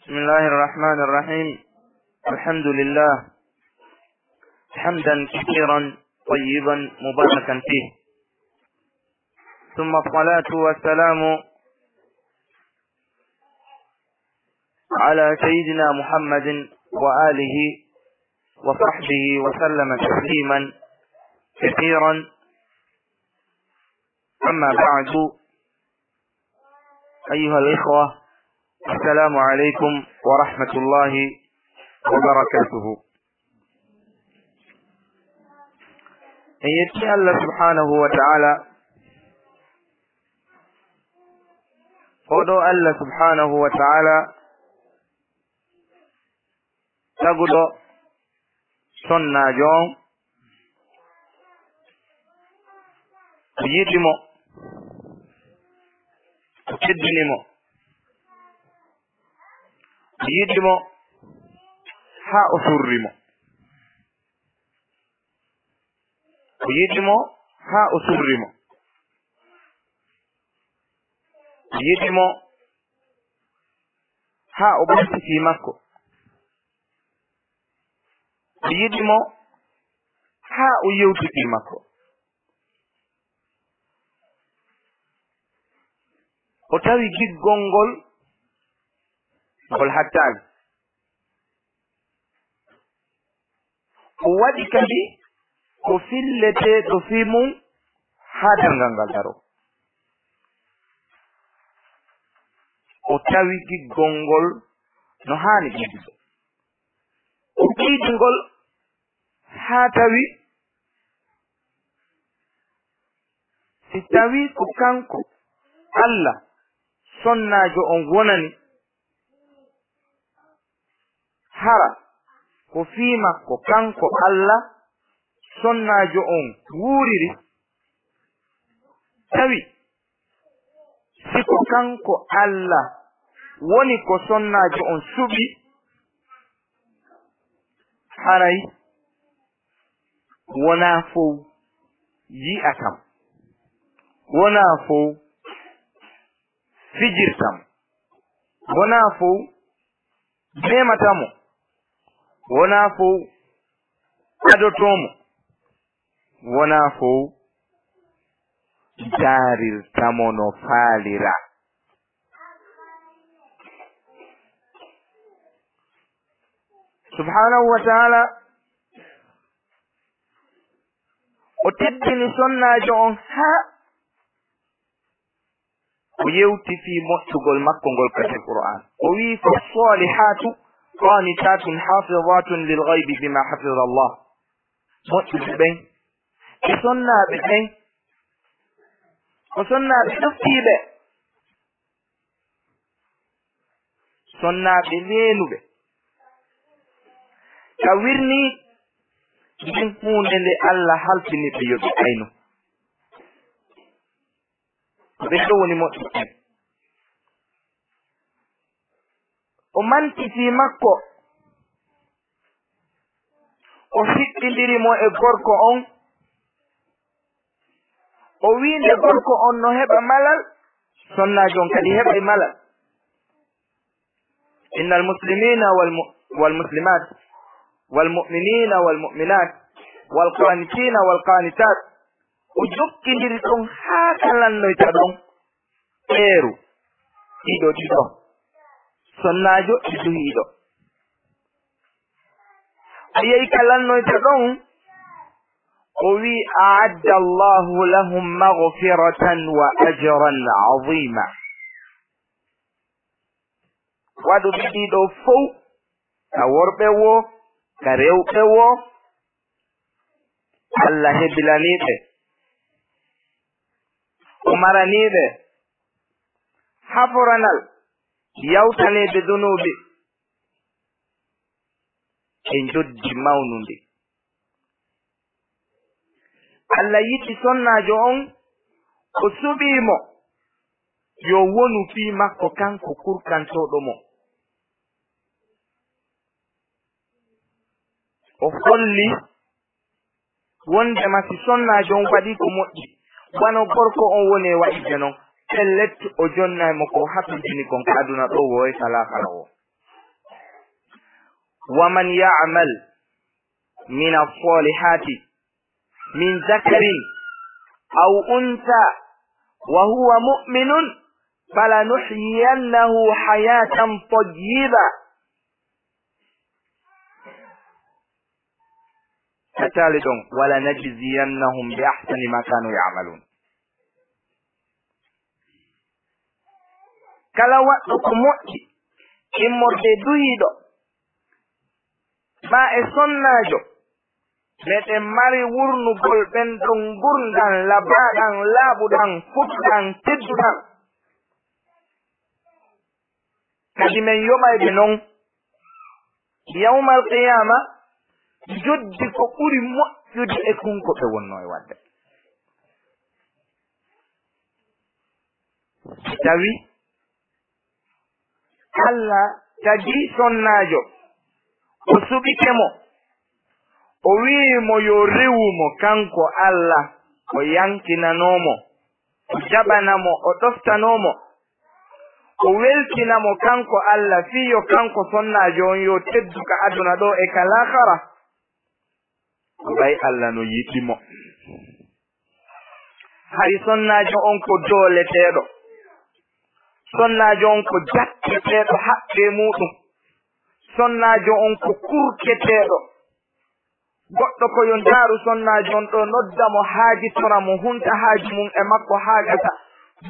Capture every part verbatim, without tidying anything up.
بسم الله الرحمن الرحيم. الحمد لله، حمدا كثيرا طيبا مباركا فيه، ثم الصلاة والسلام على سيدنا محمد وآله وصحبه وسلم تسليما كثيرا. أما بعد، أيها الإخوة، السلام عليكم ورحمة الله وبركاته. En yetti Allah subhanahu wa ta'ala, oɗo Allah subhanahu wa ta'ala taguɗo sonnaajo on, o yiɗi mo, o teddini mo, o yiɗi mo haa o surri mo. O yiɗi mo haa o surri mo. O yiɗi mo haa o ɓamti fii makko. O yiɗi mo haa o yewti fii makko. O tawi giggol ngol, ngol hattaali. O waɗi kadi ko filleteeɗo fii mum haa darngal ngal daroo. O tawi giggol ngol no haani ɓeydude. O ɓeydi ngol haa tawi si tawii ko kanko Allah sonnaajo on wonani, hara ko fii makko kanko Allah sonnaajo on wuuriri, tawi si ko kanko Allah woni ko sonnaajo on suɓi, haray wonaa fow yi'ata mo, wonaa fow fijirta mo, wonaa fow memata mo, wonaa fow adotoo mo, wonaa fow daarirta mo no faaliraa. Subhaanahu wa ta'ala, o teddini sonnaajo on haa o yewti fii moƴƴugol makko ngol ka nder Qur'aan. O wi'i, "Fassalihatu qanitatun hafizatun lil ghaybi bima hafiza Allah." Moƴƴuɓe ɓen e sonnaaɓe ɓen ko sonnaaɓe ɗoftiiɓe, sonnaaɓe leenuɓe, ka wirnii nden huunde nde Allah halfini ɓe yo ɓe aynu. Ko ɓen ɗon woni moƴƴuɓe. O manti fii makko, o hiɓɓindiri mo e gorko on, o wi'i nde gorko on no heɓa malal, sonnaajo on kadi heɓay malal. Innal muslimina wal mu-, wal muslimat, wal mu'minina wal mu'minat, wal qanitina wal qanitat. O jokkindiri ɗon haa ka lannoyta ɗon. Eeru, ɗiɗo, ɗiɗo. Sonnaajo e duhiiɗo. O yehi ka lannoyta ɗon, o wi'i, "A'adda Allahu lahum maghfiratan wa ajran azima." Waɗuɓe ɗiɗo fow, ka worɓe woo, ka rewɓe woo, Allah hebilanii ɓe, o maranii ɓe haforanal, yawtanii ɓe dunuubi e njoddi mawnundi. Allah yiɗi sonnaajo on, o suɓii mo, yo wonu fii makko kanko kurkantooɗo mo. O holli wondema si sonnaajo on waɗii ko moƴƴi, wano gorko on woni e waɗirde non, pellet o jonnay mo ko o hatonjini kon ka aduna ɗoo woo e ka laakara woo. ومن يعمل من الصالحات من ذكر أو أنثى وهو مؤمن فلنحيينه حياة طيبة. Ka taali ɗon, ولنجزينهم بأحسن ما كانوا يعملون. Kala waɗɗo ko moƴƴi, immorde e duhiiɗo, maa e sonnaajo, meɗen mari wurnugol ɓen ɗon ngurndan labaaɗan, laaɓuɗan, fuɗuɗan, tedduɗan. Kadi men yoɓay ɓe non yawmal qiyaama, njoddi ko ɓuri moƴƴude e kon ko ɓe wonnoo e waɗde. Si tawi Alla tagi sonnaajo, o suɓike mo, o wi'i mo yo rewu mo kanko Alla, o yankinanoo mo, o jaɓana mo, o ɗoftanoo mo, o weltina mo kanko Alla, fii yo kanko sonnaajo on yo teddu ka aduna ɗoo e ka laakara. Ɓay Alla no yiɗi mo. Hari sonnaajo on ko dooleteeɗo. Sonnaajo on ko jatteteeɗo haqqee muuɗum. Sonnaajo on ko kurketeeɗo. Goɗɗo ko yo ndaaru sonnaajo on ɗoo, nodda mo, haajitora mo, hunta haaju mum e makko haa gasa,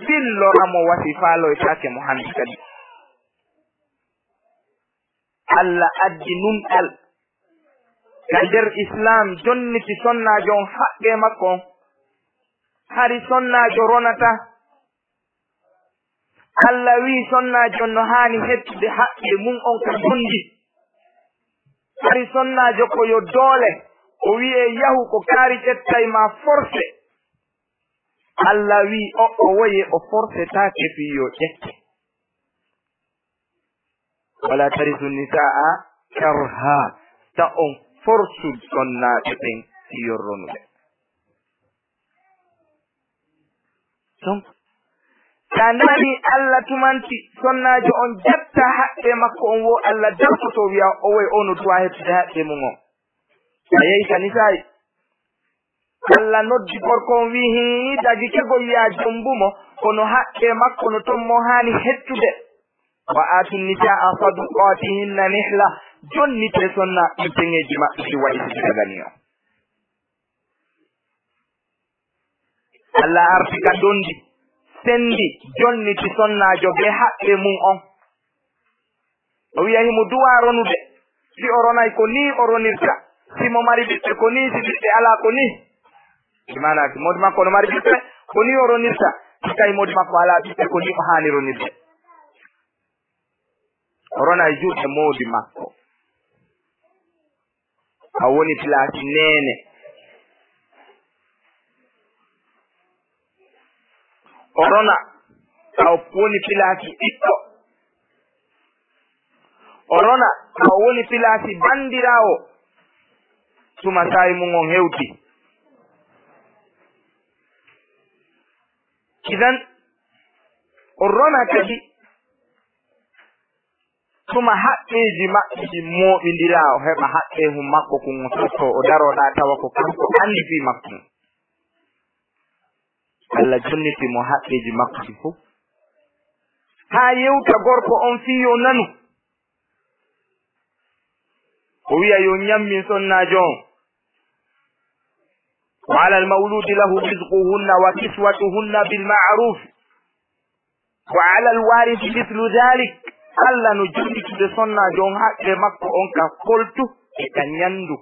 billora mo, wasi faaloytaake mo hannde kadi. Alla addi nunɗal ka nder Islaam, jonniti sonnaajo on haqqee makko on. Hari sonnaajo ronataa. Alla wi'i sonnaajo on no haani hettude haqqee mum on ka ngonndi. Hari sonnaajo ko yo doole, o wi'ee yahu ko kaari ƴettay ma forcé. Alla wi'i o, o woye o forcetaake fii yo ƴette. ولا ترثوا النساء كرها. Ta on forsu sonnaaɓe ɓen si yo ronuɓe. Donc, sa nani Alla tumanti sonnaajo on jatta haqqee makko on, wo Alla dartoto wi'a o woy o no duwa heɓtude haqqee mum on. A yehi ka Nisaa'i. Alla noddi gorko on, wi'i, hii, dagike gol, yaa jombu mo, kono haqqee makko no ton mo haani hettude. وآتوا النساء صدقاتهن نحلة. Jonnitee sonnaaɓe ɓen peŋeeji maɓɓe ɗi wa'i si ɓe daganii on. Alla arti ka donndi, senndi, jonniti sonnaajo bee haqqee mum on. O wi'a himo duwaa ronude. Si o ronay, ko nii o ronirta. Si mo mari ɓiɓɓe, ko nii. Si ɓiɓɓe alaa, ko nii. Bi maanaa, si moodi makko no mari ɓiɓɓe, ko nii o ronirta. Si tawi moodi makko alaa ɓiɓɓe, ko nii o haani ronirde. O rona e juuɗe moodi makko. A woni pilaasi neene. O rona, taw woni pilaasi ɓiɗɗo. O rona, taw woni pilaasi banndiraawo. Tuma saa'i mum on hewti. Idan, o rona kadi tuma haqqeeji maɓɓe ɗin mooɓindiraa, o heɓa haqqeehu makko kun, o tottoo, o daroo ɗaa tawa ko kanko anndi fii makko. Alla jonniti mo haqqeeji makko ɗin fow. Haa yewta gorko on fii yo nanu. O wi'a yo ñammin sonnaajo on. وعلى المولود له رزقهن وكسوتهن بالمعروف وعلى الوارث مثل ذلك. Alla no jonnitude sonnaajo on haqqee makko on ka koltu e ka ñandu.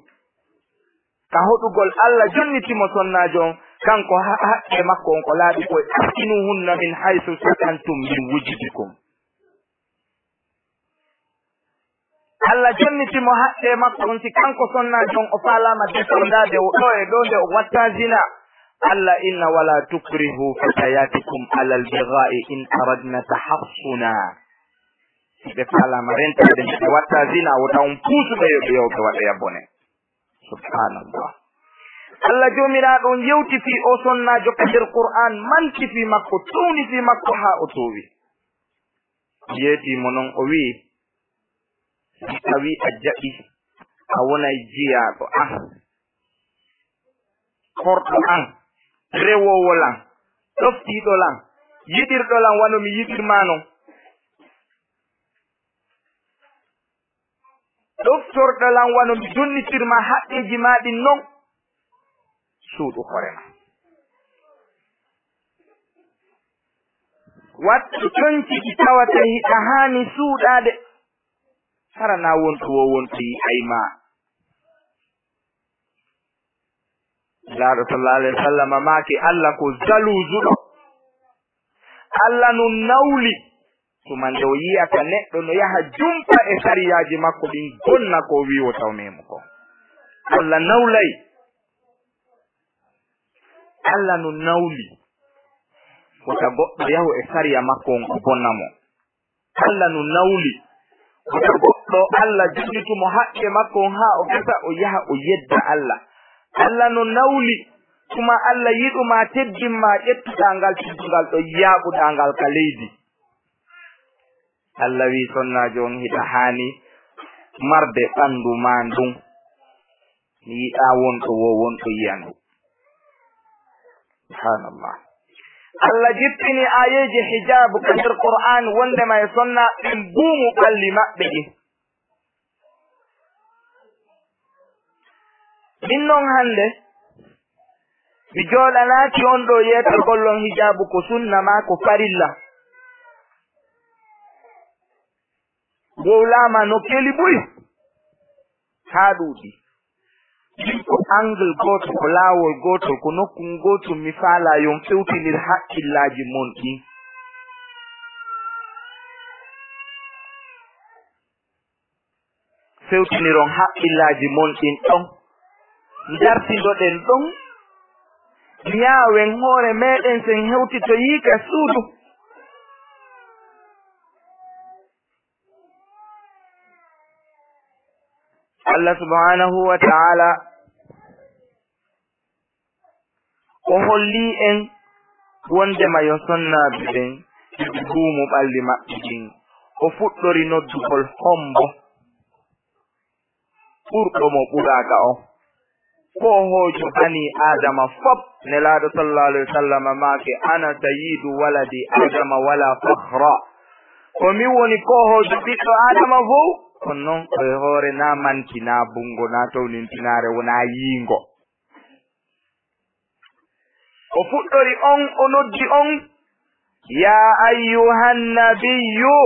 Ka hoɗugol Alla jonniti mo sonnaajo on, kanko ha-, haqqee makko on ko laaɓi ko e أسكنوهن من حيث سكنتم من وجدكم. Alla jonniti mo haqqee makko on, si kanko sonnaajo on o faalaama defandaade o ɗoo e ɗoo nde o watta zina. Alla inna: ولا تكرهوا فتياتكم على البغاء إن أردن تحصنا. Si ɓe faalaama rentaade nde ɓe watta zina, wota on puusu ɓe yo ɓe, yo ɓe waɗoya bone. Subhanallah. Alla Joomiraaɗo on yewti fii oo sonnaajo ka nder Qur'aan, manti fii makko, towni fii makko haa o toowi. Yeetii mo non, o wi'i, si tawii a jaɓii a wonay jiyaaɗo an, korɗo an, rewoowo lan, ɗoftiiɗo lan, yiɗirɗo lan wano mi yiɗir maa non. Ɗoftorɗo lan wano mi jonnitir maa haqqeeji maa ɗin non. Suuɗu hoore maa. Wattu conci ɗi tawata hiɗa haani suuɗaade. Hara na wonto wo wonto yi'ay maa. Laaɗo sallallahu alayhi wa sallam maaki, Allah ko jaluusuɗo. Allah no nawli. Tuma nde o yi'ata neɗɗo no yaha jumpa e sariyaaji makko ɗin, bonna ko o wi'i o taw memu ko. Allah nawlay. Allah no nawli. Wota goɗɗo yahu e sariya makko on o bonna mo. Allah no nawli. Wota goɗɗo Allah jonnitumo haqqe makko on haa o gasa o yaha o yedda Allah. Allah no nawli. Tuma Allah yiɗu ma teddin ma ƴettuɗaa ngal teddungal ɗo yaaɓuɗaa ngal ka leydi. Allah wi'i sonnaajo on hiɗa haani marde ɓandu maa ndun. Mi yiɗaa wonto wo wonto yi'andu. Subhanallah. Allah jippini aayeeji hijaabu ka nder Qur'aan wondema e sonnaaɓe ɓen buumu ɓalli maɓɓe ɗin. Min non hannde, mi jooɗanaaki on ɗoo yeetagol on hijaabu ko sunna maa ko farilla. Wowlaama no keli buy haa ɗuuɗi. Min ko angle gooto, ko laawol gootol, ko nokku gootol mi faalaa yo on fewtinir haqqillaaji mon ɗin. Fewtiniron haqqillaaji mon ɗin ɗon. Ndartindoɗen ɗon. Ñaawen hoore meɗen sen hewtitoyii ka suudu. Allah subhanahu wa ta'ala o holli en wondema yo sonnaaɓe ɓen ɓe buumu ɓalli maɓɓe ɗin. O fuɗɗori noddugol hombo ɓurɗo mo ɓuraaka on. Koohoojo banii Aadama fop, Nelaaɗo sallallahu alayhi wa sallam maaki, "Ana sayyidu waladi Aadama wala fakhra." Ko min woni koohoojo ɓiɗɗo Aadama fow, kono non ko e hoore na manki, na bungo, na townintinaare, wona yiingo. O fuɗɗori on, o noddi on, "Yaa ayyuhan nabiyyu."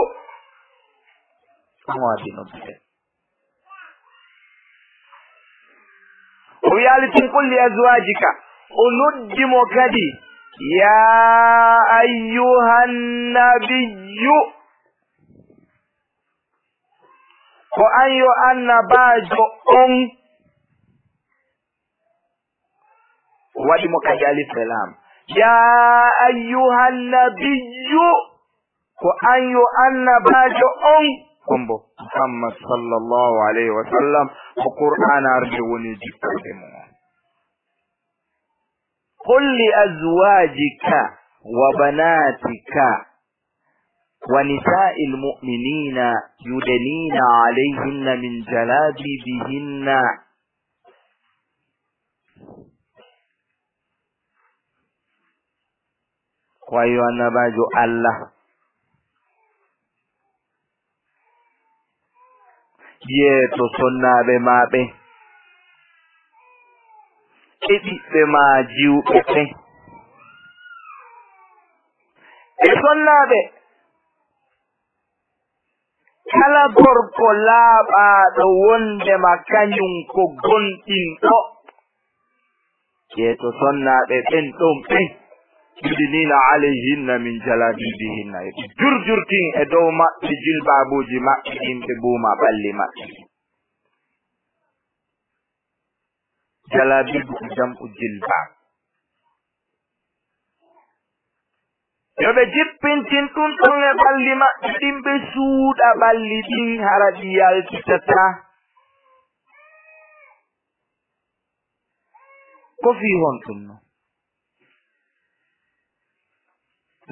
On o addi noddude. O wiyaali tun, "Qul li azwajika." O noddi mo kadi, "Yaa ayyuhan nabiyyu." Ko an yo annabaajo on. O waɗi mo kadi alif e laam. "Yaa ayyuhan nabiyyu." Ko an yo annabaajo on. Kombo Muhammad sallallahu alayhi wa sallam, ko Qur'aan arde woni jikkude mo. "Qul li azwajika wa banatika wa nisa'il mu'minina yudnina alayhinna min jalabibihinna." Ko wayi yo annabaajo Allah. Yeeto sonnaaɓe maa ɓen, e ɓiɓɓe maa jiwɓe ɓen, e sonnaaɓe, kala gorko laaɓaaɗo wondema kañum ko gomɗinɗo. Yeeto sonnaaɓe ɓen ɗon ɓen, "yudnina alayhinna min jalabibihinna." Yo ɓe jurjurtin e dow maɓɓe jilbaabuuji maɓɓe ɗin, ɓe buuma ɓalli maɓɓe. Jalabibu ko jam'u jilbaab. Yo ɓe jippintin ɗum ɗon e ɓalli maɓɓe ɗin, ɓe suuɗa ɓalli ɗin, hara ɗi yaltitataa. Ko fii honɗum non?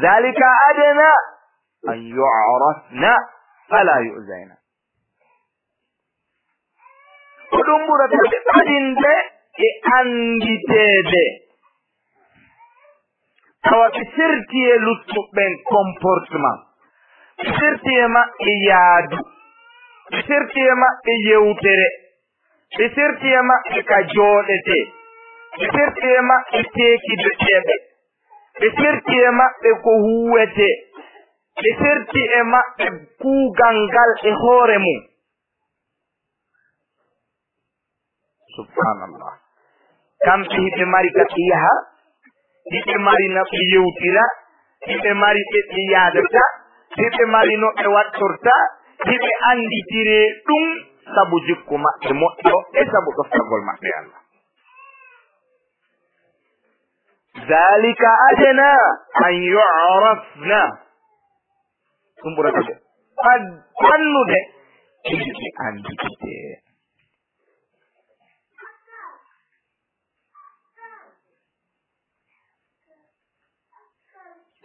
Dhalika adna an yu'rafna fala yu'zayna. Ko ɗum ɓurata ɓe ɓadinde e annditeede. Tawa ɓe serti e luttuɓe ɓen comportement. Ɓe serti e maɓɓe yaadu. Ɓe serti e maɓɓe yewtere. Ɓe serti e maɓɓe ka jooɗetee. Ɓe serti e maɓɓe teekideteeɓe. Ɓe serti e maɓɓe ko huuwetee. Ɓe serti e maɓɓe kuugal ngal e hoore mum. Subhanallah. Kamɓe hiɓe mari ka ɓe yaha, hiɓe mari no ɓe yewtira, hiɓe mari ɓe ɓe yaadata, hiɓe mari no ɓe wattorta, hiɓe annditire ɗum sabu jikku maɓɓe moƴƴo e sabu ɗoftagol maɓɓe Allah. Zalika adna an yu'rafna. Ɗum ɓurata ɓe fad-, fannude, ɓe annditite.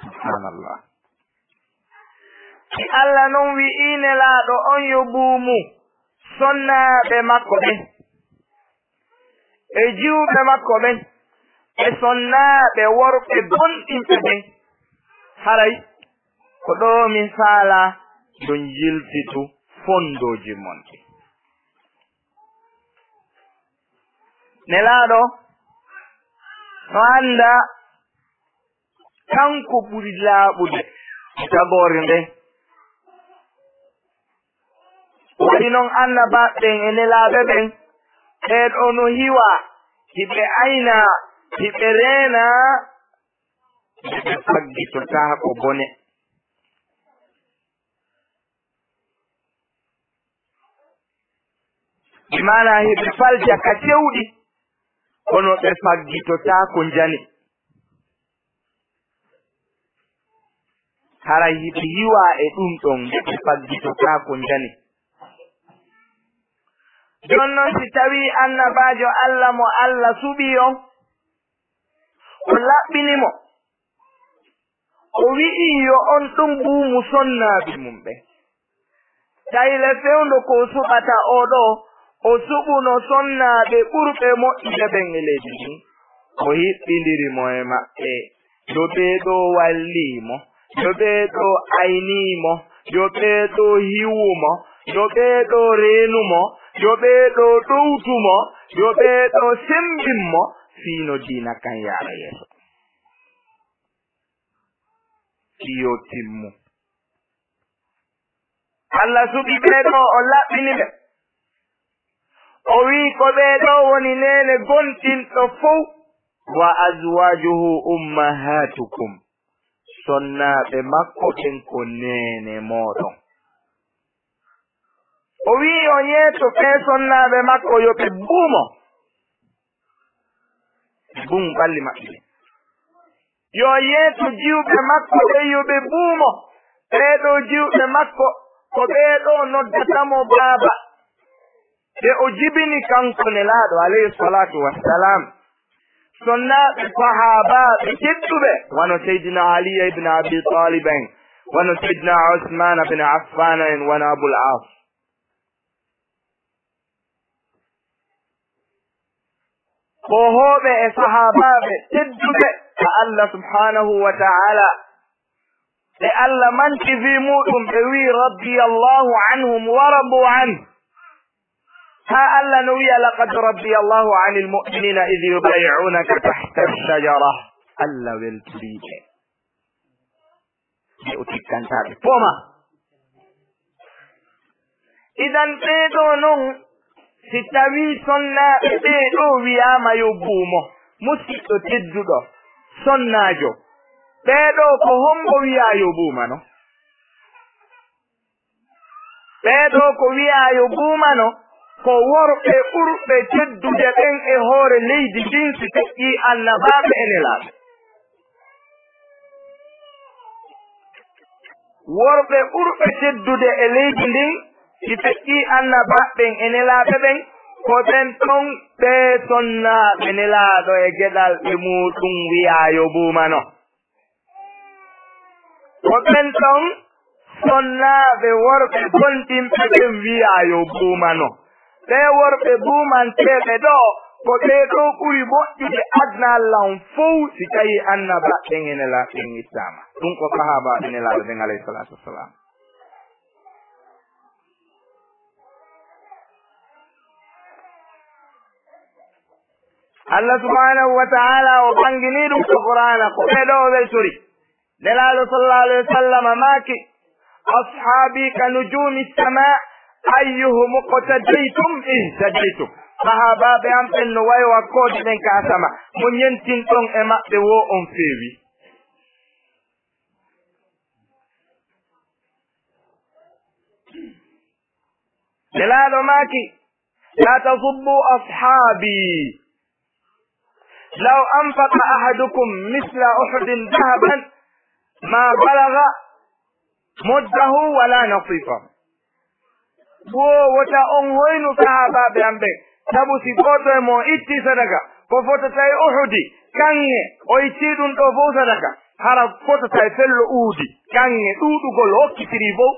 Subhanallah. Si Allah non wi'ii Nelaaɗo on yo buumu sonnaaɓe makko ɓen, e jiwɓe makko ɓen, e sonnaaɓe worɓe bonɗinɓe ɓen, haray ko ɗoo min faalaa yo on yiltitu fonndooji mon ɗin. Nelaaɗo no annda kanko ɓuri laaɓude e tagoore nden. Waɗi non annabaaɓe ɓen e nelaaɓe ɓen, ɓee ɗoo no hiwa, hiɓe ayna, hiɓe reena, hiɓe faggitotaako bone. Bi maanaa hiɓe falja ka cewɗi, kono ɓe faggitotaako njani. Haray hiɓe yiwa e ɗum ɗon, nde ɓe faggitotaako njani. Jooni non, si tawii annabaajo Allah mo Allah suɓii on, o laɓɓini mo, o wi'i yo on ɗum buumu sonnaaɓe mum ɓen. Tawi le fewndo ko o suɓata oo ɗoo, o suɓuno sonnaaɓe ɓurɓe moƴƴude ɓen e leydi ndin. O hiɓɓindiri mo e maɓɓe. Yo ɓee ɗoo wallii mo. Yo ɓee ɗoo aynii mo. Yo ɓee ɗoo hiwu mo. Yo ɓee ɗoo reenu mo. Yo ɓee ɗoo ɗowtu mo. Yo ɓee ɗoo semmbin mo. Fii no diina kan yaara yeeso. Fii yo timmu. Allah suɓi ɓee ɗoo, o laɓɓini ɓe. O wi'i ko ɓee ɗoo woni neene gonɗinɗo fow. Wa azwajuhu ummahatukum. Sonnaaɓe makko ɓen ko neene mooɗon. O wi'i o yeeto ɓee sonnaaɓe makko yo ɓe buumo. Buum ɓalli maɓɓe. Yo yeeto jiwɓe makko ɓen yo ɓe buumo. Ɓee ɗoo jiwɓe makko ko ɓee ɗoo noddata mo baaba. Ɓe o jibini kanko Nelaaɗo, alayhi salaatu wassalaam, sonnaaɓe sahaabaaɓe tedduɓe, wano Seydina Ali ibn Abi Talib en, wano Seydina Usman ibn Affan en, wano Abul As. Ko hooɓe e sahaabaaɓe tedduɓe ka Allah subhanahu wa ta'ala, ɓe Allah manti fii muuɗum, ɓe wi'i, "Radiyallahu anhum wa radu anhu." Haa Allah no wi'a, "Laqad radiyallahu anil mu'minina idh yubayi'unaka tahta ash-shajara." Allah weltorii ɓe. Nde o tikkanta ɓe pooma. Idan ɓee ɗoo non, si tawii sonnaaɓe ɓee ɗoo wiyaama yo buumo, musiɗɗo tedduɗo, sonnaajo, ɓee ɗoo ko hombo wiyaa yo buumano? Ɓee ɗoo ko wiyaa yo buumano, ko worɓe ɓurɓe teddude ɓen e hoore leydi ndin, si feƴƴii annabaaɓe e nelaaɓe. Worɓe ɓurɓe teddude e leydi ndin, si feƴƴii annabaaɓe ɓen e nelaaɓe ɓen, ko ɓen ɗon ɓee sonnaaɓe nelaaɗo e geɗalɓe muuɗum wiyaa yo buumano. Ko ɓen ɗon sonnaaɓe worɓe bonɗinɓe ɓen wiyaa yo buumano. Ɓee worɓe buumanteeɓe ɗoo, ko ɓee ɗoo ɓuri moƴƴude aduna Alla on fow, si tawii annabaaɓe ɓen e nelaaɓe ɓen ittaama. Ɗum ko sahaabaaɓe Nelaaɗo ɓen, alayhi salaatu wassalaam. Allah subhanahu wa ta'ala o ɓanngini ɗum ko Qur'aana, ko ɓee ɗoo o weltori. Nelaaɗo sallallahu alayhi wa sallam maaki, "Ashaabi ka nujuumi samaa, ayyuhum iqtadaytum ihtadaytum." Sahaabaaɓe am ɓen no wayi wa koode ɗen ka asama, mo ñentinɗon e maɓɓe woo on feewi. Nelaaɗo maaki, "Laa tasubbu ashaabi. Law anfaqa ahadukum misla Uhudin dahaban, maa balaga muddahu wala nasifahu." Wo wota on hoynu sahaabaaɓe am ɓen, sabu si gooto e mon itti sadaka ko fotata e Uhudi, kaŋŋe, o itti ɗum ɗoo fow sadaka, hara fotata e fello Uhudi, kaŋŋe ɗuuɗugol o hokkitiri fow,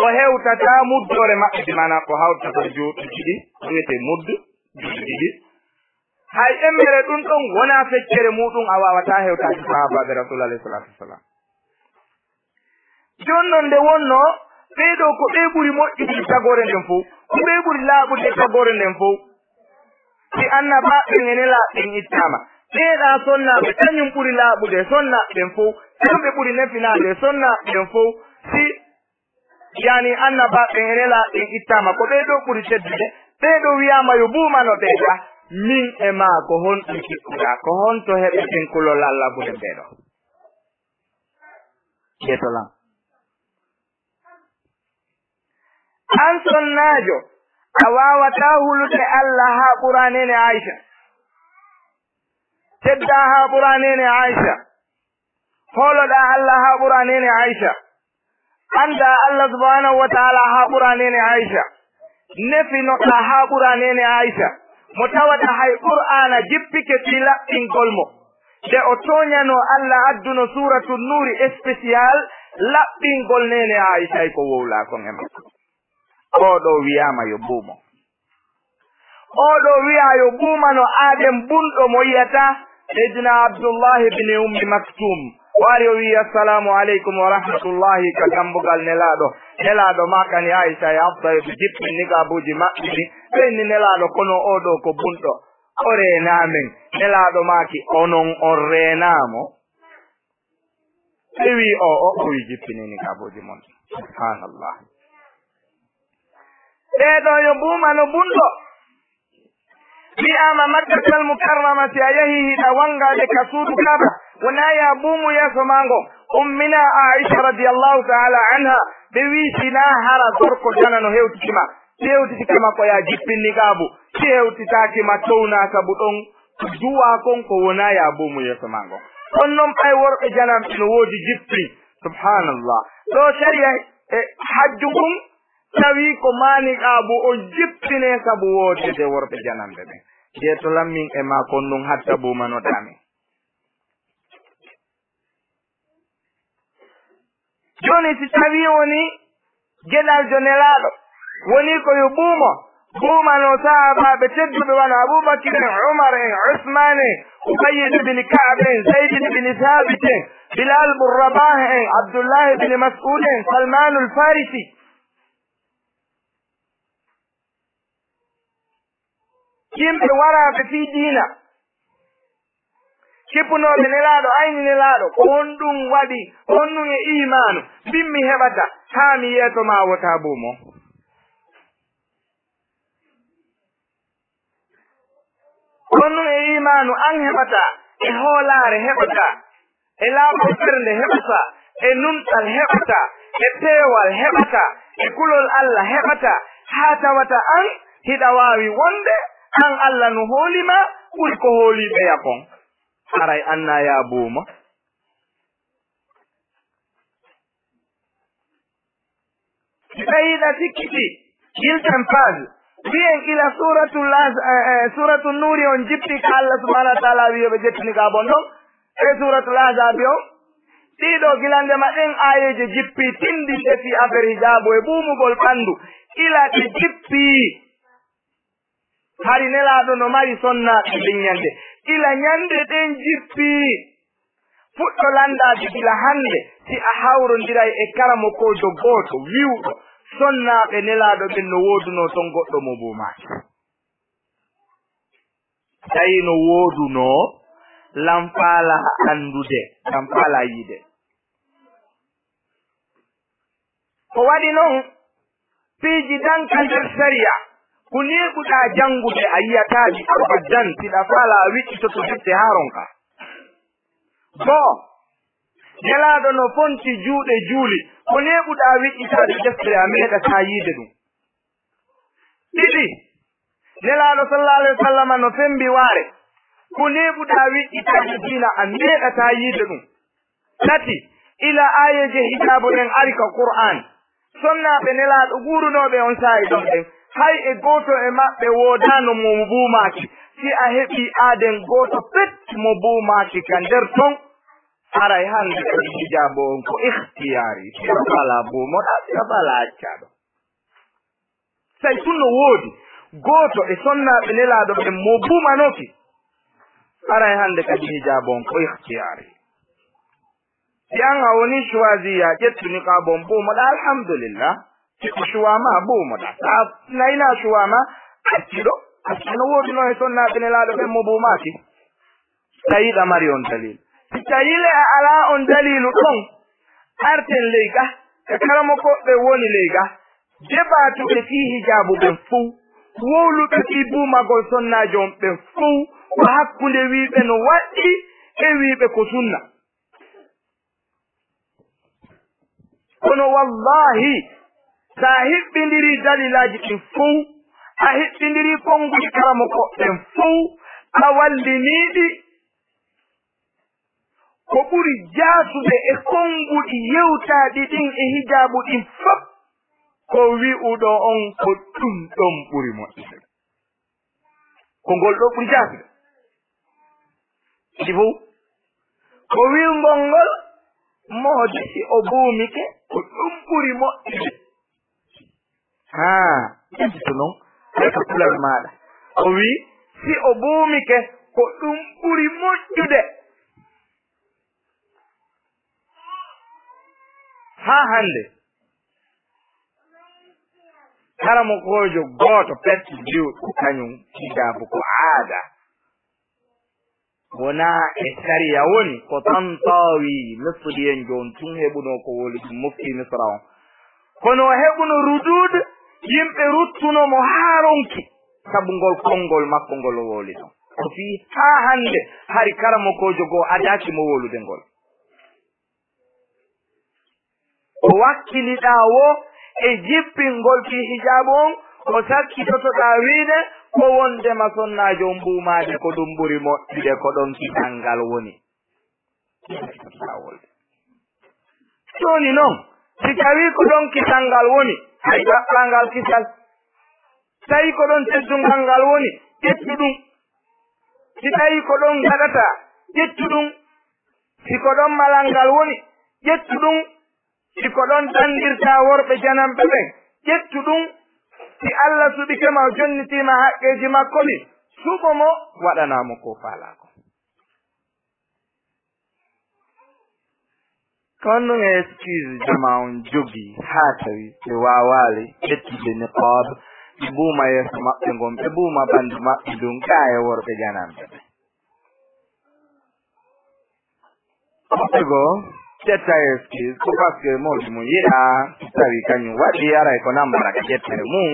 o hewtataa muddoore maɓɓe, bi maanaa ko hawtata juuɗe ɗiɗi, wiyetee muddu, juuɗe ɗiɗi. Hay emmere ɗum ɗon wonaa feccere muuɗum, a waawataa hewtaade sahaabaaɓe Rasuul alayhi salaatu wassalaam. Jooni non nde wonnoo, ɓee ɗoo ko ɓee ɓuri moƴƴude e tagoore nden fow, ko ɓee ɓuri laaɓude e tagoore nden fow. Si annabaaɓe ɓen e nelaaɓe ɓen ittaama, ɓee ɗaa sonnaaɓe kañum ɓuri laaɓude e sonnaaɓe ɓen fow, kamɓe ɓuri nefinaade e sonnaaɓe ɓen fow. Si, yani, annabaaɓe ɓen e nelaaɓe ɓen ittaama, ko ɓee ɗoo ɓuri teddude, ɓee ɗoo wiyaama yo buumano ɓee ɗaa. Min e maa, ko honɗum cikkuɗaa? Ko honto heɓeten kulol Alla ɓuren ɓee ɗoo? Yeeso lan. An sonnaajo, a waawataa hulude Alla haa ɓuraa neene Aisha. Teddaa haa ɓuraa neene Aisha. Hooloɗaa Alla haa ɓuraa neene Aisha. Anndaa Alla subhanahu wa ta'ala haa ɓuraa neene Aisha. Nefinoɗaa haa ɓuraa neene Aisha. Mo tawata hay Qur'aana jippike fii laɓɓingol mo. Nde o tooñanoo Alla adduno Suuratu Nuuri spécial laɓɓingol neene Aisha e ko wowlaa kon e makko. Oo ɗoo wiyaama yo buumo. Oo ɗoo wiyaa yo buumano aaden bunɗo mo yiyataa, Seydina Abdullahi bin Ummi Maktum. O ari o wi'i, "Assalaamu aleykum wa rahmatullahi," ka dambugal Nelaaɗo. Nelaaɗo maakani Aisha e Hafsa yo ɓe jippin niqaabuuji maɓɓe ɗin. Ɓe inni Nelaaɗo, "Kono oo ɗoo ko bunɗo. O reenaa men." Nelaaɗo maaki, "Onon on reenaa mo?" Ɓe wi'i, "Oo, oo," o wi'i, "Jippinee niqaabuuji mon." Subhanallah. Ɓee ɗoo yo buumano bunɗo. Wi'aama Makkatal Mukarrama, si a yahii hiɗa wanngaade ka suudu Kaaba, wonaa yaa buumu yeeso maa ngon. Ummina Aisha radiyallahu ta'ala anha, ɓe wi'i, "Si naa hara gorko jana no hewtiti ma, si hewtiti ma ko yaa jippin niqaabu, si hewtitaaki ma townaa, sabu ɗon duwaa kon ko wonaa yaa buumu yeeso maa ngon." On non ɓay worɓe jananɓe no woodi jippin. Subhanallah. Ɗoo sariya e hajju ngun tawi ko maa niqaabu on jippinee sabu woodeede worɓe jananɓe ɓen. Yeeso lan min e maa kon ɗum hatta buumanoɗaa min. Jooni si tawii woni geɗaljo Nelaaɗo, woni ko yo buumo, buumano sahaabaaɓe tedduɓe wano Abubakir en, Umar en, Usmaan en, Ubayy ibn Ka'b en, Zayd ibn Thabit en, Bilal bun Rabah en, Abdullah ibn Mas'ud en, Salmanul Farisi. Yimɓe waraaɓe fii diina, kippunooɓe Nelaaɗo, ayni Nelaaɗo, ko honɗum waɗi, honɗum e iimaanu, mbin mi heɓata, haa mi yeeto maa wota buumo? Honɗum e iimaanu an heɓata, e hoolaare heɓata, e laaɓal ɓernde heɓata, e nunɗal heɓata, e peewal heɓata, e kulol Alla heɓata, haa tawata an hiɗa waawi wonde an Alla no hooli ma ɓuri ko hooliiɓe ya kon. Haray annaa yaa buumo. Si tawii hiɗa sikkiti, yilten page. Wi'en ila Suuratul Ahz-, eh, eh, Suuratu Nuuri on jippi ka Alla subhaanahu wa ta'aala wi'i yo ɓe ƴettini ka bon ɗon. E Suuratul Ahzaabi on. Ɗiɗo gilande ma ɗen aayeeje jippi tinndinde fii affaire hijaabu e ɓuumugol ɓanndu. Ila ɗi jippi. Hari Nelaaɗo no mari sonnaaɓe nden ñande. Ila ñande ɗen jippii, fuɗɗo lanndaade gila hannde, si a hawrondiray e karamokoojo gooto wi'uɗo, sonnaaɓe Nelaaɗo ɓen no woodunoo ton goɗɗo mo buumaaki. Tawi no woodunoo, lan faalaa anndude, lan faalaa yiide. Ko waɗi non, piiji ɗan ka nder sariya, ko neeɓuɗaa janngude a yi'ataa ɗi abadan, si ɗa faalaa a wiɗɗitoto defte haa ronkaa. Goo, Nelaaɗo no fonti juuɗe juuli, ko neeɓuɗaa wiɗɗitaade deftere a meeɗataa yiide ɗum. Ɗiɗi, Nelaaɗo sallallahu alayhi wa sallam no fembi waare, ko neeɓuɗaa wiɗɗitaade diina a meeɗataa yiide ɗum. Tati, ila aayeeje hijaabu ɗen ari ka Qur'aan. Sonnaaɓe Nelaaɗo guurunooɓe on saa'i ɗon ɓen, hay e gooto e maɓɓe woodaano mo buumaaki. Si a heɓii aaden gooto pet mo buumaaki ka nder ton, haray hannde kadi hijaabu on ko ikhtiyaari. Si a faalaa buumoɗaa, si a faalaa accaa ɗon. Tawi tun no woodi gooto e sonnaaɓe Nelaaɗo ɓen mo buumanooki, haray hannde kadi hijaabu on ko ikhtiyaari. Si an a woni choisi, a ƴettu niqaabu on buumoɗaa, alhamdulillah. Si ko choix maa, buumoɗaa. Si a nayinaa choix maa, accu ɗoo. Accu no woodunoo e sonnaaɓe Nelaaɗo ɓen mo buumaaki. Tawi ɗa mari on daliilu. Si tawii le a alaa on daliilu ɗon, arten ley ga, ka karamokooɓe woni ley ga, debaatuɓe fii hijaabu ɓen fow, wowluɓe fii buumagol sonnaajo on ɓen fow, ko hakkunde wiiɓe no waɗɗi e wiiɓe ko sunna. Kono wallaahi, si a hiɓɓindirii dalilaaji ɗin fow, a hiɓɓindirii konnguɗi karamokooɓe ɓen fow, a wallinii ɗi, ko ɓuri jaasude e konnguɗi yewtaaɗi ɗin e hijaabu ɗin fow, ko wi'uɗo on ko ɗum ɗon ɓuri moƴƴude. Ko ngol ɗoo ɓuri jaasude. Ɗi fow. Ko wi'ungol ngol, moodi si o buumike, ko ɗum ɓuri moƴƴude. Haa, ƴettu non, hay ka kulal maaɗa. O wi'i, si o buumike, ko ɗum ɓuri moƴƴude. Haa hannde, karamokoojo gooto pet bi'uɗo kañum hijaabu ko aada. Wonaa e sariya woni, ko Tantaawi, Misriyenjo on tun heɓunoo ko wowli ɗum, mufti Misra on. Kono o heɓuno ruduud, yimɓe ruttuno mo haa ronki, sabu ngol konngol makko ngol o wowli ɗon. Ko fii haa hannde, hari karamokoojo goo adaaki mo wowlude ngol. Ko wakkiliɗaa woo e jippingol fii hijaabu on, ko sakkitotoɗaa wi'ude ko wondema sonnaajo on buumaade ko ɗum ɓuri moƴƴude, ko ɗon kisal ngal woni. Jooni non, si tawii ko ɗon kisal ngal woni, hay ɗaɓɓaa ngal kisal. Tawi ko ɗon teddungal ngal woni, ƴettu ɗum. Si tawii ko ɗon ngaɗataa, ƴettu ɗum. Si ko ɗon malal ngal woni, ƴettu ɗum. Si ko ɗon dandirtaa worɓe jananɓe ɓen, ƴettu ɗum. Si Allah suɓike ma, o jonnitii ma haqqeeji makko ɗin, suɓo mo, waɗanaa mo ko faalaa kon. Ko honɗum e excuse jamaa on jogii haa tawi ɓe waawaali ƴettude niqaab, ɓe buuma yeeso maɓɓe ngon, ɓe buuma ɓanndu maɓɓe ndun, gaa e worɓe jananɓe ɓen? Woɓɓe goo ƴetta excuse ko parce que mawɗi mum yiɗaa, tawi kañum waɗi, aray ko nambara ka ƴettere mum.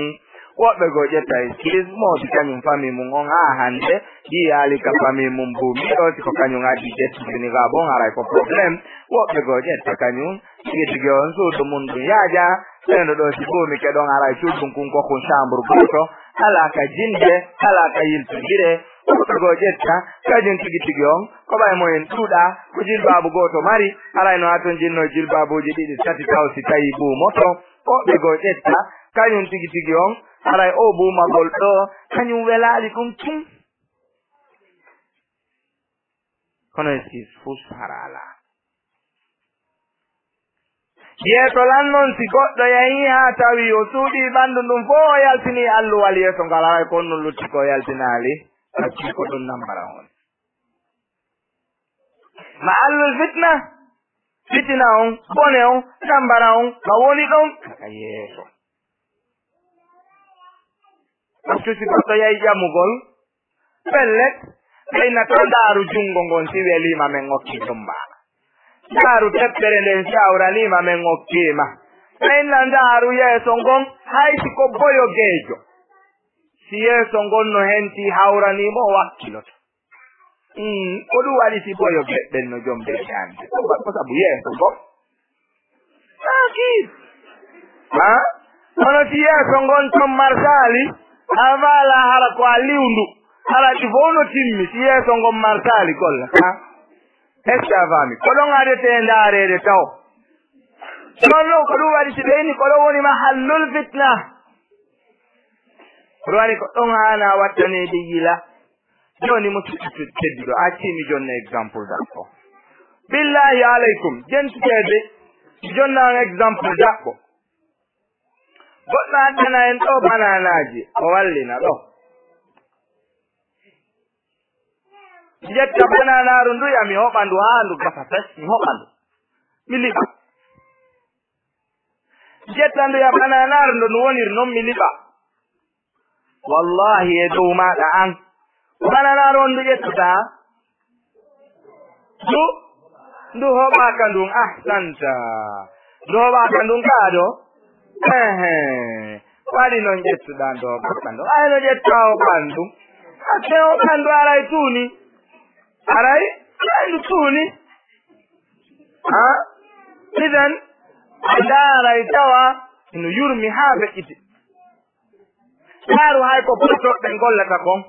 Woɓɓe goo ƴetta excuse, mawɗi kañum famille mum on haa hannde yiyaali ka famille mum buumi ɗo, si ko kañum addi ƴettude niqaab on, aray ko problème. Woɓɓe goo ƴetta kañum tigi tigi on suudu mum ɗum yaaja, ɓen ɗo si buumi ke ɗon, aray cuuɗum kun ko kun chambre gooto, alaa ka jinde, alaa ka yiltondire. Woɓɓe goo ƴetta kañum tigi tigi on, ko ɓay mo en ɗuuɗaa, ko jilbaabu gooto mari, aray no haa ton jinno jilbaabuuji ɗiɗi tati taw si tawi buumoto. Woɓɓe goo ƴetta kañum tigi tigi on, haray oo buumagol ɗoo, kañum welaali ɗum tun. Kono excuse fus hara alaa. Yeeso lan non, si goɗɗo yahii haa tawi o suuɗii ɓanndu ndun fow, o yaltinii alluwal yeeso ngal, haray ko on ɗun lutti ko o yaltinaali, accii ko ɗun nambara on. Mahallul fitna, fitina on, bone on, nambara on, ka woni ɗon, ka yeeso. Parce que si goɗɗo yahi ƴamugol, pellet, ɓe inna to ndaaru junngo ngon si welii ma men okkii ɗum ma. Ndaaru teppere nden si hawranii ma men okkii ma. Ɓe inna ndaaru yeeso ngon, hay si ko boyogeejo. Si yeeso ngon no henti hawranii mo, o wakkiloto. Mm, ko ɗum waɗi si boyogeeɓe ɓen no jombe hannde. Ko ba-, ko sabu yeeso ngon. Saakit. Ha? Kono si yeeso ngon ton marsaali, a faala hara ko a liwndu. Hara ɗi fow no timmi, si yeeso ngon marsaali golla. Ha? Est-ce que a faami? Ko ɗon adetee ndaareede taw. Ɗon non ko ɗum waɗi si ɓe inni ko ɗon woni mahallul fitna. Ko ɗum waɗi ko ɗon haana wattaneede yila. Jooni musidɗo tedduɗo, a accii mi jonna exemple daɓɓo. Billahi aleykum, jentuteede, mi jonna on exemple daɓɓo. Goɗɗo addana en ɗo bananaaji, o wallina ɗo. Mi ƴetta bananaaru ndu, ya mi hoɓa ndu haa ndu gasa fes, mi hoɓa ndu. Mi liɓa. Mi ƴetta ndu ya bananaaru ndo ndu woniri non, mi liɓa. Wallahi e dow maaɗa an. Ko bananaaru on ndu ƴettata? Ndu, ndu hoɓaaka ndun, ahsanta. Ndu hoɓaaka ndun kaa ɗo? Ehe. Waɗi non ƴettuɗaa ndu hoɓaaka ndun. Ay no ƴettaa hoɓaa ndun. Hakke hoɓaa ndu aray tuuni. Aray, aray ndu tuuni. Ha? Idan, a ndaaray tawa ino yurmi haa feƴƴiti. Ndaaru hay ko portoɓe ɓen gollata kon.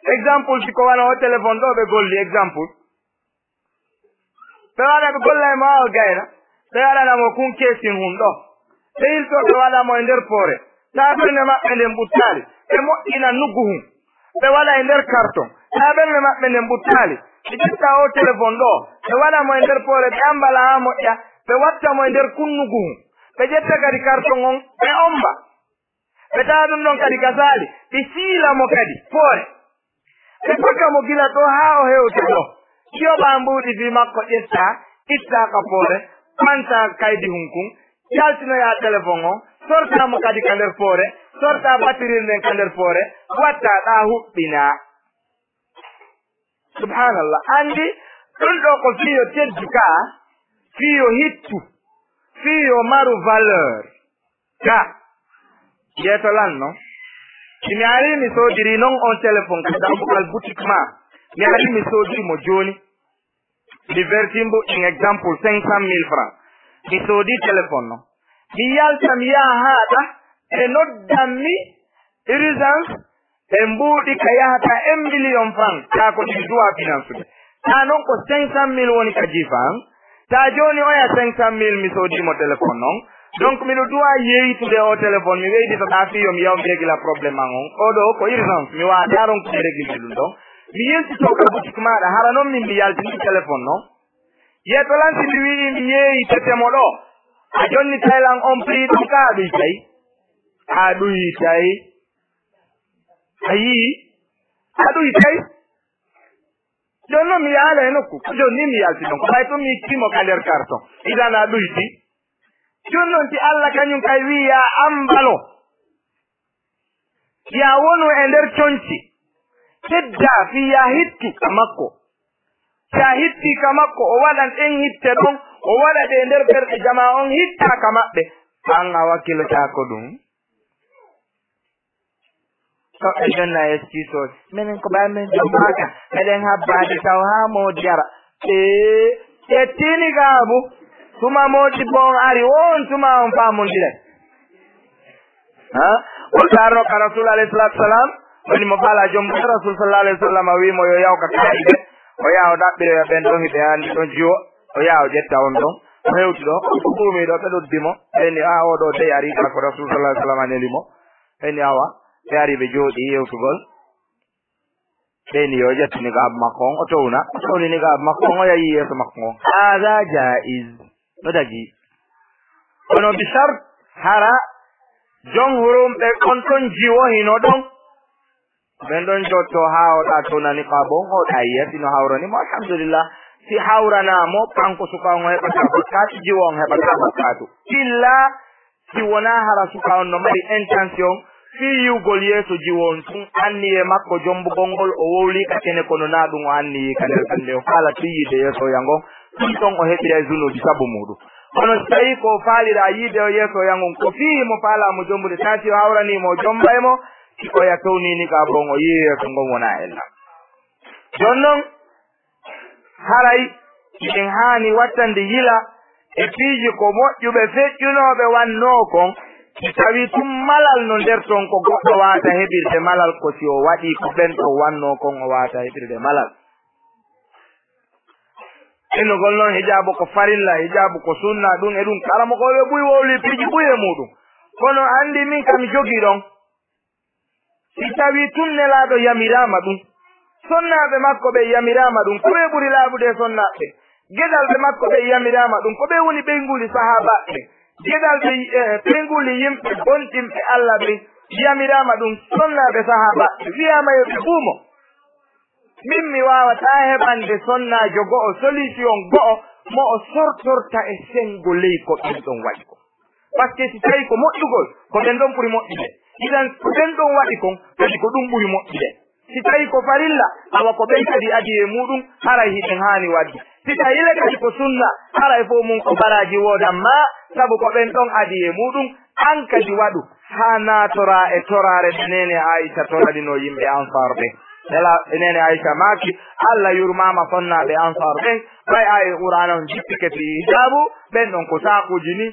Exemple, si ko wano o téléphone ɗo ɓe golli, exemple. Ɓe waɗa ɓe golla e mo awa gayna. Ɓe waɗana mo kun keesin hun ɗo. Ɓe ilto ɓe waɗa mo e nder poore. Taa ɓernde maɓɓe nden ɓuttaali. Ɓe moƴƴina nuggu hun. Ɓe waɗa e nder karton. Taa ɓernde maɓɓe nden ɓuttaali. Ɓe ƴetta o téléphone ɗo. Ɓe waɗa mo e nder poore. Ɓe ambala haa moƴƴa. Ɓe watta mo e nder kunnugu hun. Ɓe ƴetta kadi karton on. Ɓe omba. Ɓe tawa ɗum ɗon kadi gasaali, ɓe siila mo kadi poore. Ɓe paka mo gila ɗo haa o hewta ɗo. Yoɓa mbuuɗi fii makko ƴettaa, ittaa ka poore, pantaa kaydi hun kun, yaltinoyaa telefon on, sortaa mo kadi ka nder poore, sortaa batiriri nden ka nder poore, wattaa ɗaa huɓɓinaa. Subhanallah. Anndi ɗum ɗo ko fii yo teddu ka, fii yo hittu, fii yo maru valeur. Ka, yeeso lan non. Si mi ari mi soodiri non on téléphone ka dambugal boutique ma, mi ari mi soodi mo jooni. Mi verti mbo in exemple cinq cent mille francs. Mi soodi téléphone non. Mi yalta mi yaha haɗa, ɓe noddan mi urgence, ɓe mbuuɗi ka yahata un million francs, taa ko ɗi duwa finansude. Taa non ko cinq cent mille woni ka jifa an. Taa jooni oya cinq cent mille mi soodi mo téléphone non. Donc miɗo duwa yeeytude o téléphone, mi weydita ɗaa fii yo mi yaw mi régla problème an on. O ɗo ko urgence, mi waawataa ronkude réglide ɗum ɗon. Mi yiltito ka boutique maaɗa, hara non min mi yaltini téléphone non. Yeeto lan si mi wi'i mi yeeyitete mo ɗo. A jonnitay lan on prix ɗum ka a ɗuytay. A ɗuytay. A yii? A ɗuytay. Jooni non mi yaala e nokku. Ko jooni ni mi yalti ɗon. Ko ɓay tun mi itti mo ka nder karton. Idan a ɗuyti. Jooni non si Alla kañum kay wi'i yaa ambalo. Yaa wonu e nder conci. Teddaa fii yaa hittu ka makko. Si a hittii ka makko, o waɗan ɗen hitte ɗon, o waɗa ɗe e nder ɓerɗe jamaa on, hittaa ka maɓɓe. An a wakkilotaako ɗum. Toɓɓe jonna excuse on. Minen ko ɓay men jommaaka. Meɗen habbaade taw haa moodi ara. Ee, ƴettini gaabu. Tuma moodi bon ari, on tuma on faamondiray. Ha? O taarno ka Rasul alayhi salatu salam, woni mo faala jom ɓe. Rasul sallallahu alayhi wasallam wi mo yo yaw ka kaaɗi ɓe. O yaha o ɗaɓɓiroya ɓen ɗon hiɓe anndi ɗon jiwo. O yaha o ƴetta on ɗon. O hewti ɗo, o ɗuumi ɗo, ɓe ɗoddi mo. Ɓe ni, "A, o ɗo dey ari ka ko Rasul sallallahu alayhi wasallam neli mo." Ɓe ni, "Awa." Ɓe ari ɓe jooɗi yewtugol. Ɓe ni yo ƴettu niqab makko on, o towna. O towni niqab makko on, o yahi yeeso makko on. Haada jaiz. No dagi. Kono bi shart, hara jon hurum ɓe on ton jiwo hino ɗon. Ɓen ɗon jotto haa o ɗa to nani ka bon, o ɗa yiya sino hawrani mo, alhamdulillah. Si hawrana mo, kanko suka on o heɓata bakkatu, jiwo on heɓata bakkatu. Illa si wona hara suka on no mari intention fii yi'ugol yeeso jiwo on tun, anniye makko jombugol ngol, o wowli ka kene kono na ɗum o anniyi ka nder ɓernde, o faala tun yiide yeeso yango, tun ton o heɓira e zunubi sabu muɗum. Kono si tawi ko o faalira yiide o yeeso yango, ko fii mo faala mo jombude, taa si o hawrani mo, o jomba e mo, si oya townini ka bon, o yi'e yeeso ngon wona ella. Jon non, haray hiɗen haani wattande yila e piiji ko moƴƴuɓe feƴƴunooɓe wannoo kon, si tawii tun malal no nder ton ko goɗɗo waawata heɓirde malal, ko si o waɗii ko ɓen ɗon wannoo kon o waawata heɓirde malal. Innugol non hijaabu ko farilla, hijaabu ko sunna, ɗum e ɗum, karamokooɓe buy wowli piiji buy e muɗum. Kono anndi min kam mi jogii ɗon. Si tawii tun Nelaaɗo yamiraama ɗum, sonnaaɓe makko ɓe yamiraama ɗum, ko ɓe ɓuri laaɓude e sonnaaɓe? Geɗalɓe makko ɓe yamiraama ɗum, ko ɓe woni ɓeynguuli sahaabaaɓe ɓen? Geɗalɓe, eh, ɓeynguuli yimɓe bonɗinɓe Alla ɓen yamiraama ɗum, sonnaaɓe sahaabaaɓe ɓe wiyaama yo ɓe buumo. Min mi waawataa heɓande sonnaajo go'o, solution go'o, mo o sortorta e senngo ley ko ɓen ɗon waɗi ko. Parce que si tawii ko moƴƴugol, ko ɓen ɗon ɓuri moƴƴude. Idan, ko ɓen ɗon waɗi kon, kadi ko ɗum ɓuri moƴƴude. Si tawii ko farilla, awa ko ɓen kadi adii e muɗum, haray hiɗen haani waɗde. Si tawii le kadi ko sunna, haray fof mum ko baraaji woodan ma, sabu ko ɓen ɗon adii e muɗum, an kadi waɗu, haa naatoraa e toraare nde neene Aisha toraninoo yimɓe Ansaar ɓen. Nela-, neene Aisha maaki, Alla yurmaama sonnaaɓe Ansaar ɓen, ɓay aaye Qur'aana on jippike fii hijaabu, ɓen ɗon ko saakuuji ni,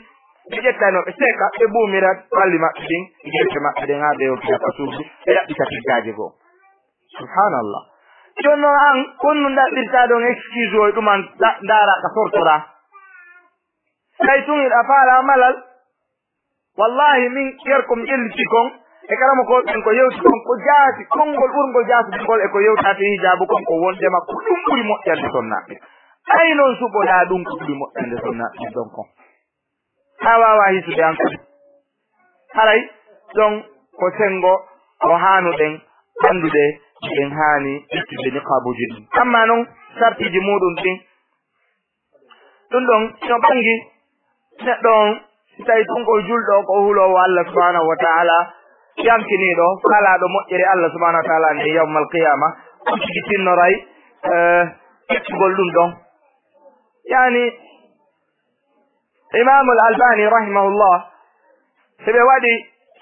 ɓe ƴettano, ɓe seeka, ɓe ɓuumira ɓalli maɓɓe ɗin, e gese maɓɓe ɗen, haa ɓe yottira ka suudu, ɓe ɗaɓɓita teggaaje goo. Subhanallah. Jooni noon an, ko honɗum ɗaɓɓirtaa ɗon excuse o e ɗum an, ɗa-, ndaara ka sortoraa? Tawi tun hiɗa faalaa malal? Wallahi, min yer ko mi ƴelliti kon, e karamokooɓe ɓen ko yewti kon, ko jaasi, konngol ɓurngol jaasude ngol e ko yewtaa fii hijaabu kon, ko wondema ko ɗum ɓuri moƴƴande sonnaaɓe. Ay noon suɓoɗaa ɗum ko ɓuri moƴƴande sonnaaɓe ɗon kon. Haa waawaa hisude an kadi. Haray ɗon ko senngo ko haanuɗen anndude, hiɗen haani ƴettude niqaabuuji ɗin. Ammaa noon, sartiiji muuɗum ɗin, ɗum ɗon no ɓanngi neɗɗo on, si tawii ɗum ko julɗo, ko huloowo Allah subhanahu wa ta'ala, yankiniiɗo, faalaaɗo moƴƴere Allah subhanahu wa ta'ala nden yawmal qiyaama, on tigi tinnoray, eh, ƴettugol ɗum ɗon. Yaani, Imaamul Albani rahimahullah, si ɓe waɗi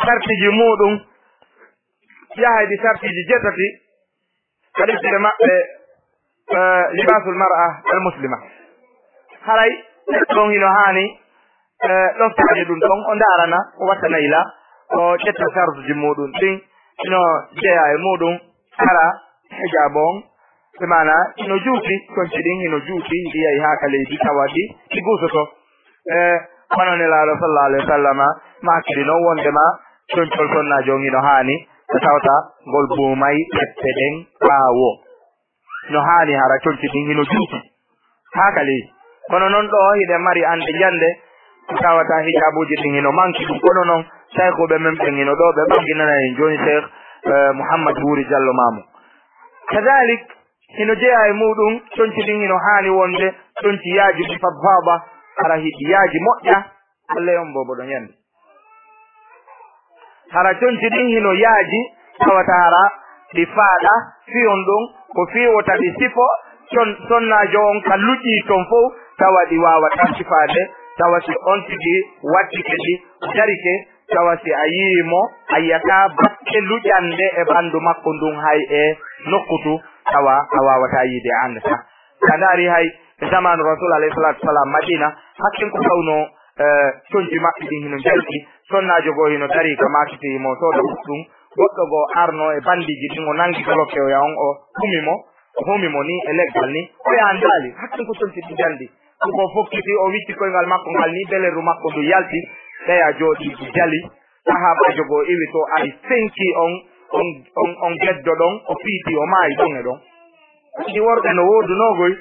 sartiiji muuɗum, yaha e ɗi sartiiji jeetati, ka deftere maɓɓe, eh, Libaasul Mar'a al Muslima. Haray, ɗon hino haani, eh, ɗoftaade ɗum ɗon, o ndaarana, o wattana ila, o ƴetta sartuuji muuɗum ɗin, hino jeyaa e muuɗum, hara hijaabu on, ɓe maana hino juuti, conci ɗin hino juuti, ɗi yahi haa ka leydi, tawa ɗi, ɗi guusoto. Eh, kono Nelaaɗo sallallahu alaihi wa sallama maakiri noon wondema concol sonnaajo on hino haani, ko tawata ngol buumay ƴeppe ɗen ɓaawo. No haani hara conci ɗin hino juuti haa ka leydi. Kono noon ɗoo hiɗen mari annde njannde, ko tawata hijaabuuji ɗin hino manki ɗum. Kono noon, saykuuɓe men ɓen hino ɗoo, ɓe ɓanginana en jooni Cheikh, eh, Mouhammad Wuri Diallo Mamou. Kadalik, hino jeyaa e muuɗum, conci ɗin hino haani wonde conci yaajuɗi fadfaada, hara hiɗi yaaji moƴƴa, alle on boobo ɗon yandi. Hara conci ɗin hino yaaji, tawata hara ɗi faaɗa, fii on ɗon, ko fii wota ɗi sifo, con-, sonnaajo on ka luƴƴii ton fow, tawa ɗi waawataa sifaade, tawa si on tigi wattike ɗi, darike, tawa si a yii mo, a yiyataa batte luƴannde e ɓanndu makko ndun hay e nokkutu, tawa a waawataa yiide, a anndataa. Ka ndaari hay e zamaanu Rasul alayhi salatu wasalam Madina, hakken ko tawno, eh, conci maɓɓe ɗin hino njalti, sonnaajo goo hino dari ka maakiti mo sooda goɗɗum, goɗɗo goo arno e bandiiji ɗin, o nangi doloke oya on, o humi mo, o humi mo ni e leggal ni, o yahan daali, hakken ko conci ɗin njaldi. Kanko o fokkiti, o wicci koyngal makko ngal ni, belerru makko ndu yalti, ɓeya jooɗi ndu jali. Sahaabaajo goo iwi to ari senki on, on, on, on geddo ɗon, o fiiti, o maayi ɗon e ɗon. Anndi worɓe no woodunoo goy.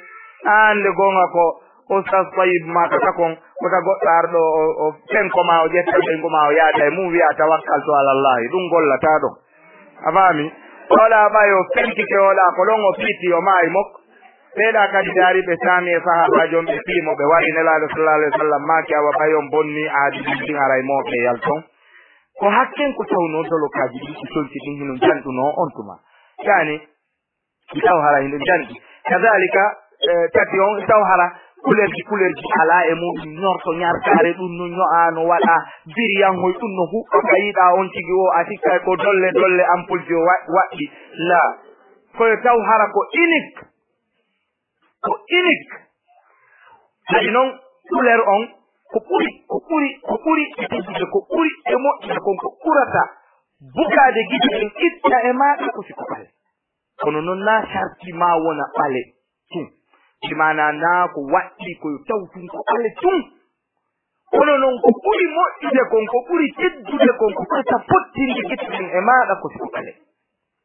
Aan nde goonga ko Ustaz Tayyib maaka ka kon, wota goɗɗo ar ɗo o, o fenko ma, o ƴetta ɓeyngu ma, o yaada e mum, wiya, "Tawakkaltu ala Allahi." Ɗum gollataa ɗon. A faami? Wala ɓay o fenkike, wala ko ɗon o piiti, o maayi mok. Ɓeeɗa kadi daari ɓe saami e sahaabaajo on, ɓe pii mo, ɓe wari Nelaaɗo sallallahu alaihi wasallam maaki, "Awa ɓay on bonni aadi ɗin, ɗin haray mooɓe yalton." Ko hakken ko tawnoo dolokaaji ɗin, ko solti ɗin hino janɗunoo on tuma. Yani, mi taw hara hino janɗi. Kadalika, eh, tati on, taw hara kulerji, kulerji alaa e muɗum, ñorto ñarkaare ɗum no ño'aa, no waɗa biriyanhoy, ɗum no huɓɓa, ka yiɗaa on tigi o, a sikka ko dolle, dolle ampulji o wa-, waɗɗi. La, koyo taw hara ko inik, ko inik. Kadi non, kuler on, ko ɓuri, ko ɓuri, ko ɓuri e teddude, ko ɓuri e moƴƴude kon, ko ɓurata bugaade gite ɗen itta e maaɗa ko si ko ɓale. Kono non naa sarti ma wona ɓale tun. Bi maanaa naa ko waɗɗi ko yo taw tun ko ɓale tun. Kono non ko ɓuri moƴƴude kon, ko ɓuri teddude kon, ko ɓurata fottinde gite ɗen e maaɗa ko si ko ɓale.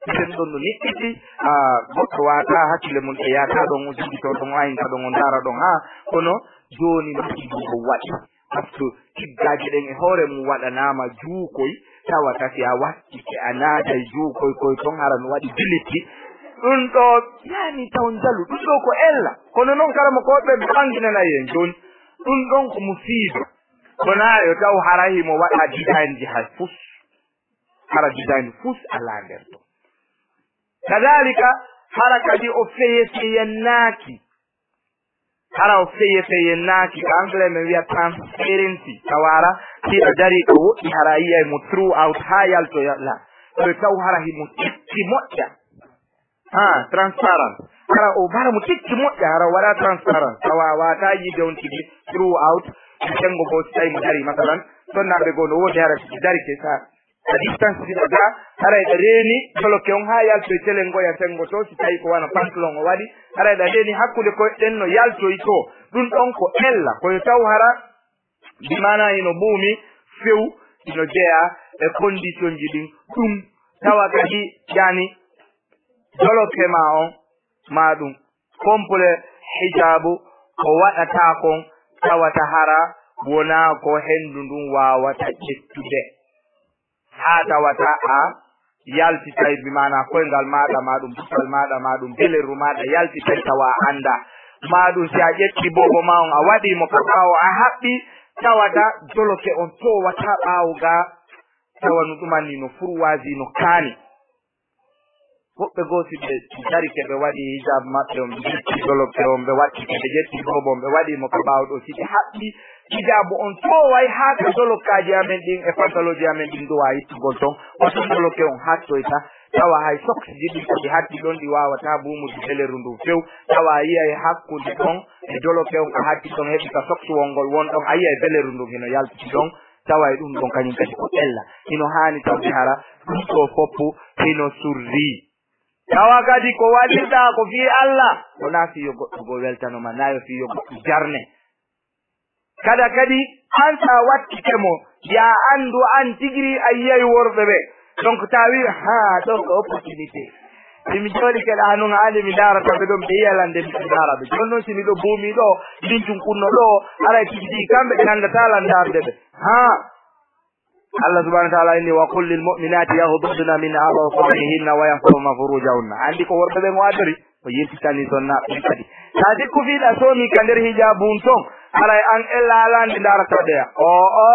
Sen ɗon no niɗɗiti, a, goɗɗo waata hakkille mum e yaata ɗon, o jogito ɗon, o aynta ɗon, o ndaara ɗon, haa. Kono jooni no ɗum ɗo waɗi. Par ce que tiggaaje ɗen e hoore mum waɗanaama juukoy, tawata si a wattike a naatay juukoy koy ton hara no waɗi bilitti. Ɗum ɗo yani taw njalu, ɗum ɗo ko ella. Kono noon kala mo ko ɓe ɓanginana en jooni. Ɗum ɗon ko musiiba. Wonaa yo taw hara himo waɗa design ji hay fus. Hara design fus alaa nder ton. Kadalika, hara kadi o feye feyennaaki. Hara o feye feyennaaki, ka anglais men wiya transparency. Tawa hara, si a darii ka woɗɗi, hara a yiyay mo throughout haa yaltoya la. Ko taw hara himo tikki moƴƴa. Ha, transparent. Hara o bara mo tikki moƴƴa, hara o waɗa transparent. Tawa a waata yiide on tigi throughout. Senngo goo si tawi mo darii, masalan, sonnaaɓe goo no woodi hara si darike sa a distance ɗiɗa ga, haray ɗa reeni doloke on haa yaltoy telen ngoya senngo to, si tawi ko wano pantalon o waɗi, haray ɗa reeni hakkunde koyɗe ɗen no yaltoy to. Ɗum ɗon ko ella, ko yo taw hara, bi maana hino buumi few, hino jeyaa e condition ji ɗin. Ɗum tawa kadi, yani, doloke ma on, ma ɗum, complet hijaabu, ko waɗata kon, tawata hara wonaa ko henndu ndun waawata ƴettude. Haa tawata a yaltitay, bi maanaa koyngal maaɗa, maa ɗum butal maaɗa, maa ɗum belerru maaɗa yaltitay, tawa a anndaa. Maa ɗum si a ƴetti boobo maa on, a waɗii mo ka ɓaawo, a haɓɓi, tawata doloke on toowataa ɓaawo gaa, tawa no ɗumanni no furwaasi, no kaani. Woɓɓe goo si ɓe darike, ɓe waɗi hijab maɓɓe on, ɓe ƴetti doloke on, ɓe waɗi, ɓe ƴetti boobo on, ɓe waɗi mo ka ɓaawo ɗoo, si ɓe haɓɓi hijaabu on tooway haa ka dolokaaji amen ɗin e pantalooji amen ɗin duwa ittugol ton, ko ton doloke on hattoyta, tawa hay soksiji ɗin ko ɗi hatti ɗon, ɗi waawataa buumude beleru ndun few, tawa a yiyay hakkunde ɗon e doloke on ka hatti ɗon, heɓi ka sokswol ngol won ɗon, a yiyay beleru ndun hino yaltiti ɗon, tawa e ɗum ɗon kañum kadi ko ella. Hino haani tawde hara ɗum ɗoo foppu hino surri. Tawa kadi ko waɗirɗaa ko fii Alla, wonaa fii yo goɗɗo goo weltano ma, naa yo fii yo goɗɗo jarne. Kada kadi, an sa wattike mo, yaa anndu an tigiri a yiyay worɓe ɓe. Donc, tawi, haa, ɗoo ko opportunité. Si mi jooɗike ɗaa nun, haali mi ndaarata ɓe ɗon, ɓe yiya lan de mi ndaara ɓe. Jooni non, si miɗo buumi ɗoo, lincun kunno ɗoo, haray tigi tigi kamɓe ɓe nanndataa lan ndaarde ɓe. Haa. Allah subhanahu wa ta'ala inni, "Wa qul lil mu'minati yaghdudna min absarihinna wa yahfazna furujahunna." Anndi ko worɓe ɓen o adori, o yiltitani sonnaaɓe ɓen kadi. Sa sikku fii ɗa soomi ka nder hijaabu on ton, haray an ella alaa nde ndaarata ɓe ya. O, o.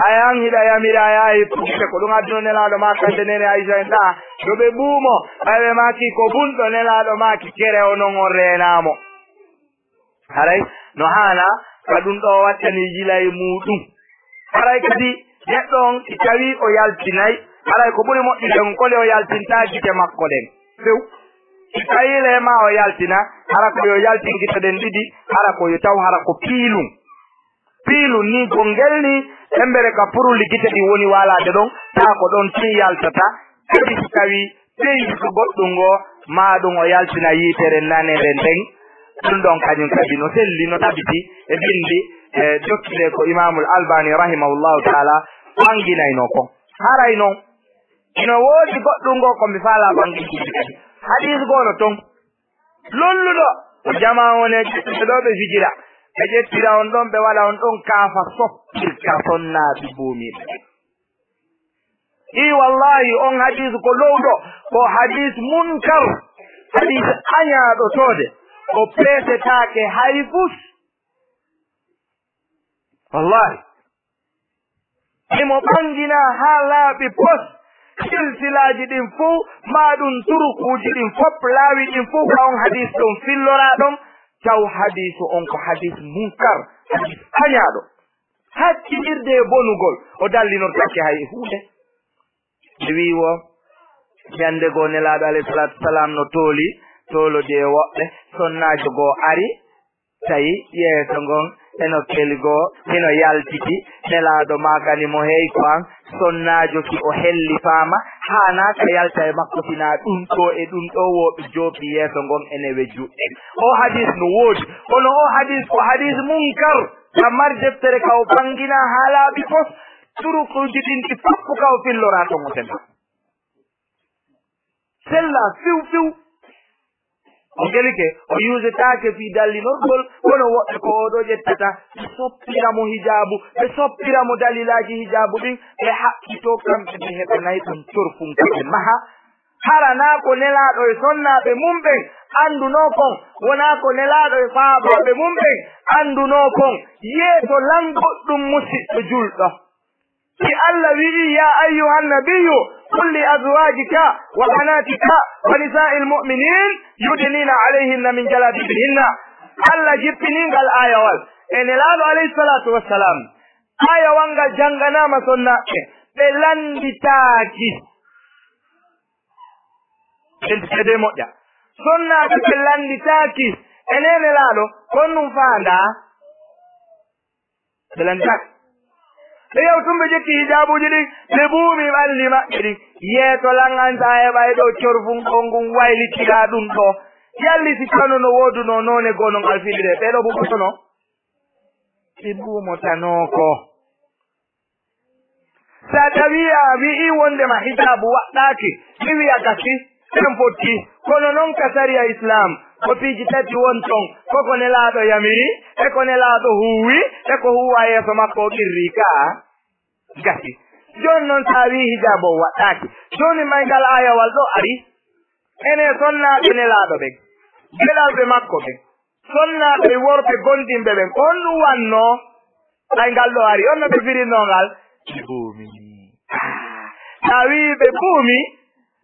Ay an hiɗa yamira ya e puɗɗite ko ɗum adduno Nelaaɗo maa kande nene Aysa en ɗa, yo ɓe buumo, ɓay ɓe maaki ko bunɗo Nelaaɗo maaki kere o non on reenaamo. Haray no haana ka ɗum ɗoo wattani yila e muuɗum. Haray kadi neɗɗo on si tawii o yaltinay, haray ko ɓuri moƴƴude on ko nde o yaltintaa gite makko ɗen few. Si tawii le maa o yaltina, hara ko yo yaltin gite ɗen ɗiɗi, hara ko yo taw hara ko piilum. Piilum ni gongel ni, embere ka puruli gite ɗin woni waalaade ɗon, taa ko ɗon tun yaltata. Kadi si tawii ɓeydi ko goɗɗum ngoo, maa ɗum o yaltina yiitere nanere nden. Ɗum ɗon kañum kadi no selli, no tabiti e binndi, e dottire ko Imaamul Albani rahimahullahu taala ɓanginayno kon. Haray non, ino woodi goɗɗum ngoo ko mi faalaa ɓangintude kadi. Hadiis goo no ton. Lolluɗo, Ko jamaa on e ƴettude ɗo ɓe fijira. Ɓe ƴettira on ɗon, ɓe waɗa on ɗon kaafa soppirka sonnaaɓe buumiiɓe ɓen. Ii, wallaahi, on hadiis ko lowɗo, ko hadiis munkar, hadiis añaaɗo toode, o peesetaake hay fus. Wallaahi. Himo ɓanginaa haa laaɓi pos, silsilaaji ɗin fow, maa ɗum turukuuji ɗin fof, laawi ɗin fof, ka on hadiis ɗon filloraa ɗon, taw hadiisu on ko hadiis munkar, hadiis añaaɗo. Hakkilirde e bonugol, o dallinortaake hay e huunde. Ɓe wi'i wo, ñande goo Nelaaɗo alayhi salaatu wasalaam no tooli, toolodi e woɓɓe, sonnaajo goo ari, tawi yeeso ngon eno keli goo, hino yaltiti, Nelaaɗo maakani mo, "Hey ko an, sonnaajo ki o hellifaama, haanaa ka yalta e makko, sinaa ɗum ɗoo e ɗum ɗoo." Wo ɓe joopi yeeso ngon ene we juɗɗe. O hadiis no woodi, kono o hadiis ko hadiis munkar. Ka mari deftere ka o ɓanginaa haa laaɓi pos, turukuuji ɗin ɗi fof ka o filloraa ton o senda. Sella fiw fiw. O gelike, o yuusetaake fii dallinorgol, kono woɓɓe ko oo ɗoo ƴettata, ɓe soppira mo hijaabu, ɓe soppira mo dalilaaji hijaabu ɗin, ɓe haɓɓitoo kamɓe, ɓe heɓanay ɗum torfun ka ɓe maha. Hara naa ko Nelaaɗo e sonnaaɓe mum ɓen anndunoo kon, wonaa ko Nelaaɗo e sahaabaaɓe mum ɓen anndunoo kon, yeeso lan goɗɗum musiɗɗo julɗo. Si Alla wi'i, "Yaa ayyuhan nabiyyu, qul li azwaajika wa banaatika wa nisaa'il mu'miniin yudniina alayhinna min jalaabiibihinna." Alla jippini ngal aayawal e Nelaaɗo alayhi salaatu wassalaam. Aayawal ngal jannganaama sonnaaɓe, ɓe lannditaaki. Ɓen seedee moƴƴa. Sonnaaɓe ɓe lannditaaki. Enee Nelaaɗo, kon ɗum faandaa? Ɓe lannditaaki. Ɓe yawtun, ɓe ƴetti hijaabuuji ɗin, ɓe ɓuumi ɓalli maɓɓe ɗin. Yeeto lan an, sa heɓay ɗoo corfun ɗoo ngun waylitiraa ɗum ɗoo. Yalli si tawno no woodunoo noone goo no ngal filiree, ɓee ɗoo ɓuumotono? Ɓe ɓuumotanooko. Sa tawii a wi'ii wonndema hijaabu waɗɗaaki, mi wi'a gasi, ɗen fotti. Kono non ka sariya Islaam, ko piiji tati won ton, ko ko Nelaaɗo yamiri, e ko Nelaaɗo huuwi, e ko huuwa yeeso makko o qirri ka gasi. Jooni non sa wi'ii hijaabu on waɗɗaaki. Jooni may ngal aayawal ɗoo ari, enen sonnaaɓe Nelaaɗo ɓen, geɗalɓe makko ɓen, sonnaaɓe worɓe gomɗinɓe ɓen, ko honɗum wannoo? Ɓay ngal ɗoo ari, honno ɓe firinnoo ngal? Ɓe ɓuumi. Ah, tawi ɓe ɓuumi,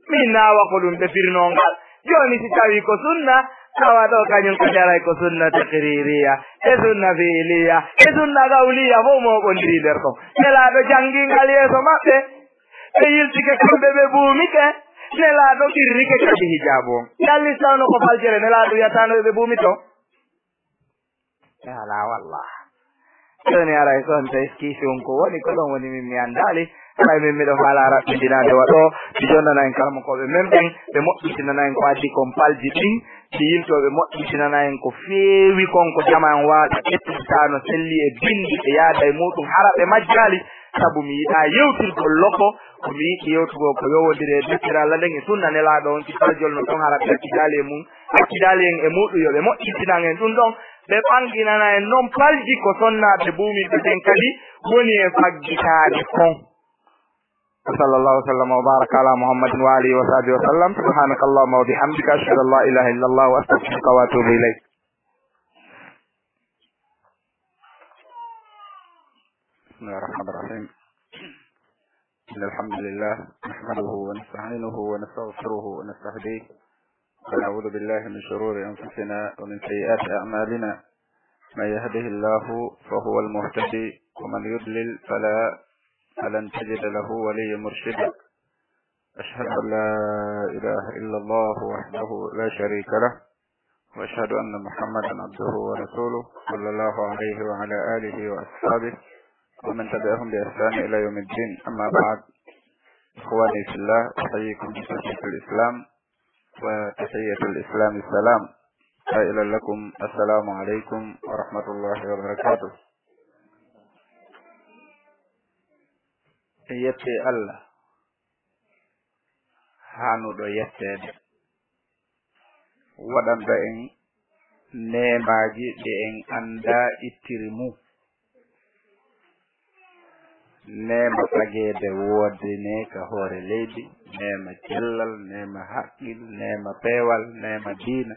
min naawa ko ɗum ɓe firinnoo ngal. Jooni si tawii ko sunna, tawa ɗoo kañum kadi aray ko sunna taqririya, e sunna fiiliya, e sunna gawliya, fof mooɓondirii nder ɗon. Nelaaɗo janngii ngal yeeso maɓɓe, ɓe yiltike kamɓe, ɓe ɓuumike. Nelaaɗo qirrike kadi hijaabu on. Yalli si tawno ko faljere, Nelaaɗo wiyataano yo ɓe ɓuumito? E alaa wallah. Jooni aray ko on tawi kiisi on ko woni, ko ɗon woni min mi anndaali. Aray min miɗo faalaa raɓɓindinaade wa ɗoo, mi jonnana en karamokooɓe men ɓen, ɓe moƴƴintinana en ko addi kon palji ɗin, ɓe yiltoo ɓe moƴƴintinana en ko feewi kon, ko jama en waata ƴettude taa no selli e binndi, ɓe yaada e muuɗum, hara ɓe majjaali. Sabu mi yiɗaa yewtirgol loko, ko mi yiɗi yewtugol ko yowondiri e deftere Alla nden e sunna Nelaaɗo on, si faljol no ɗon hara ɓe accidaali e mum, accidaali en e muuɗum, yo ɓe moƴƴintinan en ɗum ɗon, ɓe ɓanginana en non palji ko sonnaaɓe buumiiɓe ɓen kadi woni e faggitaade kon. Wa sallallahu wa sallama wa baraka ala Muhammadin wa alihi wa sahbihi wa sallam. Subhanaka Allahumma wa bihamdika, ashhadu an la ilaha illa Allah wa astaghfiruka wa atubu ilayk. بسم الله الرحمن الرحيم. إن الحمد لله نحمده ونستعينه ونستغفره ونستهديه، ونعوذ بالله من شرور أنفسنا ومن سيئات أعمالنا. من يهده الله فهو المهتدي، ومن يضلل فلا، فلن تجد له وليا مرشدا. أشهد أن لا إله إلا الله وحده لا شريك له، وأشهد أن محمدا عبده ورسوله، صلى الله عليه وعلى آله وأصحابه ومن تبعهم بإحسان إلى يوم الدين. أما بعد، إخواني في الله، أحييكم بتحية الإسلام، وتحية الإسلام السلام، قائلا لكم: السلام عليكم ورحمة الله وبركاته. En yetti Allah haanuɗo yetteede, waɗanɗo en neemaaji ɗi en anndaa ittiri mum. Neema fageede woodde ne ka hoore leydi, neema cellal, neema haqqil, neema peewal, neema diina,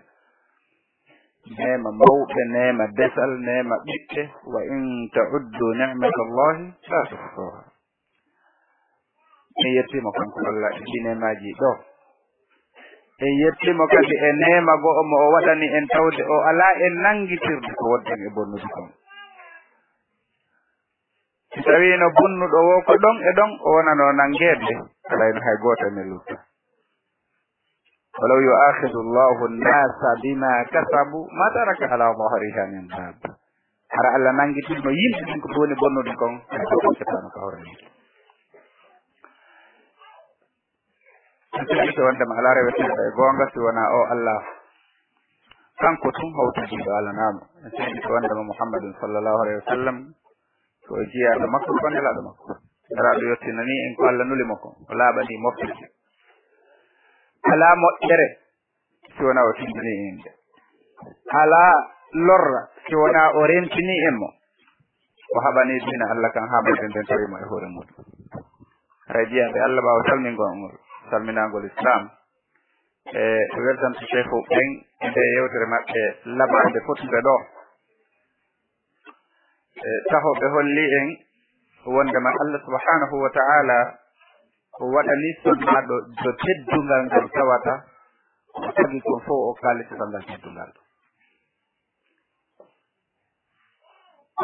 neema mawɓe, neema desal, neema ɓiɓɓe. "Wa in ta'uddu ni'matallahi la tuhsuha." En yettiima kanko Allah e ɗi neemaaji ɗo. En yettiima kadi e neema go'o mo o waɗani en, tawde o alaa e nanngitirde ko wonɗen e bonnude kon. Si tawiino bonnuɗo woo ko ɗon e ɗon, o wonano nanngeede, alaa hay gooto e men lutta. "Walaw yu'akhidhu Allahu an-nasa bima kasabu ma taraka ala dhahriha min dab." Hara Allah nanngitirno yimɓe ɓen ko ɓe woni bonnude kon, hay gooto heɓtaano ka hoore mum. En seedike wondema alaa reweteeɗo e goonga si wonaa o Allah. Kanko tun hawtodiiɗo alanaama. En seedike wondema Muhammadun sallallahu alayhi wa sallam ko jiyaaɗo makko, ko nelaaɗo makko. Nelaaɗo yottinanii en ko Allah nuli mo ko, o laaɓanii mofte. Alaa moƴƴere si wonaa o tindinii en nde. Alaa lorra si wonaa o rentinii en mo. O haɓanii diina Allah kan haa mbayde nden tawi mo e hoore mum. Haray jiyaaɓe Allah, ɓaawo salmingol ngol, salminaangol Islam, e weltanto Sheikhu ɓen e nde yewtere maɓɓe laɓaande fotnde ɗo. E taho ɓe holli en wondema Allah subhanahu wa ta'ala o waɗani sonnaajo jo teddungal ngal tawata ko tagi kon fof o kaalisital ngal teddungal.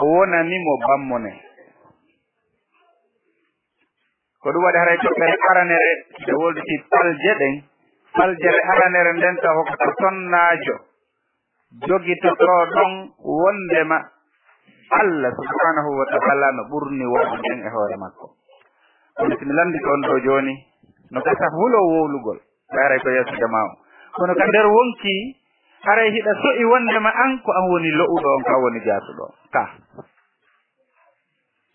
O wonani mo bammune. Ko ɗum waɗi haray toɓɓere aranere nde wolditi palje ɗen. Paljere aranere nden taho ko sonnaajo jogitotoo ɗon wondema Allah subhanahu wa ta'ala no ɓurni wonde nden e hoore makko. Kono si mi lanndike on ɗo jooni, no gasa huloo wowlugol, ɓayray ko yeeso jamaa on. Kono ka nder wonki, haray hiɗa so'i wondema an ko an woni lo'uɗo on, ko an woni jaasuɗo on. Ka.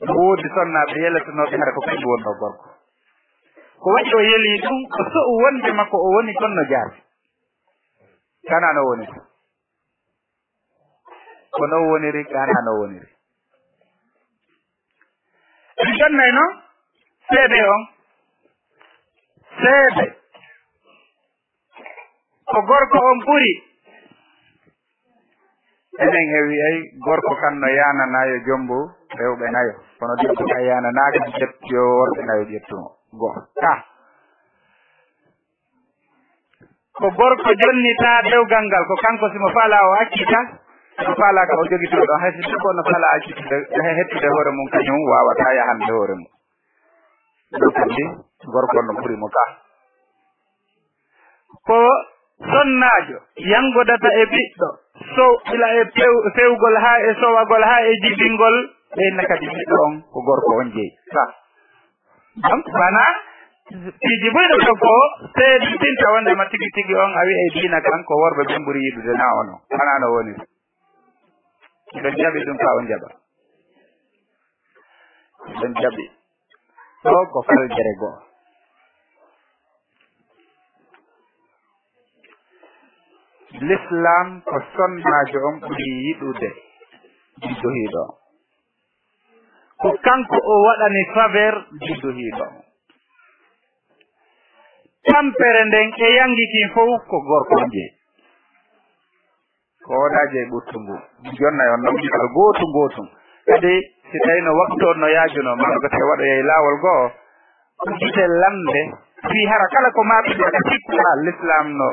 No woodi sonnaaɓe yeletonooɓe hara ko kañum wonnoo gorko. Ko waɗi o yeli ɗum, o so'u wondema ko o woni kon no jaasi. Kana no woniri. Ko no woniri, kana no woniri. En jonnay noon seede on. Seede. Ko gorko on ɓuri. Enen e wi'ay gorko kan no yaana nayo jombo rewɓe nayo. Kono debbo kan yaana naaka ƴetto worɓe nayo ƴettumo. Go. Ka. Ko gorko jonnita dewgal ngal, ko kanko si mo faala o accita, si mo faala ka o jogito ɗon, hay si debbo no faala accitude, he-, hettude hoore mum kañum waawata yahande hoore mum. Ɗum kadi gorko no ɓuri mo ka. Ko sonnaajo yangodata e ɓiɗɗo, so ila e pew-, fewgol haa e sowagol haa e jibingol, ɓe inna kadi ɓiɗɗo on ko gorko on jeyi. Ka. Donc, maanaa, piiji buyɗo ɗo ko seedinta wondema tigi tigi on a wi'ay diina kan ko worɓe ɓen ɓuri yiɗude, na ono. Maanaa no woni. Ɗon jaɓi ɗum ka on jaɓa. Ɗon jaɓi. Ɗo ko faljere goo. L'islam ko sonnaajo on ɓuri yiɗude. Jidduhiiɗo. Ko kanko o waɗani faveur jidduhiiɗo. Tampere nden e yangi kin fow ko gorko on jeyi. Ko wona jeyi ɓurtungu. Jonna on non kal gootu gootu. Kadi si tawino waktu on no yaajuno, ma ko te waɗoyay laawol goo, ko gite lamnde, fii hara kala ko maaɓi ka sikku, a, l'islam no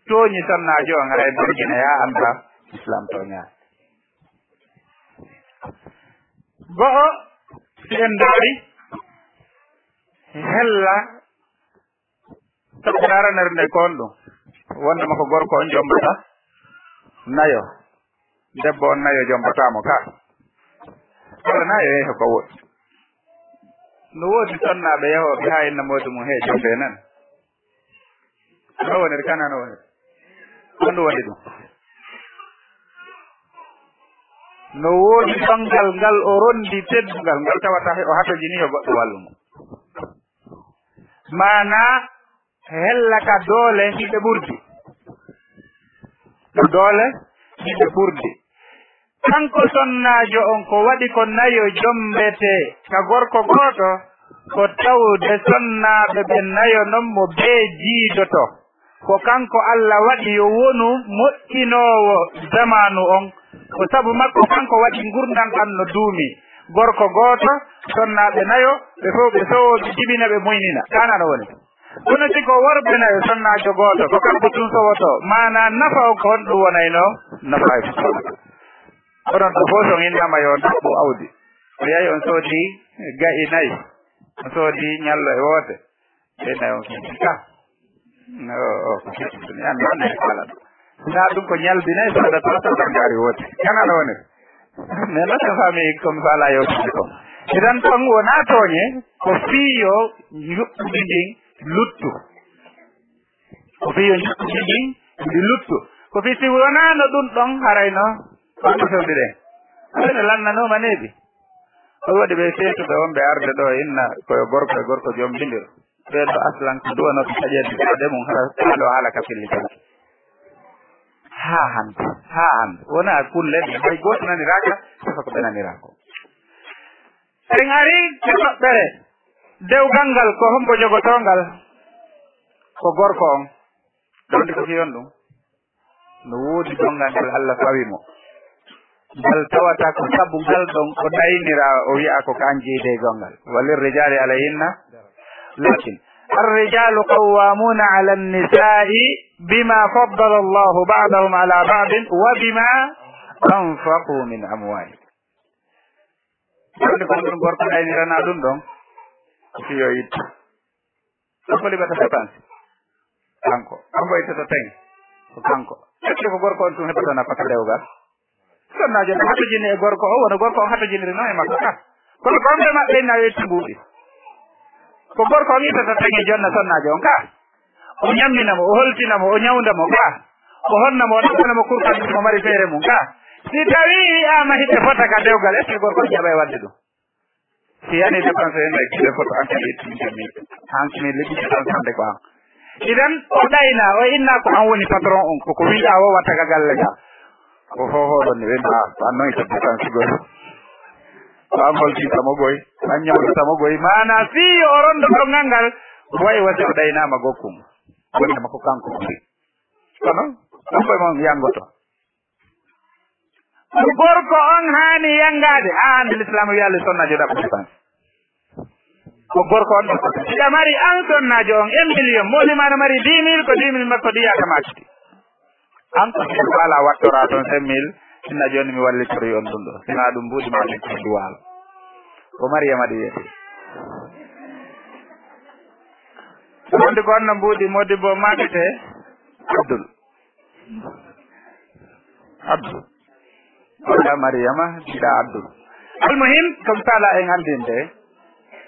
tooñi sonnaajo on, haray bonjina ya anta, islam tooñaa. Go'o, si en ndaari, hella, sabu aranere nde kon ɗum, wondema ko gorko on jombata nayo, debbo on nayo jombata mo ka. Kala nayo yehi ko woɗɗi. No woodi sonnaaɓe yahooɓe haa inna moodi mum he jombe nan. No woniri kana, no woniri. Honɗum woni ɗum? No woodi banngal ngal o rondi teddungal, ngal tawata o hatojini yo goɗɗo wallu mo. Maanaa hella ka doole hiɓe ɓurdi. Ɗum doole ɓe ɓurdi. Kanko sonnaajo on, ko waɗi ko nayo jommbetee ka gorko gooto, ko tawde sonnaaɓe ɓe nayo non mo bee jiidoto. Ko kanko Alla waɗi yo wonu moƴƴinoowo zamaanu on. Ko sabu makko kanko waɗi ngurndan ɗan no duumi. Gorko gooto, sonnaaɓe nayo, ɓe fow ɓe sowoo, ɓe jibina, ɓe muynina. Ka non woni. Kono si ko worɓe nayo, sonnaajo gooto, ko kanko tun sowotoo. Maanaa nafa on ko honɗun wonayno? Nafa e fow. Onon ɗoo fow, so on innama yo on ɗaɓɓu awdi, o yahi on soodi ga'i nayi, on soodi ñallo e woote, ɓe nayi on kadi ka. No, o, ko fittude ni, an, an, an, kala ɗum. Sinaa ɗum ko ñalbi nayi soodata, soodata ngaari woote. Kana ɗo woni. Mais non, c'est famille comme ça, là, yo, ko. Idan kon wonaa tooñe, ko fii yo njuɓɓudi ndin luttu. Ko fii yo njuɓɓudi ndin ndi luttu. Ko fii si wonaano ɗum ɗon, harayno, ko ɗum fewndi ɗen. Harayno lannanooma neeɓi. Ko waɗi ɓe seetuɓe wonɓe arde ɗo, inna ko yo gorko e gorko jombindir. Ɓee ɗo aslan ko duwanooɓe taƴeede baɗe mum, hara ɗo haala ka fillitaki. Haa hannde, haa hannde. Wonaa kulle ɗe, hay gooto naniraaka, sifa ko ɓe naniraako. En ari e toɓɓere dewgal ngal, ko hombo jogotoo ngal? Ko gorko on. Ɗon ko fii on ɗum. No woodi donngal ngal Alla fawi mo. Ngal tawata ko sabu ngal ɗon o ɗaynira, o wi'a ko kan jeyi dewgal ngal. Walirrijali alayhinna. Lakin, الرجال قوامون على النساء بما فضل الله بعضهم على بعض وبما أنفقوا من أموالهم. Wonde ko ɗum gorko ɗaynirana ɗum ɗon, ko fii yo ittu. Kanko liɓata dépense. Kanko. Kanko ittata teŋ. Ko kanko. Est-ce que ko gorko on tun heɓata nafaka dewgal? Sonnaajo no hatojini e gorko o, wano gorko on hatojiniri non e makko ka. Kono ko on ɓe maɓɓe inna yo ittu mbuuɗi. Ko gorko on ittata teŋ e jonna sonnaajo on ka. O ñammina mo, o holtina mo, o ñawnda mo ka. O honna mo, o ɗaɓɓana mo kurkal mo mari feere mum ka. Si tawii wi'aama hite fota ka dewgal, est-ce que gorko on jaɓay waɗde ɗum? Si yani dépense en ay kile foto an kadi ittinde mi. An kini liɓi dépense hande ko an. Idan o ɗayna, o inna ko an woni patron on, ko ko wiɗa o watta ka galle ka. Ko hoho ɗon ni ɓe mba, an non ko dépense gol. An holti tamo goy, an ñawta tamo goy. Maana fii o rondo ɗon ngal, way wasi o ɗaynama gokkum. Wonde ma ko kanko ɓuri. Kono, ɗum koye mon yangoto. Ko gorko on haani yangaade. A hannde l'islam wi'a le sonnaajo ɗaɓɓu dépense. Ko gorko on ɗaɓɓata. Si a mari an sonnaajo on un million, mo ni mana mari dix mille, ko dix mille makko ɗi yaata maakiti. An ko si faala wattora toon cinq mille, inna jooni mi wallitori on ɗum ɗo. Sinaa ɗum mbuuɗi ma ɗin ko duwaal. Ko Mariama ɗi wiyete. Wonde ko on no mbuuɗi Modibbo maakete Abdul. Abdu. Walla Mariama, jiɗa Abdu. Almuhim, comme ça là, en anndinde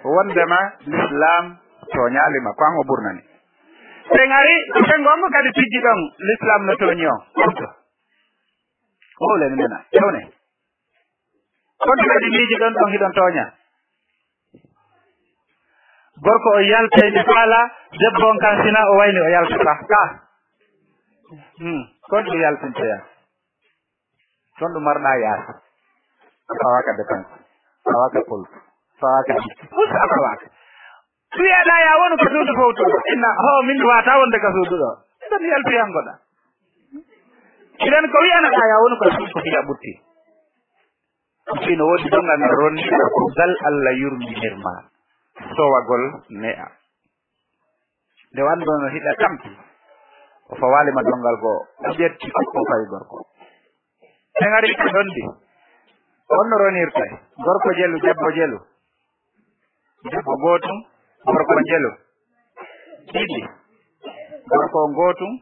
wondema l'islam tooñaali ma, ko an o ɓurnani. Sen ari, sen gongo kadi tijji ɗon, l'islam no tooñi on. Konto. Owle mi nana, ewne. Konto kadi miiji ɗon, ɗon hiɗon tooña. Gorko o yaltay nde faala, debbo on kan sina o wayni o yaltata. Ka. Hmm. Kon ɗum yaltintoya. Kon ɗum marɗa yaasi. Fawaaka dépense. Fawaaka pol. Fawaaka ɗi. Musa fawaaka. Wi'aɗa ya wonu ko suudu fowtuɗo. Inna, ho, min wata wonde ko suudu ɗo. Ɗon yalti yangoɗa. Idan ko wi'anaɗa ya wonu ko suudu ko fiya ɓutti. Ko fii no woodi dongal ngal ronnira ko ngal Alla yurminirma. Sowagol ne'a. Nde wannoo no hiɗa tampi, o fawaali ma dongal goo, o ƴetti ko fawi gorko. Ɓe ngari ko donndi. On no ronirta. Gorko jelu, debbo jelu. Debbo gootum, gorko njelo. Ɗiɗi. Gorko on gootum,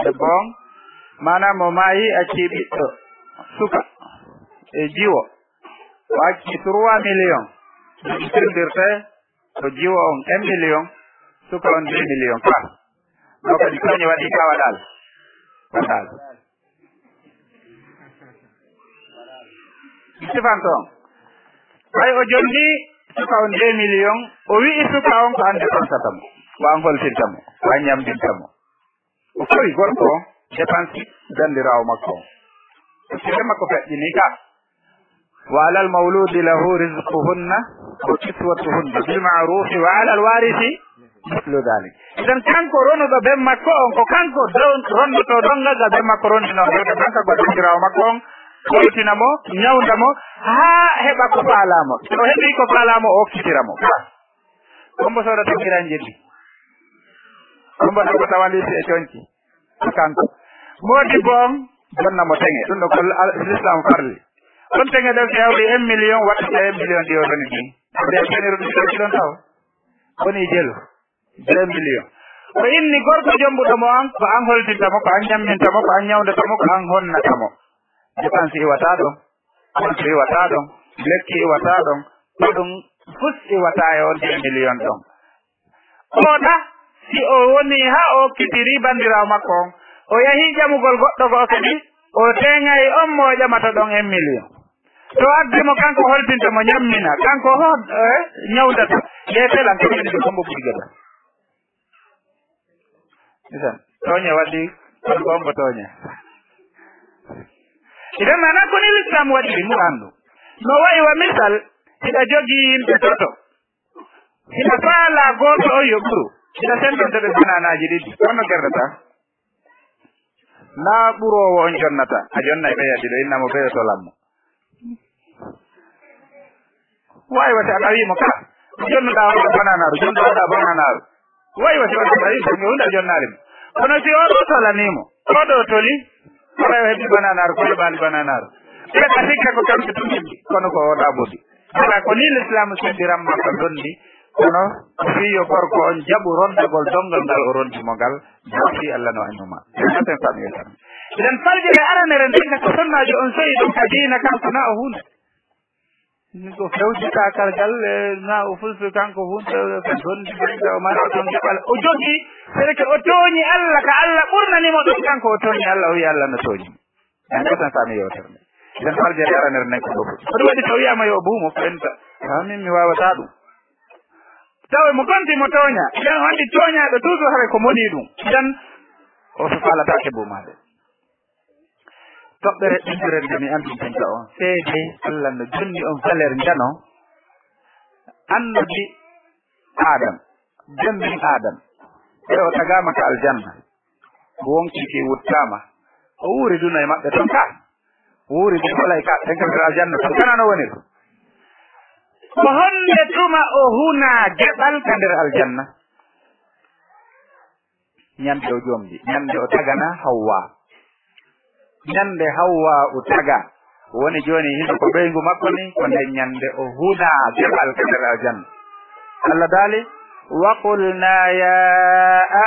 debbo on. Maanaam mo maayi, acci ɓiɗɗo suka e jiwo. O acci trois millions. Ɗum firndirte ko jiwo on un million, suka on deux millions. Ka. Ɗo kadi tooñe waɗi ka waɗaali. Waɗaali. Mi sifanto on. Ɓay o jonni suka on deux millions, o wi'i suka on ko an dépensata mo, ko an holtinta mo, ko an ñamdinta mo. O fawi gorko on, dépense ganndiraawo makko on. Ko sere makko feƴƴini ka. "Wa alal mawludi lahu rizquhunna wa kiswatuhunna bil ma'rufi wa alal warisi mislu dhalik." Idan kanko ronuɗo ben makko on, ko kanko don-, rondoto donngal ngal ben makko rondi non, rewta kanka ko jomirawo makko on, holtina mo, ñawnda mo, haa heɓa ko faalaa mo. So o heɓi ko faalaa mo, o okkitira mo. Ka. Kombo soodata kiranji ɗi. Kombo ɗaɓɓata walisi e conci. Ko kanko. Moodi bon, jonna mo teŋe. Ɗum ɗo ko al-, l'islam farli. On teŋe ɗo, si hawri un million, watta un million ɗi o roni ɗi. Nde a ƴeewniri ɗum cinq million taw. Woni jelu. Deux millions. O inni gorko jombuɗo mo an, ko an holtinta mo, ko an ñamminta mo, ko an ñawndata mo, ko an honnata mo. Dépense iwata ɗon, compte iwata ɗon, lekki iwata ɗon, ko ɗum fus iwata e on deux million ɗon. Oɗa, si o woni haa o okkitiri banndiraawo makko on, o yahi ƴamugol goɗɗo goo kadi, o teŋay on mo o ƴamata ɗon un million. To addi mo kanko holtinta mo ñammina, kanko ho-, eh, ñawdata. Yeetelan ko woni ko mbo ɓuri jaba. Isan, tooñe waɗi, kono ko on ko tooña. Idan maana ko ni l'islam waɗiri mo anndu. No wayi wa misal, hiɗa jogii yimɓe toto. Hiɗa faala gooto on yo ɓuru. Hiɗa sentonta ɓe bananaaji ɗiɗi. Kono gerdata. Naa ɓuroowo on jonnata. A jonnay ɓeya ɗiɗo, inna mo ɓeyo to lammo. Wayi wasi a ɗawi mo ka. Jonnuɗaa o bananaaru, jonnuɗaa o bananaaru. Wayi wasi on ɗawi ko mi hunda jonnaali mo. Kono si o ɗo tolani mo, o ɗo toli, ko wayi heɓi bananaaru, ko heɓaali bananaaru. Ɓe ka sikka ko kamɓe tun heɓi, kono ko o ɗaɓɓudi. Ala ko ni l'islam sendiran makko donndi, kono ko fii yo gorko on jaɓu rondagol dongal ngal o rondi mo ngal, fii Allah no annuma. Maten fami yo tan. Idan faljere aranere nden ko sonnaajo on soyi ɗum ka diina kanko na o hunde. Ni ko fewjita kalgal, eh, na o fulfil kanko hunde, eh, ko donndi, o mara ton jaɓal. O jogi, c'est que o tooñi Allah, ka Allah ɓurnani mo ɗum kanko o tooñi Allah, o wi Allah no tooñi mo. En ko tan sami yewtere nde. Idan faljere aranere nden ko ɗo fuɗi. Ko ɗum waɗi so wiyaama yo buumo, ko en ta-, ha min mi waawata ɗum. Tawa mo gonti mo tooña. Idan wonde tooñaaɗo toujours haray ko moni ɗum. Idan o so faalataake buumaade. Toɓɓere ɗiɗire nde mi anndintanta on. Seede Allah no jonni on valeur njano. Annabi Adam, jemmin Adam. Ɓe o tagaama ka aljanna. Wonki ki wuttaama. O wuuri duna e maɓɓe ton ka. Wuuri de holay ka, en ka nder aljanna ton. Kana no woni? Ko honde tuma o huna geɓal ka nder aljanna? Ñande o jombi, ñande o tagana Hawwa. Ñande Hawwa o taga. Woni jooni hino ko ɓeyngu makko ni, ko nden ñande o huna geɓal ka nder aljanna. Allah daali, "Wa qulna ya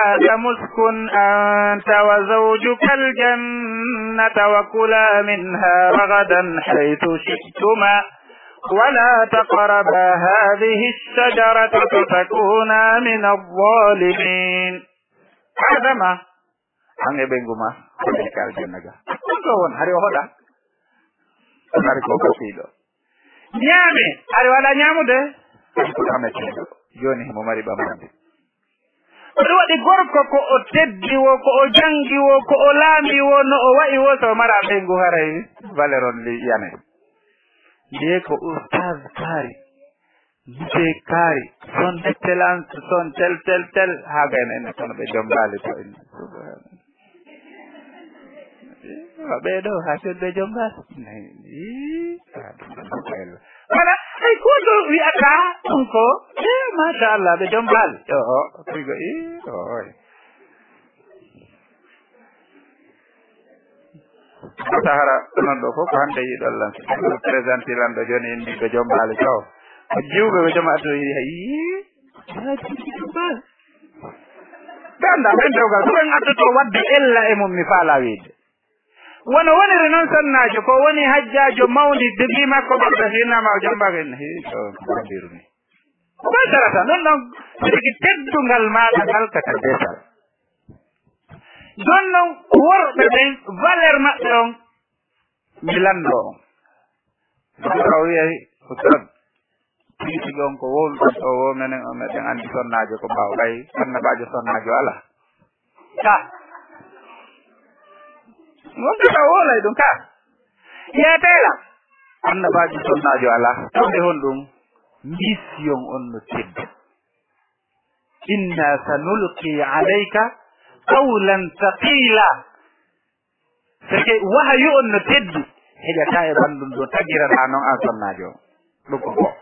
Adamu uskun anta wa zawjuka aljannata wa kula minha ragadan haythu shi'tuma, wa la taqraba hadhihi ash-shajarata fatakuna min adh-dhalimin." Adama, an e ɓeyngu ma, ko nder ka aljanna ga. Ɗum ɗo won, hari o hoɗa. Hari ko gasiiɗo. Ñaame, hari waɗa ñaamude. Ko ɗametee. Jooni himo mari ɓamande. Ko ɗum waɗi gorko ko o teddi wo, ko o janngi wo, ko o laami wo, no o wa'i wo, so mara ɓeyngu haray valeur on li yane. Ndiye ko ustaz kaari. Gite kaari, son excellence, son tel, tel, tel, haa gayno en kono ɓe jombaali to en. Subhanallah. Wa ɓee ɗo, haa sen ɓe jombaali. Ii, ah, ɗum ɗo ko Allah. Wala, ay, ko ɗo wi'ata ɗum ko, eh, machallah, ɓe jombaali. Yo, o, ko wi'go, ii, o, oy. Sahara non ɗo fof ko hannde yiɗol lan. Présente lan ɗo jooni en mbiɗo jombaali taw. Ko jiwɓe ɓe joom addo yi, yii. Ɓe annda ɓen dewgal ko ɓen addoto wadde ella e mum mi faala wiide. Wano woniri noon sonnaajo ko woni hajjaajo mawni debi makko ɓe ɓe finnama o jombaaki en. Hii, ɗo ko ɓe mbirumi. Ko ɓe darata noon ɗon, sigi teddungal maaɗa ngal ka ka desal. Jooni noon, worɓe ɓen, valeur maɓɓe on, mi lanndo on. Ɗum o wi'ay, Ustad, tigi on ko wowluɗon ɗo wo, menen on meɗen anndi sonnaajo ko ɓaawo, ɓay annabaajo sonnaajo alaa. Ka. Wonde ka wowlay ɗum ka. Yeetee lan. Annabaajo sonnaajo alaa. Tawde honɗum? Mission on no teddi. "Inna sanulqi alayka qawlan thaqila." Seke wahayu on no teddi, heƴataa e banndum ɗum, tagirataa noon an sonnaajo on. Ɗum ko goo.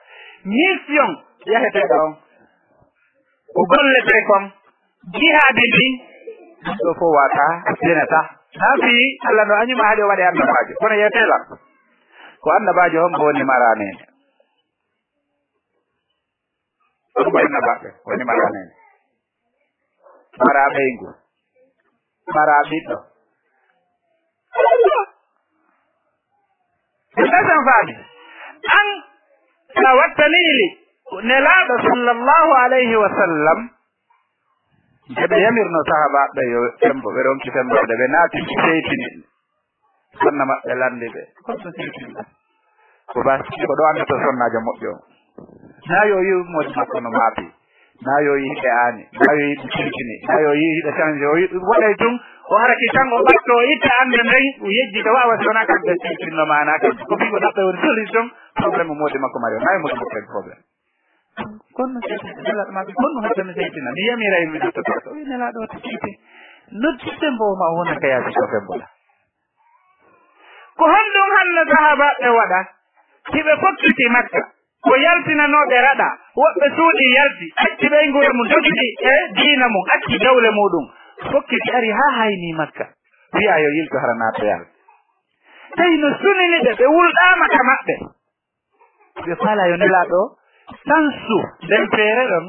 Mission yahetee ɗo on. Ko golletee kon, jihaadi ndin, ɗum ɗo fof waata, senataa. Naa fii Alla no añuma haɗi o waɗe annabaajo. Kono yeetee lan. Ko annabaajo hombo woni maraa neene? Ɗum ko annabaaɓe woni maraa neene. Maraa ɓeyngu. Maraa ɓiɗɗo. Ɗum ɓe tan faami. An, sa wattaniili Nelaaɗo sallallahu alayhi wa sallam, nde ɓe yamirno sahaabaaɓe yo sembo, ɓe ronki sembo, nde ɓe naati seytini. Sonna maɓɓe lanndi ɓe. Holto seytinɗa? Ko ba, ko ɗo anndato sonnaajo moƴƴo on. Naa yo yi'u moodi makko no maapi. Naa yo yi'u hiɗe aani. Naa yo yi'u hiɗe kirkini. Naa yo yi'u hiɗe changé. O yi'u, waɗay tun, o haraki tan, o ɓatto, o itta annde nden, o yejjita, waawa si wonaa kamɓe seytinno maanaa kam. Ko fii ko ɗaɓɓe woni solution, problème moodi makko mari on. Naa yo moodi makko kadi problème. Kono seytinɗo, Nelaaɗo maɓɓe, kono hatta mi seytina. Mi yamiray mi natta to. O wi'i, Nelaaɗo, wata seytin. Noddi sembo ma o wona ka yaasi to sembo la. Ko honɗum hanno sahaabaaɓe waɗa? Hiɓe fokkiti Makka. Ko yaltinanooɓe raɗa. Woɓɓe suuɗi yalti. Acci ɓeynguure mum, dogiɗi e diina mum. Acci dawle muɗum. Fokkiti ari haa hayni Makka. Wi'a yo yilto hara naatoyal. Tawi no sunini ɓe, ɓe wulɗaama ka maɓɓe. Ɓe faalaa yo Nelaaɗo sansu nden feere ɗon.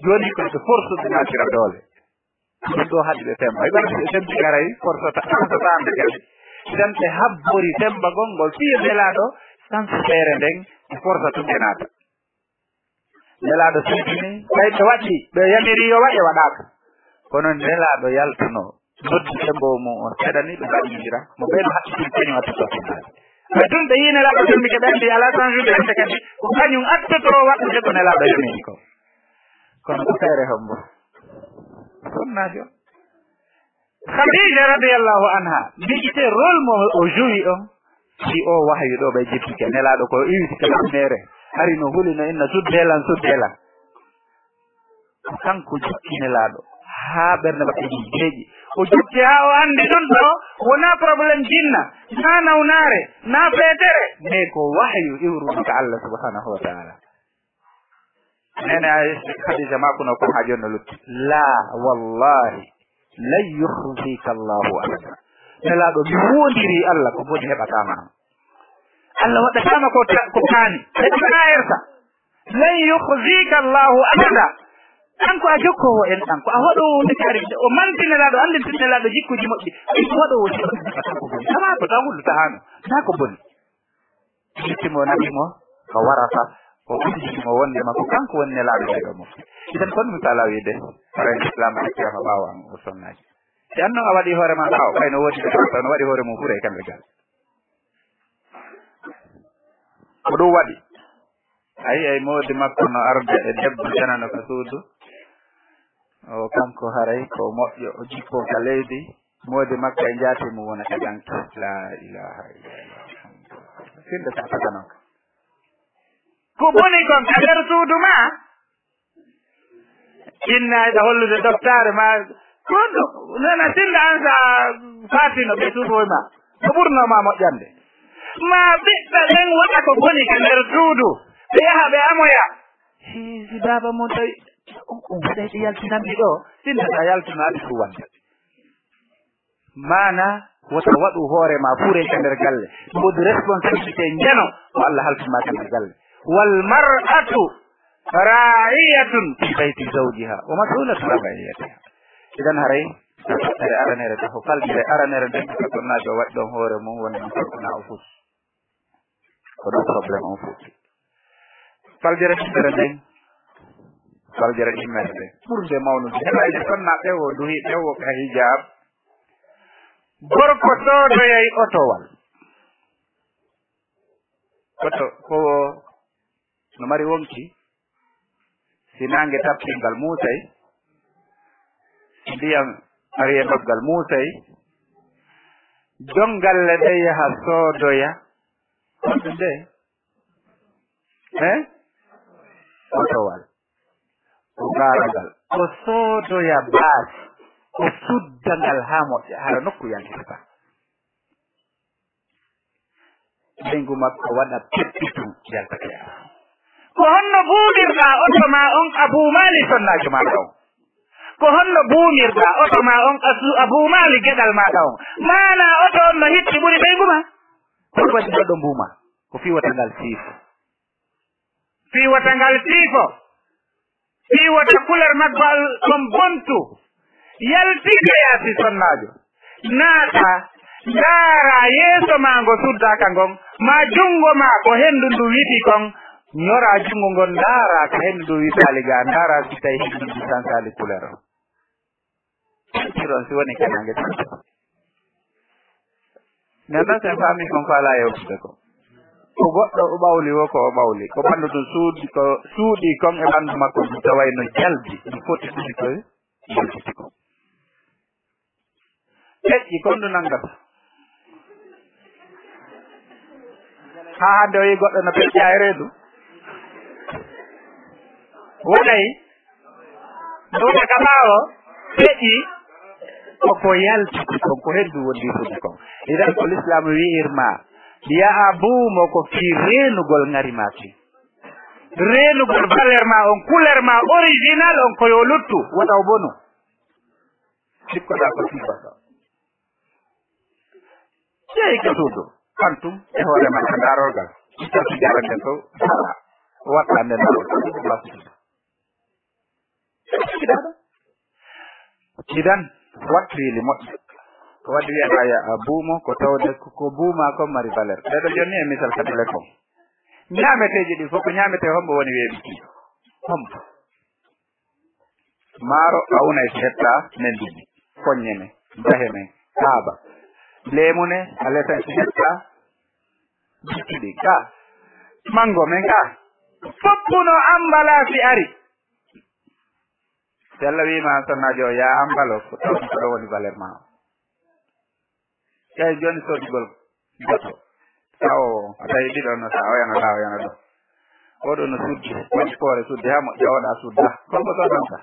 Jooni ko ɓe force ɓe naatira doole. Ɗum ɗo haɗi ɓe semba. Hay ɓe sembi garay, force ta, force ta ande kadi. Sen ɓe habbori semba gongol, fii Nelaaɗo sansu feere nden, ɓe force tun ɓe naata. Nelaaɗo sentini, tawi ɓe waɗi, ɓe yamiri yo waɗe, waɗaaka. Kono Nelaaɗo yaltuno, noddi sembo mum on, seeɗa ni ɓe mbaɗindira, mo ɓen haɓɓitin kañum attoto sunnaade. Ɓe tun ɓe yii Nelaaɗo tun, ɓe anndi alaa sansude hannde kadi, ko kañum attoto waɗude ko Nelaaɗo yamiri ko. Kono ko feere hombo? Sonnaajo. Khadija radiyallahu anha, miijitee rôle mo o joui on, si o wahyu ɗo ɓe jippike, Nelaaɗo ko iwti ka ɗum mere, hari no huli no inna, "Suddee lan, suddee lan." Ko kanko jokki Nelaaɗo, haa ɓernde maɓɓe ɗi deeƴi. O jokki haa o anndi ɗum ɗo, wonaa problème jinna, naa nawnaare, naa feetere, mais ko wahyu iwruɗo ka Allah subhanahu wa ta'ala. Nene Aisha, Khadija ma kuno ko haa jooni no lutti. La, wallahi, lan yukhzika Allahu abada. Nelaaɗo, mi woondirii Allah, ko boni heɓataa ma. Allah waɗataa ma ko ta-, ko kaani. Heɓataa erta. Lan yukhzika Allahu abada. Kanko a jokkoowo en ɗan, ko a waɗoowo wonde kaari. O manti Nelaaɗo, anndinti Nelaaɗo jikkuuji moƴƴi. Ko waɗoowo jikkuuji moƴƴi, ko boni. Kama ko tan hulluta haano. Naa ko boni. Yettii mo, naɓi mo ka Waraka, o anndini mo wonndema ko kanko woni Nelaaɗo ɓee ɗoo mofti. Idan, kono mi faalaa wiide, hoore Islaam accirama ɓaawo an o sonnaaji. Si an non a waɗi hoore ma ɓaawo, kay no woodi ɓe tawa no waɗi hoore mum fure e kamɓe gal. Ko ɗum waɗi. A yi'ay moodi makko no arda e debbo janano ka suudu. O kanko haray ko moƴƴo, o jippoo ka leydi. Moodi makko e njaati mum wona ka danki. La ilaha illallah. Sinɗo sa tagano. Ko boni kon ka nder suudu ma? Inna e hollude doktaare ma. Kono, nana sinɗo an sa faatino ɓe suudu ma. Ko ɓurno ma moƴƴande. Ma ɓiɓɓe ɓen waɗa ko boni ka nder suudu. Ɓe yaha ɓe amoya. Si, si baaba mon tawi, on, on waɗay ɓe yaltinanɓe ɗo. Sinɗo sa yaltino adi ɗum wonde. Maana, wota waɗu hoore ma fure ka nder galle. Woodi responsabilité njano ko Allah halfin ma ka nder galle. Wal mar'atu ra'iyatun fi bayti zawjiha wa mas'ulatun an ra'iyatiha. Idan haray, ere aranere to, ko faldere aranere nden ko sonnaajo waɗi ɗon hoore mum wonde ko na o fus. Ko ɗo problème on fuɗɗi. Faljere ɗimmere nden, faljere ɗimmere nden, ɓurde mawnude. Heɓayde sonnaaɓe wo duhi ɓe wo ka hijab. Gorko soodoyay otowal. Oto ko no mari wonki. Si naange tappii ngal muusay, si ndiyam ari e maggal muusay, jon galle ɗe yaha soodoya Honɗum de? Eh? Otowal. O gaaragal. O soodoya baasi. O sudda ngal haa moƴƴa. Hara nokku yaltitata. Ɓeyngu makko waɗa peppitum yaltata yaha. Ko honno buumirɗaa oto maa on a buumaali sonnaajo maaɗa on? Ko honno buumirɗaa oto maa on a su-, a buumaali geɗal maaɗa on? Maanaa oto on no hitti ɓuri ɓeyngu maa? Ko waɗi ɗo ɗo mbuuma? Ko fii wota ngal siifo. Fii wota ngal siifo. Fii wota couleur maggal on bontu. Yaltii ka yaasi sonnaajo. Naata, ndaaraa yeeso maa ngo suddaaka ngon, maa junngo maa ko henndu ndu wifi kon. Ñoraa junngo ngon, ndaaraa ka henndu ndu wifaali gaa, ndaaraa si tawi henndu ndu sansaali couleur on. Peinture on si woni ka nange tan. Nden tan sen faami kon ko alaa yewtude ko. Ko goɗɗo o ɓawli wo ko o ɓawli. Ko ɓanndu ɗum suuɗi, ko suuɗi kon e ɓanndu makko ɗum taway no jalbi. Ɗum foti ɗum ko yaltiti ko. Peƴƴi kon ɗum nanngata. Haa hannde o yi goɗɗo no peƴƴa e reedu. Wonay. Ɗum ka ɓaawo, peƴƴi, ko ko yaltiti kon, ko henndu woni wifude kon. Idan ko Lislaam wi'ir ma, yaha buumo ko fii reenugol ŋari maa kin. Reenugol valeur maa on, couleur maa original on ko yo luttu, wota o bonu. Sikkoɗaa ko sikkoɗaa. Jeyi ka suudu, ɓantum e hoore ma ka daarorgal. Itta sujjaade nden to, waɗɗaa nden daarorgal. Idan, wattu yili moƴƴo. Ko waɗi wi'ata ya a buumo, ko tawde ko, ko buuma kon mari valeur. Ɓeɗo jonni e misal ka téléphone. Ñaameteeji ɗi fof ko ñaametee hombo woni weeɓi ki? Hombo? Maaro a unay si hetta men ɗiɗi. Koññe men, bahe men, kaaba. Leemu ne, a lesan si hetta. Jikki ɗi, ka. Mango men, ka. Foppuno ambala si ari. Si Allah wiima an sonnaajo o, yaa ambalo, ko tawti ko ɗo woni valeur ma o. Kay jooni soodugol goto. Sawo o, a tawi ɗiɗo no sa, o yana ɗa, o yana ɗo. Oɗo no suddi, woni poore suddi, ha moƴƴa oɗa sudda. Kon ko soodanta.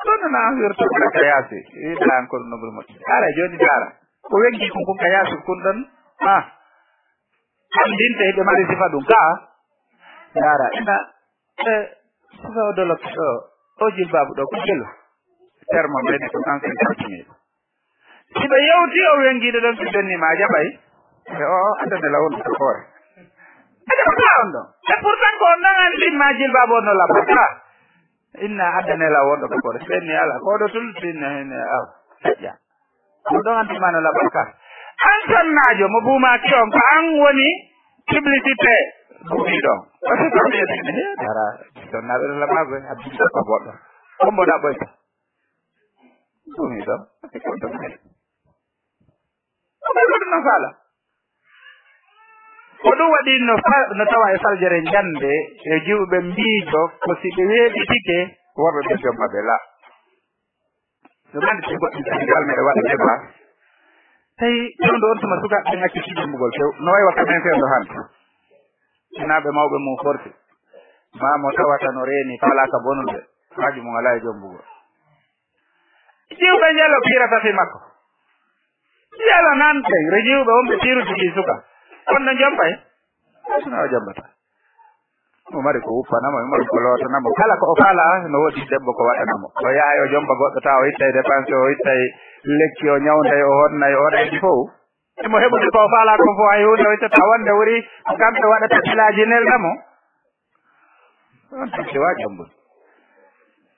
Ɗon na wirto ko ka yaasi. Ida an ko no bul moƴƴi. Ara jooni dara. Ko wengi kun kun ka yaasi kun ɗon. Ah. Andinte ɓe mari sifa ɗum ka. Dara. Ina, eh, sifa o dolo ɗo. O jilbaabu ɗo ko jelo. Termo mbene ko cent cinquante mille. Si ɓe yewti o wengiiɗo ɗon, si ɓenni ma a jaɓay. E o addane law on ko hoore. A jaɓata on ɗon. E pourtant ko on ɗon anndi ma jilbaabu on no labba ka. Inna addane law on ko hoore. Si ɓenni ala ko ɗo tul, si inna, inna, aw. Feƴƴa. On ɗon anndi ma no labba ka. An sonnaajo mo buumaaki on, ko an woni publicité buumiiɗo on. Ko si ko mi yetini, he, dara, sonnaaɓe no labba ko, abbi ko boɗɗo. Ko mboɗa ɓoyta. Ɗum ɗo, ko ɗum ɗo. Ko ɗum ɗo faala. Ko ɗum waɗi no fa-, no tawa e faljere njande e jiwɓe mbiijo ko si ɓe weeɓitike worɓe ɓe jomma ɓe la. Ɗum anndi si goɗɗum Senegal meɗe waɗa débat. Tawi ɗum ɗo on tuma sukaaɓe ɓen acci jombugol few. No wayi wakka men fewndo hannde. Sinaaɓe mawɓe mum forti. Maa mo tawata no reeni faalaaka bonude. Haaju mum alaa e jombugol. Jiwɓe njelo piirata fii makko. Njelo nan ɓe, rejiwɓe wonɓe piirude fii suka. Kono no jombay? Sina o jombata. Mo mari ko wuppanamo, mo mari ko lootanamo. Kala ko o faala, no woodi debbo ko waɗanamo. O yahay o jomba goɗɗo tawa o ittay dépense, o ittay lekki, o ñawday, o honnay, o waɗa ɗi fow. Imo heɓude ko o faala ko fof, hay huunde o ittata wonde wuri ko kamɓe waɗata filaaji neldamo. On tan si waajam mum.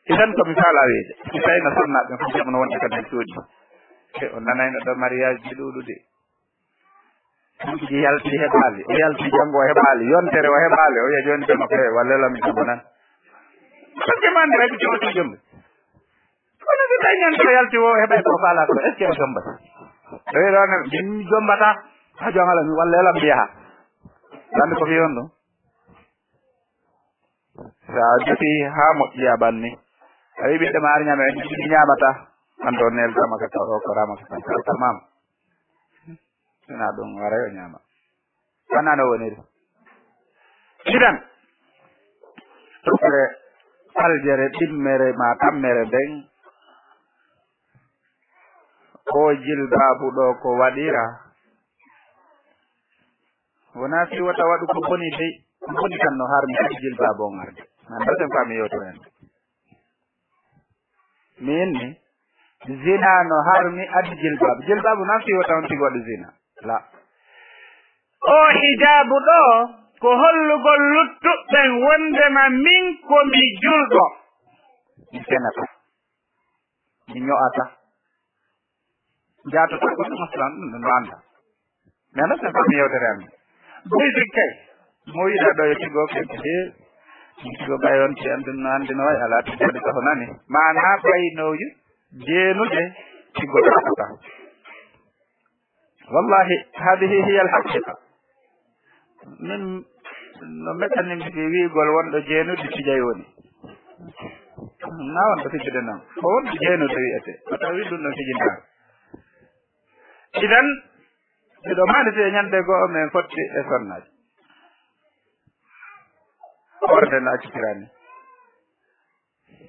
Idan ko mi faala wiide, si tawi no sonnaaɓe fof jaɓno wonde ka nder cuuɗi. E o nanayno ɗo mariage ji ɗuuɗude. Ɗum ji yalti heɓaali, o yalti janngo o heɓaali, yontere o heɓaali, o wiya jooni ɓe makko e walla lam janngo nan. Parce que man rek jooɗi jombe. Kono si tawi ñande o yalti o heɓay ko faala ko, est-ce que o jombata? Tawi ɗo ne, min mi jombata, ha jongala mi walla lam mi yaha. Lambi ko fi on ɗum. Sa joti ha moƴƴi a banni. A wi ɓiɗɗo ma ar ñame, mi ñamata. An ɗo nel rama ka taw ko rama ka taw tamam. Wona ɗum, waray o ñaama. Wona no woniri. Idan, toɓɓere aljere ɗimmere ma tammere nden, o jilbaabu ɗo ko waɗira. Wona si wota waɗu ko boni dey, ko boni kan no harmi adi jilbaabu on arde. Nan ɗo sen faami yewtere nden. Min ni, zina no harmi adi jilbaabu. Jilbaabu nan si wota on tigi waɗu zina. La. O hijaabu ɗo, ko hollugol luttuɓɓen wondema min ko mi julɗo. Mi senata. Mi ño'ata. Jaatata ko ɗum aslan ɗum ɗum no annda. Mais non, c'est pas mi yewtere am. Boy si kay. Mo wiɗa ɗo e tigo ke. He. Tigo ɓay on ci andu no andu no way ala tigo de ko nani. Mana ɓay no yu. Jeenude tigo ta. Wallahi, hadihi hiya al haqiqa. Min no meɗani mi wi'ugol wonɗo jeenude fijay woni. Na wonɗo fijude noon. Ko wonɗo jeenude wi'ete. Ko tawi ɗum no fijindaar. Idan, miɗo maanditi e ñande goo men fotti e sonnaaji. Hoore nde no accitirani.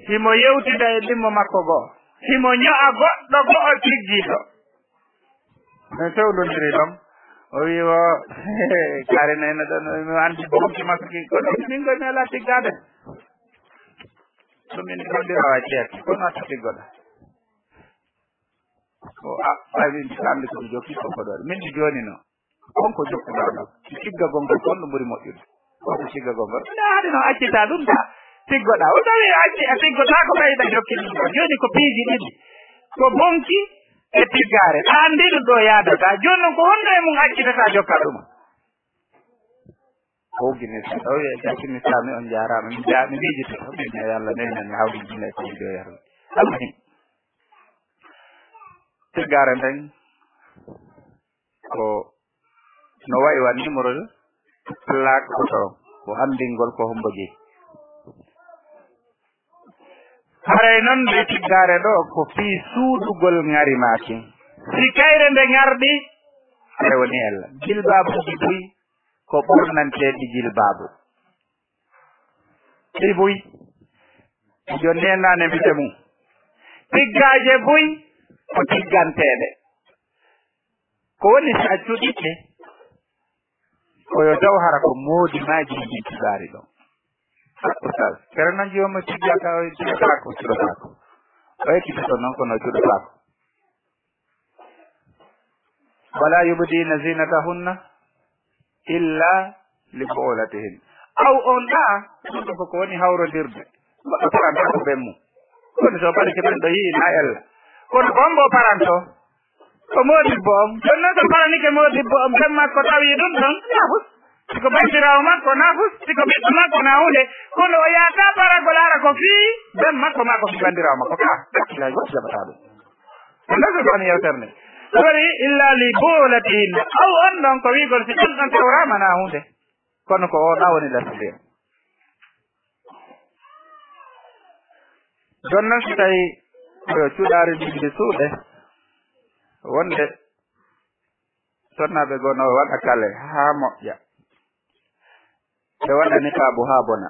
Himo yewtida e ɗimmo makko goo. Himo ño'a goɗɗo go'o tiggiiɗo. Men fewndondiri ɗon. O wi o, kaari nayno ɗon, o wi mi anndi bonki makko ki, kono min goni ala tiggaade. Ɗum min gondirawa ceek, kono a tiggoɗa. O a, ɓay min anndi ko mi jokki ko ko ɗo. Min mi jooni no. On ko jokkuɗaa ɗo. Tigga gonngol kon no ɓuri moƴƴude. On ko tigga gonngol. Ndaa haade no accita ɗum ta. Tiggoɗaa. O tawi a acci, a tiggotaako ɓay ɗa jokki ɗum ɗo. Jooni ko piiji ɗiɗi. Ko bonki e tiggaare. Ɗa anndi ɗum ɗo yaadata. Jooni noon ko honno e mum accitata jokka ɗum? O uggini sa tawi e jaccini sami on jaaraama. Mi jaa-, mi miijito. Min e Yalla nennani hawri dina e ko wiɗo yarde. Almuhim. Tiggaare nden ko no wayi wa numéro plaque oto o anndingol ko hombo jeyi. Haray noon nde tiggaare ɗo ko fii suuɗugol ŋari maa kin. Si kayre nde ŋarɗi, haray woni ella. Jilbaabuuji buy ko ɓornanteeɗi jilbaabu. Ɗi buy, jonne naane mbite mum. Tiggaaje buy ko tigganteeɗe. Ko woni si a cuɗike? Ko yo taw hara ko moodi maa jeydi cuɗaari ɗon. Ah, Oustaz, kere noon joomum tiggata o cuɗataako, cuɗataako. O ekkitoto noon kono cuɗataako. Wala yubdina zinatahunna illa li bu'ulatihin. Aw on ɗa, ɗum ko ko woni hawrodirde. Goɗɗo paranta ko ɓen mum. Kono so ɓari ke ɓen ɗo yi'i na ella. Kono ko on mbo paranto. Ko moodibbo on. Jooni noon so paranike moodibbo on, ben makko tawi ɗum ɗon, nafus. Si ko banndiraawo makko, nafus. Si ko ɓiɗɗo makko, na huunde. Kono o yaata paragol ara ko fii ben makko maa ko fii banndiraawo makko. Ka, hakkilaaji goɗɗo jaɓataa ɗum. Ko nafus on yewtere nde. Tawi illa li bu'ulatihin. Aw on ɗon ko wi'gol si ɗum ɗon tawraama na huunde. Kono ko o na woni lasde. Jooni noon, si tawi ko yo cuɗaari ɗiɗi suuɗe, wonde sonnaaɓe goo no waɗa kale haa moƴƴa. Ɓe waɗa niqaabu haa bona.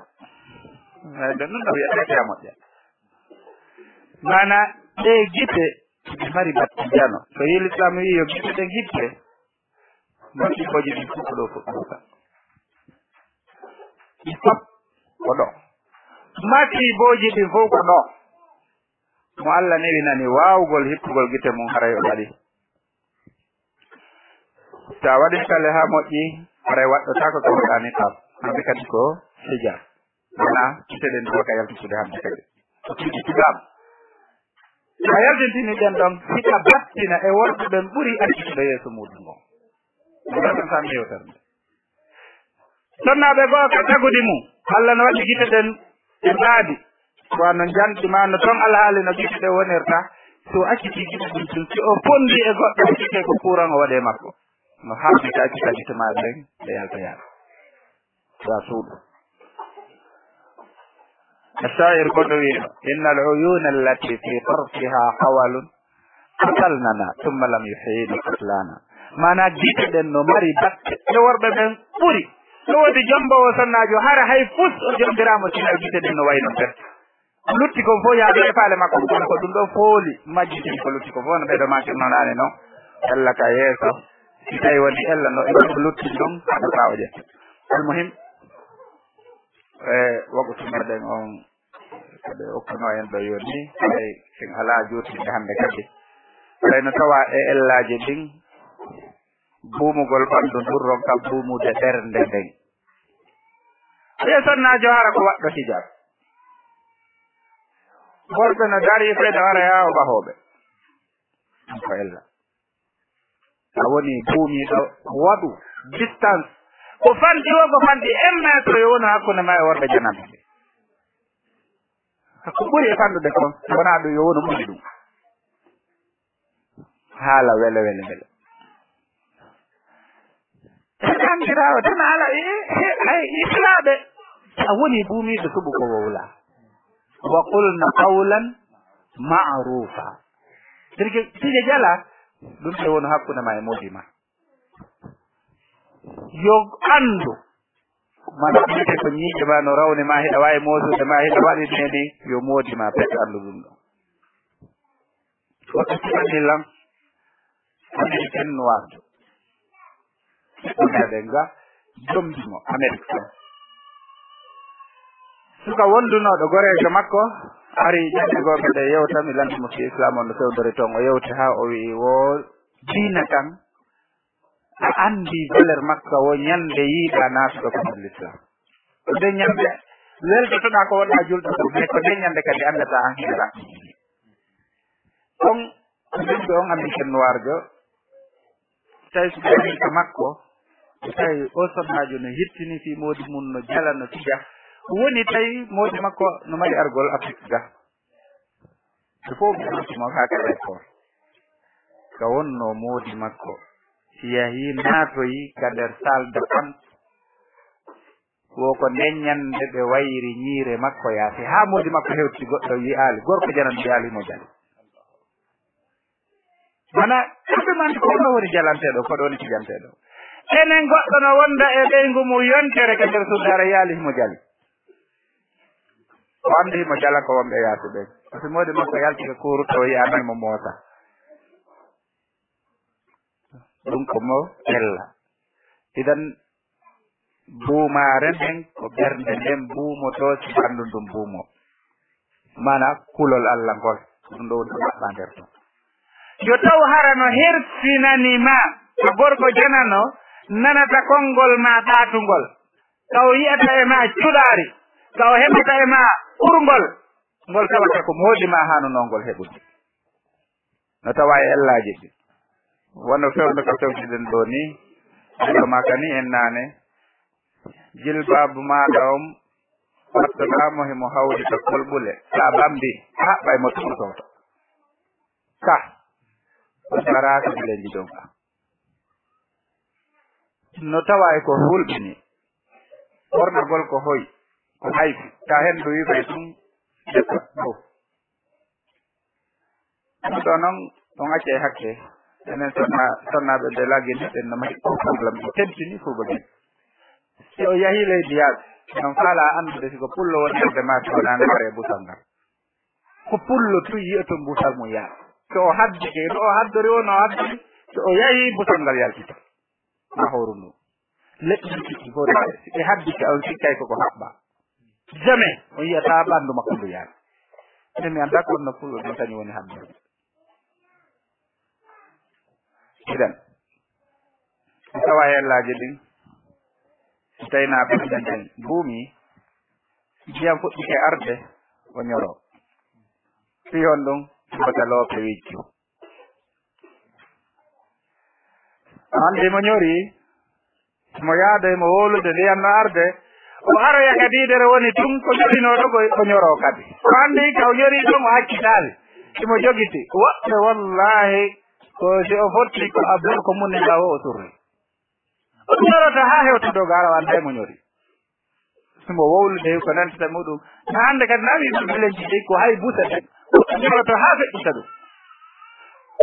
Ay, ɓe ɗum no wiyata haa moƴƴa. Maana ɗe gite ɗe mari batte jano. So yi Lislaam wi'i yo gite ɗen hippe, masiibooji ɗin fof ko ɗo fuɗɗorta. Ɗi fof ko ɗo. Masiibooji ɗin fof ko ɗo. Mo Allah newinani waawugol hippugol gite mum, haray o waɗi. So a waɗi kale haa moƴƴi, haray waɗɗotaako ko waɗa niqaab. Hande kadi ko hijab. Wona gite ɗen duwa ka yaltitude hande kadi. Ko piiji tugaaɓe. So a yaltintini ɗen ɗon, hita battina e worɓe ɓen ɓuri accitude yeeso muuɗum ngon. Ɗum tan tan yewtere nde. Sonnaaɓe goo ka tagudi mum, Allah no waɗi gite ɗen e mbaadi. Ko wano njanɗi maa no ton alhaali no gite ɗe wonirta. So acciti gite ɗum tun, si o fondi e goɗɗo, sikke ko kuuran o waɗi e makko. No haɓdi ka accita gite maa ɗen, ɗe yalta yaala. Wa suuɗu. Ash-sha'ir ko ɗo wi'no, "Inna al-uyuna allati fi tarfiha hawalun qatalnana, thumma lam yuhyina qatlana." Maanaa gite ɗen no mari batte. E worɓe ɓen ɓuri. No woodi jommboowo sonnaajo, hara hay fus o jommbiraama, sinaa gite ɗen no wayno pet. Ko lutti kon fof yaade e faale makko, kono ko ɗum ɗoo fooli majjitini ko lutti ko fof, no ɓee ɗoo makirnonaani noon. Ella ka yeeso, si tawi woni ella no e ko lutti ɗum, haɗa faa o ƴetta. Almuhim, e waqtu mbaɗen on, kadi okkuno en ɗo yoni, hay en alaa juutinde hannde kadi. Tawi no tawa e ellaaji ɗin, buumugol ɓanndu ndun ronka buumude ɓernde nden. Ɓee sonnaajo hara ko waɗɗo hijab. Worɓe no darii fayda hara yaa o ɓahooɓe. Ɗum ko ella. A woni buumiiɗo, waɗu distance. Ko fanɗi o, ko fanɗi un mètre yo wonu hakkunde ma e worɓe jananɓe ɓe. Ko ɓuri e fanɗude kon, wonaa ɗum yo wonu ɓuri ɗum. Haala wele, wele, wele. Andiraawo tan haala, e, e, ay, islaaɓe. A woni buumiiɗo suɓu ko wowlaa. Wa qulna qawlan ma'rufa. Sirke, sirke jala, ɗum ɓe woni hakkunde ma e moodi ma. Yo anndu. Mala ɓiyete ko ñiiƴe ma no rawni ma, hiɗa waawi moosude ma, hiɗa waɗi neni, yo moodi ma pet anndu ɗum ɗo. Woto sifani lan, Américaine noir. Ɗum heɗen ga, jombi mo, Amérique ton. Suka wondunooɗo goreejo makko, ari ñande goo ɓe yewta, mi lanndi mo fi Islam on no fewndori ton, o yewti haa o wi'i wo diina kan, a anndi valeur makka wo ñande yiiɗa naatuɗo ko nder Islam. Ko nde ñande weltotoɗaa ko wonɗaa julɗo ko, mais ko nde ñande kadi anndata an hira. On, ko jombi on Américaine noir jo, tawi so ɓe ari ka makko, ɓe tawi o sonnaajo no hittini fii moodi mum, no jala, no fija. Woni tawi moodi makko no mari argol Afrique ga. Ɓe fof ɓe ɗotti mo haa ka aéroport. Ka wonnoo moodi makko. Si yahii naatoyi ka nder salle d'attente, wo ko nden ñande ɓe wayri ñiire makko yaasi. Haa moodi makko hewti goɗɗo yi'aali. Gorko jananɗo yi'aali mo jali. Mana, kamɓe man ko honno woni jalanteeɗo, ko ɗo woni fijanteeɗo. Enen goɗɗo no wonda e ɓeyngu mum yontere ka nder suudu hara yaali himo jali. O anndi himo jala ko wonɓe yaasi ɓen. Parce que moodi makko yalti ka kuuru tawa yi'aanay mo moosa. Ɗum ko mo ella. Idan, buumaare nden ko ɓernde nden buumotoo, si ɓanndu ndun buumoo. Maanaa kulol Allah ngol, ɗum ɗo woni ko ɗaɓɓaa nder ton. Yo taw hara no hersinani ma, a gorko janano, nanata konngol ma ɓaatungol, ka o yi'ata e ma cuɗaari, ka o heɓata e ma ɓurngol, ngol tawata ko moodi ma haanunoo ngol heɓude. No tawa e ellaaji ɗi. Wano fewndo ko fewtiɗen ɗo ni, neɗɗo ma kani en naane, jilbaabu maaɗa on, wattoɗaa mo himo hawri ka kolɓule, sa bambi, haɓɓay mo tun soto. Ka, on daraaka bilenji ɗon ka. No tawa e ko hulɓini, ɓornagol ko hoy, ko hayfi, ta hendu wi'ude tun, deppa, ɗo. Ɗum ɗo noon, on accay hakke. Enen sonna-, sonnaaɓe ɓe lagini, ɓen no mari ko problème, ɓe tentini Fulɓe ɓen. Si o yahii leydi yaasi, on faalaa anndude si ko pullo woni hannde maa, si wonaa ngaare e busal ngal. Ko pullo tun yi'oton busal mum yaasi. So o haddike, no o haddori o, no o haddori, so o yahii busal ngal yaltita. Ma hooru ndu. Leɗɗe ɗiɗi fof, si ɗe haddike, on sikkay koko haɓɓa. Jamais on yi'ata ɓanndu makko ndu yaari. Nden mi anndaa ko honno Fulɓe ɓen kañum woni haɓɓorde. Idan, mi tawa e ellaaji ɗin, si tawi na ɓernde nden buumi, ndiyam fuɗɗike arde, o ñoro. Fii honɗum? Wota loope wiccu. Anndi mo ñori, mo yaada e mo wowlude ndiyam no arde, o aroya kadi idere woni tun ko ñorinooɗo ko o ñoroo kadi. O anndi ka o ñori ɗon o accitaali, himo jogiti. Woɓɓe wallaahi ko si o fotti ko abdol ko munni nga wo o surri. O ñoroto haa hewta dow gaara o annda e mo ñori. Himo wowlude ko nantata muɗum. Na hannde kadi na wi'i ɗum bilenji ɗi ko hay busa ɗen. O ñoroto haa feƴƴita ɗum.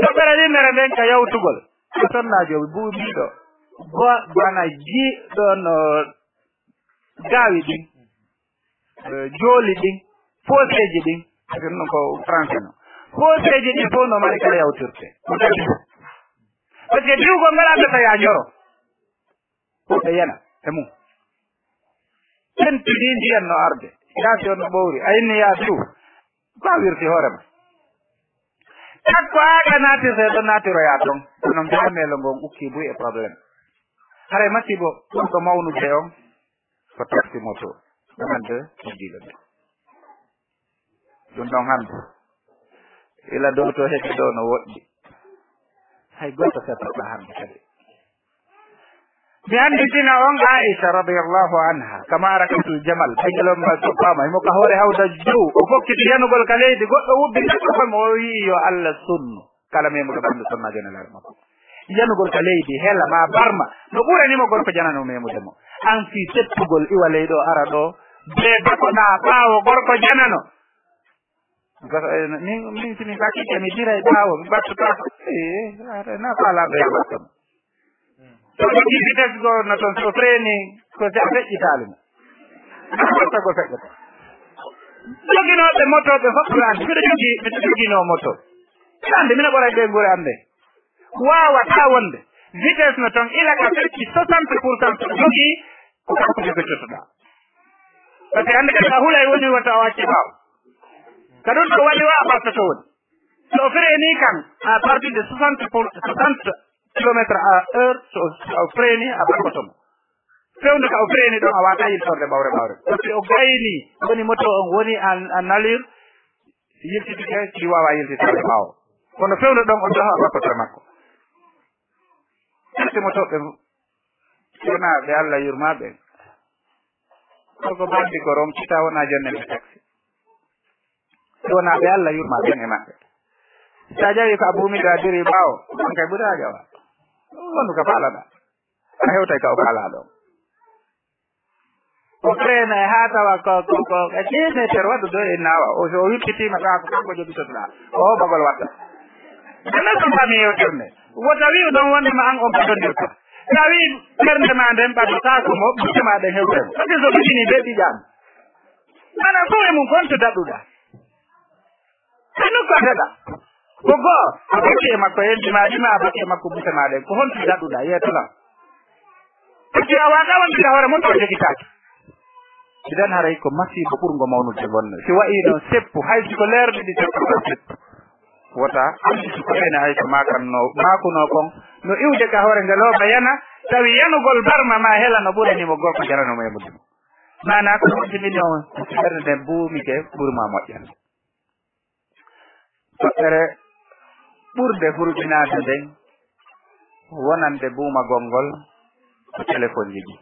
Toɓɓere ɗinnere nden ka yawtugol. Ko sonnaajo buumiiɗo, ba-, bana jiiɗo no gaawi ɗin, eh, jooli ɗin, fooseeji ɗin, parce que ɗum ko français no. Fooseeji ɗin fof no mari kala yawtirte. Ko tawi. Parce que diwgol ngal addata ya ñoro. Ko ɓe yana e mum. Penti ɗi ndiyan no arde. Yaasi on no ɓowri. A inni ya diw. Ko a wirti hoore ma. Takko aɗa naatirte ɗo naatiroya ɗon. Kono ngamelo ngon ukki buy e problème. Haray masibo ɓurɗo mawnude on ko taxi moto. Ɗumande ko jiiɗo ɓe. Ɗum ɗon hannde. Ila dow to heɓi ɗo no woɗɗi. Hay gooto fettata hannde kadi. Mi annditino on Aisha radiyallahu anha, kama arakatul jamal, ɓe gelol ngal toppaama, himo ka hoore hawda jow, o fokkiti yanugol ka leydi, goɗɗo wubbi neɗɗo koye mo, o wi'i, "Yo Allah sunnu kala memuɗo ɓanndu sonnaajo nelaaɗo makko." Yanugol ka leydi, hela ma barma, no ɓurani mo gorko janano memude mo. An fii settugol iwa ley ɗo, ara ɗo, bee bako na ɓaawo gorko janano. Gas-, eh, min, min si mi ɓattike, mi diray ɓaawo, mi ɓattotaako. Eh, ara na faalaɗo ya ɓatto mo. So ɗo jiifi tesgo no toon, so freeni, ko si a feƴƴitaali mo. Ɓattagol feƴƴata. Joginooɓe motooɓe fof ko laati. Mbiɗo jogii, mbiɗo joginoo moto. Ande, mino ɓoray ɓe ngure am ɓe. Waawataa wonde. Vitesse no toon, ila ka fecci soixante pour cent, so jogii, ko kanko jogototoɗaa. Parce que hannde kadi a hulay woni wata o acce ɓaawo. Ka ɗum ɗo waɗi wa a ɓattoto woni. So o freeni kan, à partir de soixante pour, soixante kilomètres à heure, so, so o freeni, a ɓattoto mo. Fewndo ka o freeni ɗon, a waata yiltorde ɓawre ɓawre. Parce que o gayni, woni moto on, woni en, en allure, yiltitike, si waawaa yiltitorde ɓaawo. Kono fewndo ɗon, on ɗon, a ɓattoto e makko. Taxi motooɓe, si wonaa ɓe Allah yurmaa ɓe. Ko ko bandi ko ronki, ta wonaa jonne ɓe taxi. Si wonaa ɓe Allah yurmaa ɓen e maɓɓe. Si a ƴawi ko a buumi ɗo a diri ɓaawo, on kay ɓuri a ƴawa. Wonu ko faalaɗaa. A hewtay ka o faalaa ɗon. O freena e haa tawa ko, ko, ko, e dix mètres waɗu ɗo e naawa. O, so o wippitiima ɗo, ko kanko jogitotoɗaa. O hoɓagol watta. Ɗum ɗon ko faami yewtere nde. Wota wi'u ɗon wonde ma an on patondirta. Tawi ɓernde ma nden ɓaddotaako mo, butte ma ɗen hewtay mo. Parce que so ɓitini ɓe ɓiƴaama. Maanaam, fof e mum kon to daɗɗuɗaa. Ko nokku a daɗa. Ko goo, a bakki e makko, yenti ma, ɗima a bakki e makko, butte ma ɗen. Ko honto daɗɗuɗaa, yeeto lan. Parce que a waawataa wonde ka hoore mon, to jogitaake. Idan haray ko masiibo ɓurngo mawnude wonde. Si wa'ii noon seppu, hay si ko leer ɗiɗi, seppu ko seppu. Wota, anndi si ko ene hay ko maakanno, maakunoo kon, no iwde ka hoore nde looba yana, tawi yanugol barma ma hela no ɓurani mo gorko jarano mo e mudum. Maanaa ko ɗum tigi ɗon, ɓernde nden buumike ɓuri ma moƴƴande. Toɓɓere ɓurde hurɓinaade nden, wonande buumagol ngol, ko telefonji ɗi.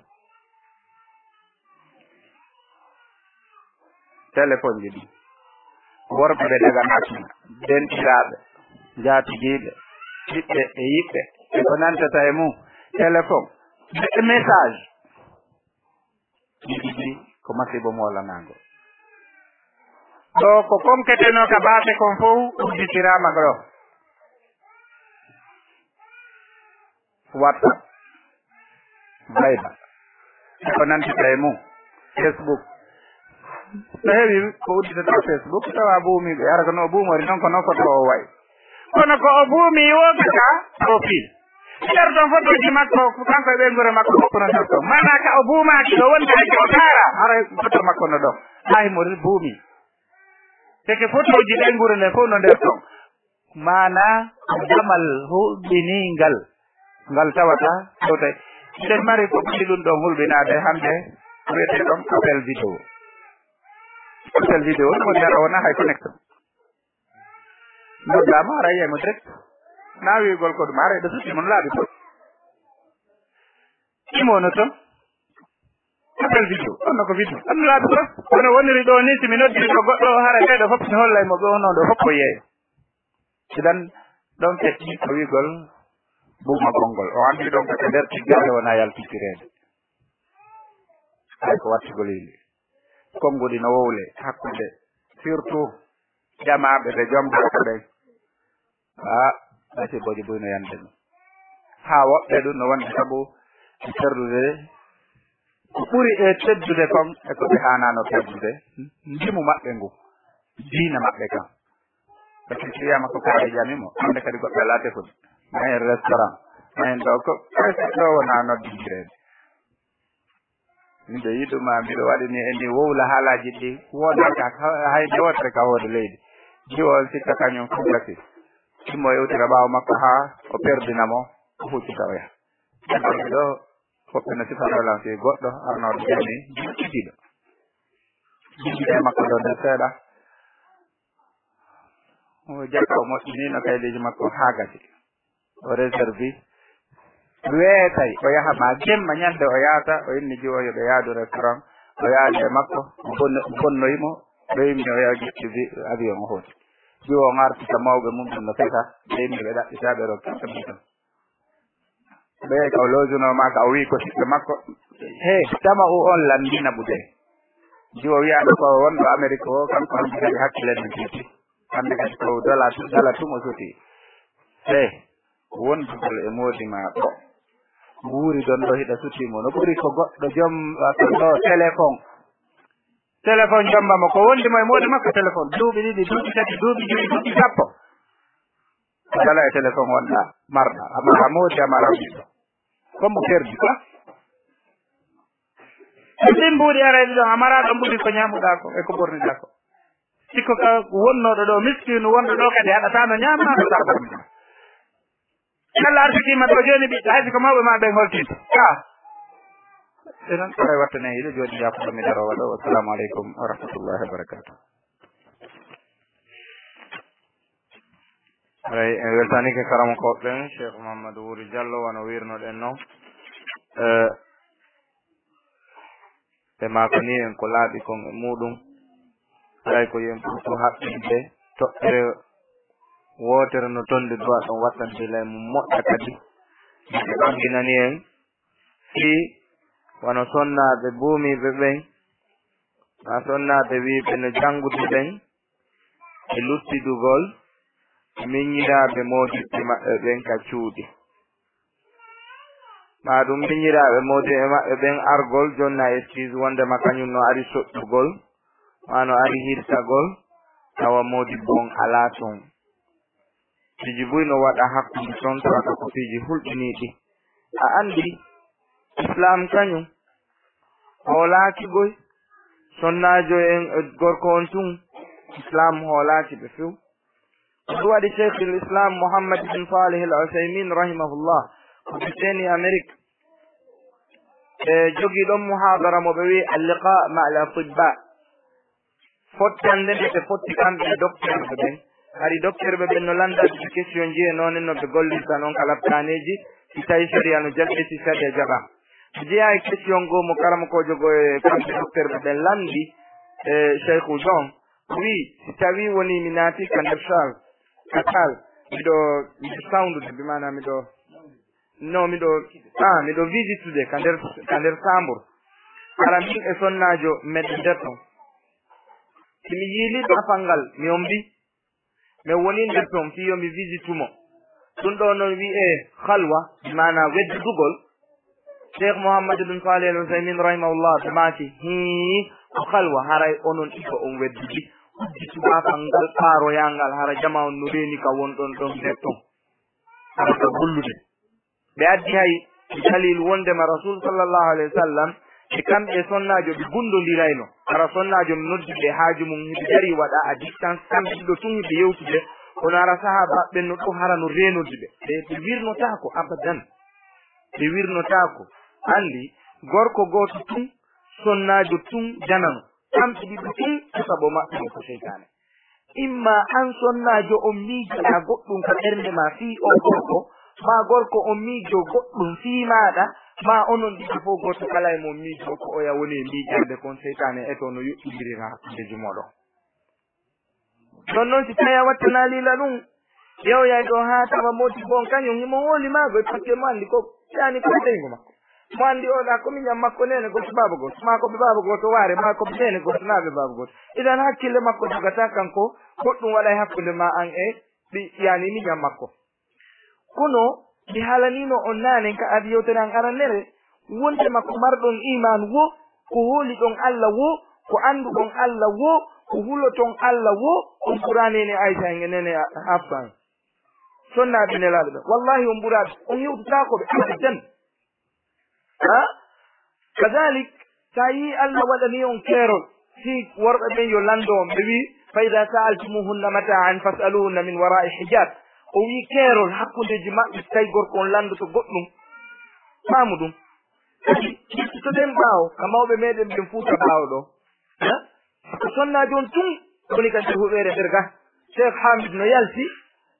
Telefonji ɗi. Worɓe ɓe daganaa suna, denɗiraaɓe, njaatigiiɓe, ɓiɓɓe e yiɓɓe, e ko nantata e mum, telefon, message. Ɗiɗi ɗi ko masiibo moolanaango. Ɗo ko konketenoo ka baase kon fow udditiraama ɗo. WhatsApp, Viber, e ko nantita e mum, Facebook. No heewi ko udditata Facebook, tawa buumiiɓe, hara ko no o buumori noon, ko noon fotoo o wayi. Kono ko o buumi wonde ka profil. Nder ɗon fotooji makko, kanko e ɓeynguure makko fof kono nder ɗon. Maanaa ka o buumaaki ɗo wonde hay ko o taara, hara foto makko no ɗon. Hay mo buumi. Te ke fotooji ɓeynguure nden fof no nder ɗon. Maanaa ko damal hulɓiniingal, ngal tawata tawtay. Eɗen mari ko ɓuri ɗum ɗon hulɓinaade hannde, ko wiyetee ɗon appel vidéo. Appel vidéo, ɗum woni aɗa wona hay connexion. Noddaama, hara yiyay mo direct. Na wi'ugol ko ɗum, hara eɗo sutti mon laabi fof. Imo no toon. Appel vidéo, on no ko vidéo. On laabi fof. Kono woniri ɗo ni, si mi noddiri ɗo goɗɗo, hara ɓeeɗo fof mi hollay mo ɓe wonno ɗo fof ko yeeyo. Sidan ɗon feƴƴi ko wi'ugol buuma gonngol. O anndi ɗon ko nder tiggaade wona yaltitireede. Hay ko wattugol yimɓe. Konnguɗi no wowle hakkunde, surtout jamaaɓe ɓe jom barka ɓen. Haa, masibooji buy no yande ɗum. Haa woɓɓe ɗum no wonde sabu ɓe perdude ko ɓuri e teddude kon e ko ɓe haanaano perdude, ndimu maɓɓe ngu, diina maɓɓe kan. Parce que si wiyaama ko kaari ƴami mo, hannde kadi goɗɗo alaa tefude. Ma en restaurant, ma en ɗo ko, presque ɗo wonaa noddindireede. Min ɓe yiɗuma, mbiɗo waɗi ni e ni wowla haalaaji ɗi, woodaaka hay nde wootere ka hoore leydi. Jiwo on sikka kañum fof gasi. Immo yewtira ɓaawo makko haa o perdina mo, o huccita o yaha. Ɗo woɓɓe no sifa relance goɗɗo arnooɗo jami, jiɗɗo. Jiɗɗo e makko ɗo nder seeɗa. O jakka, o moƴƴini no kaydeeji makko haa gasi. O réservi. Weetay, o yaha ma jemma ñande o yaata, o inni jiwo yo ɓe yaadu restaurant, o yaadi e makko, o bonno-, o bonnoyi mo, ɓe immi o yaha ƴetti bi-, avion o hooti. Jiwo on arti ka mawɓe mum ɗum no fesa, ɓe immi ɓe ɗaɓɓita ɓe rokki ka ɗum tan. Ɓe ka o lojunoo ma ka o wii ko siɓɓe makko. He, tama o on lanndina ɓude. Jiwo wiyaɗo ko wonɗo Amerique o, kanko on kadi hakkille men titi. Hannde kadi ko dala, dala tuma suti. He, wondugol e moodi ma ɗo. Wuuri ɗon ɗo hiɗa suti mo. No ɓuri ko goɗɗo jom, wato ɗo téléphone. Téléphone jomba mo. Ko wondi mo e moodi makko téléphone. Duuɓi ɗiɗi, duuɓi tati, duuɓi joyi, duuɓi sappo. Ko dala e téléphone wonɗa, marɗa. A mara moodi, a mara ɓiɗɗo. Comme perdu quoi. Ko ɗin mbuuɗi arayɗi ɗon, a mara ɗo mbuuɗi ko ñaamuɗa ko, e ko ɓorniɗa ko. Sikko ka wonnooɗo ɗo, miskinu wonɗo ɗo kadi haɗata no ñaama, haɗata ɓornita. Yalla arsiki ma ɗo jooni ɓiɓɓe, hay si ko mawɓe ma ɓen holtinta. Ka. E non, aray wattane, hiɗo jooni yafuɗo mi daroo waɗo. Wassalamu aleykum wa rahmatullahi wa barakatuh. Aray, en weltanike karamokooɓe ɓen, Cheikh Mamadou Wuri Diallo, wano wirnoɗen non. Eh, ɓe maakani en ko laaɓi kon e muɗum. Haray ko yen ɓurtu haɓɓinde toɓɓere wootere no tonde duwa ɗon wattande lay mum moƴƴa kadi. Ɓe ɓanginani en fii wano sonnaaɓe buumiiɓe ɓen, maa sonnaaɓe wiiɓe no janngude ɓen, e luttidugol miñiraaɓe moodiɓɓe maɓɓe ɓen ka cuuɗi. Maa ɗum miñiraaɓe moodiɓɓe maɓɓe ɓen argol jonna excuse wondema kañum no ari soƴƴugol, maa no ari hirtagol, tawa moodibbo on alaa ton. Piiji buy no waɗa hakkunde ton, tawata ko piiji hulɓiniiɗi. A anndi, Islaam kañum hoolaaki boy, sonnaajo en e gorko on tun, Islaam hoolaaki ɓe few. Ko ɗum waɗi Cheikhul Islam Muhammad ibn Salih al Uthaymin rahimahullah, ko ɓe seeni Amerique. Ɓe jogii ɗon muhaadara mo ɓe wi'i Al-Liqa ma al Atibba. Fottande nde ɓe fotti kamɓe e docteur ɓe ɓen. Hari docteur ɓe ɓen no lannda ɓe question ji e noone no ɓe gollirta non ka laptaaneeji, si tawi sariya no jaɓi, si sariya jaɓa. Ɓe jeyaa e question goo mo karamokoojo goo e kamɓe docteur ɓe ɓen lanndi, e Cheikhu John, o wi'i, si tawi woni mi naati ka nder salle, ka salle, miɗo, miɗo sawndude, bi maana miɗo, no, miɗo, ah, miɗo visitude ka nder, ka nder chambre. Hara min e sonnaajo meɗen nder ton. Si mi yiilii bafal ngal, mi ombi, mi woni nder ton fii yo mi visitu mo. Ɗum ɗoo non wi'ee khalwa, bi maana weddudugol. Cheikh Muhammad ibn Salih al Uthaymin rahimahullah ɓe maaki, hii, ko khalwa, haray onon ɗiɗo on weddudi. Udditu bafal ngal ɓaaroyaa ngal, hara jamaa on no reeni ka wonɗon ɗon nder ton. Hara ka gollude. Ɓe addi hay dalil wondema Rasul sallallahu alayhi wa sallam e kamɓe sonnaajo ɓe gundondirayno. Hara sonnaajo no noddi ɓe haaju mum hiɓe dari waɗa à distance, kamɓe ɗiɗo tun hiɓe yewtude, kono hara sahaaba ɓen no ɗo hara no reenodi ɓe. Ɓe, ɓe wirnotaako abadan. Ɓe wirnotaako. Anndi, gorko gooto tun, sonnaajo tun janano. Kamɓe ɗiɗo tun, ko sabu maɓɓe ko seytaane. Imma an sonnaajo on miijoɗaa goɗɗum ka ɓernde maa fii oo gorko, maa gorko on miijoo goɗɗum fii maaɗa, maa onon ɗiɗo fow gooto kala e mon miijoo ko oya woni e miijaade kon, seytaane etoo no yuɓɓindirira hakkundeeji mooɗon. Ɗon non si tawii a wattanaali la ɗum, yewyay ɗo haa tawa moodibbo on kañum himo hooli maago e pakke mo anndi ko yaani ko e ɓeyngu makko. Mo anndi oɗa ko miñan makko neene gooto baaba gooto, maa ko ɓe baaba gooto waare, maa ko ɓe neene gooto naa ɓe baaba gooto. Idan hakkille makko jogataa kanko, goɗɗum waɗay hakkunde maa an e ɓi-, yaani miñan makko. Kono Mi haalaniino on naane ka adi yewtere an arannere, wonde ma ko marɗon iimaan woo, ko hooliɗon Alla woo, ko annduɗon Alla woo, ko huloton Alla woo, on ɓuraa neene Aysa en e neene Hafsa en. Sonnaaɓe Nelaaɗo ɓe, wallaahi on ɓuraa ɓe, on hewtutaako ɓe abadan. Ha? Kadalik, so a yii Alla waɗanii on keerol, fii worɓe ɓen yo lanndo on, ɓe wii, "Fa idaa sa'altumuhunna mataa'an fas'aluhunna min waraa'i hijaab." O wii keerol hakkundeeji maɓɓe, so tawi gorko on lanndoto goɗɗum. Faamu ɗum. Kadi, yettoto ɗen ɓaawo, ka mawɓe meɗen ɓen Fuuta ɓaawo ɗoo. Ha? Ko sonnaajo on tun woni ka nder huɓeere nder ga. Cheikh Hamid no yalti,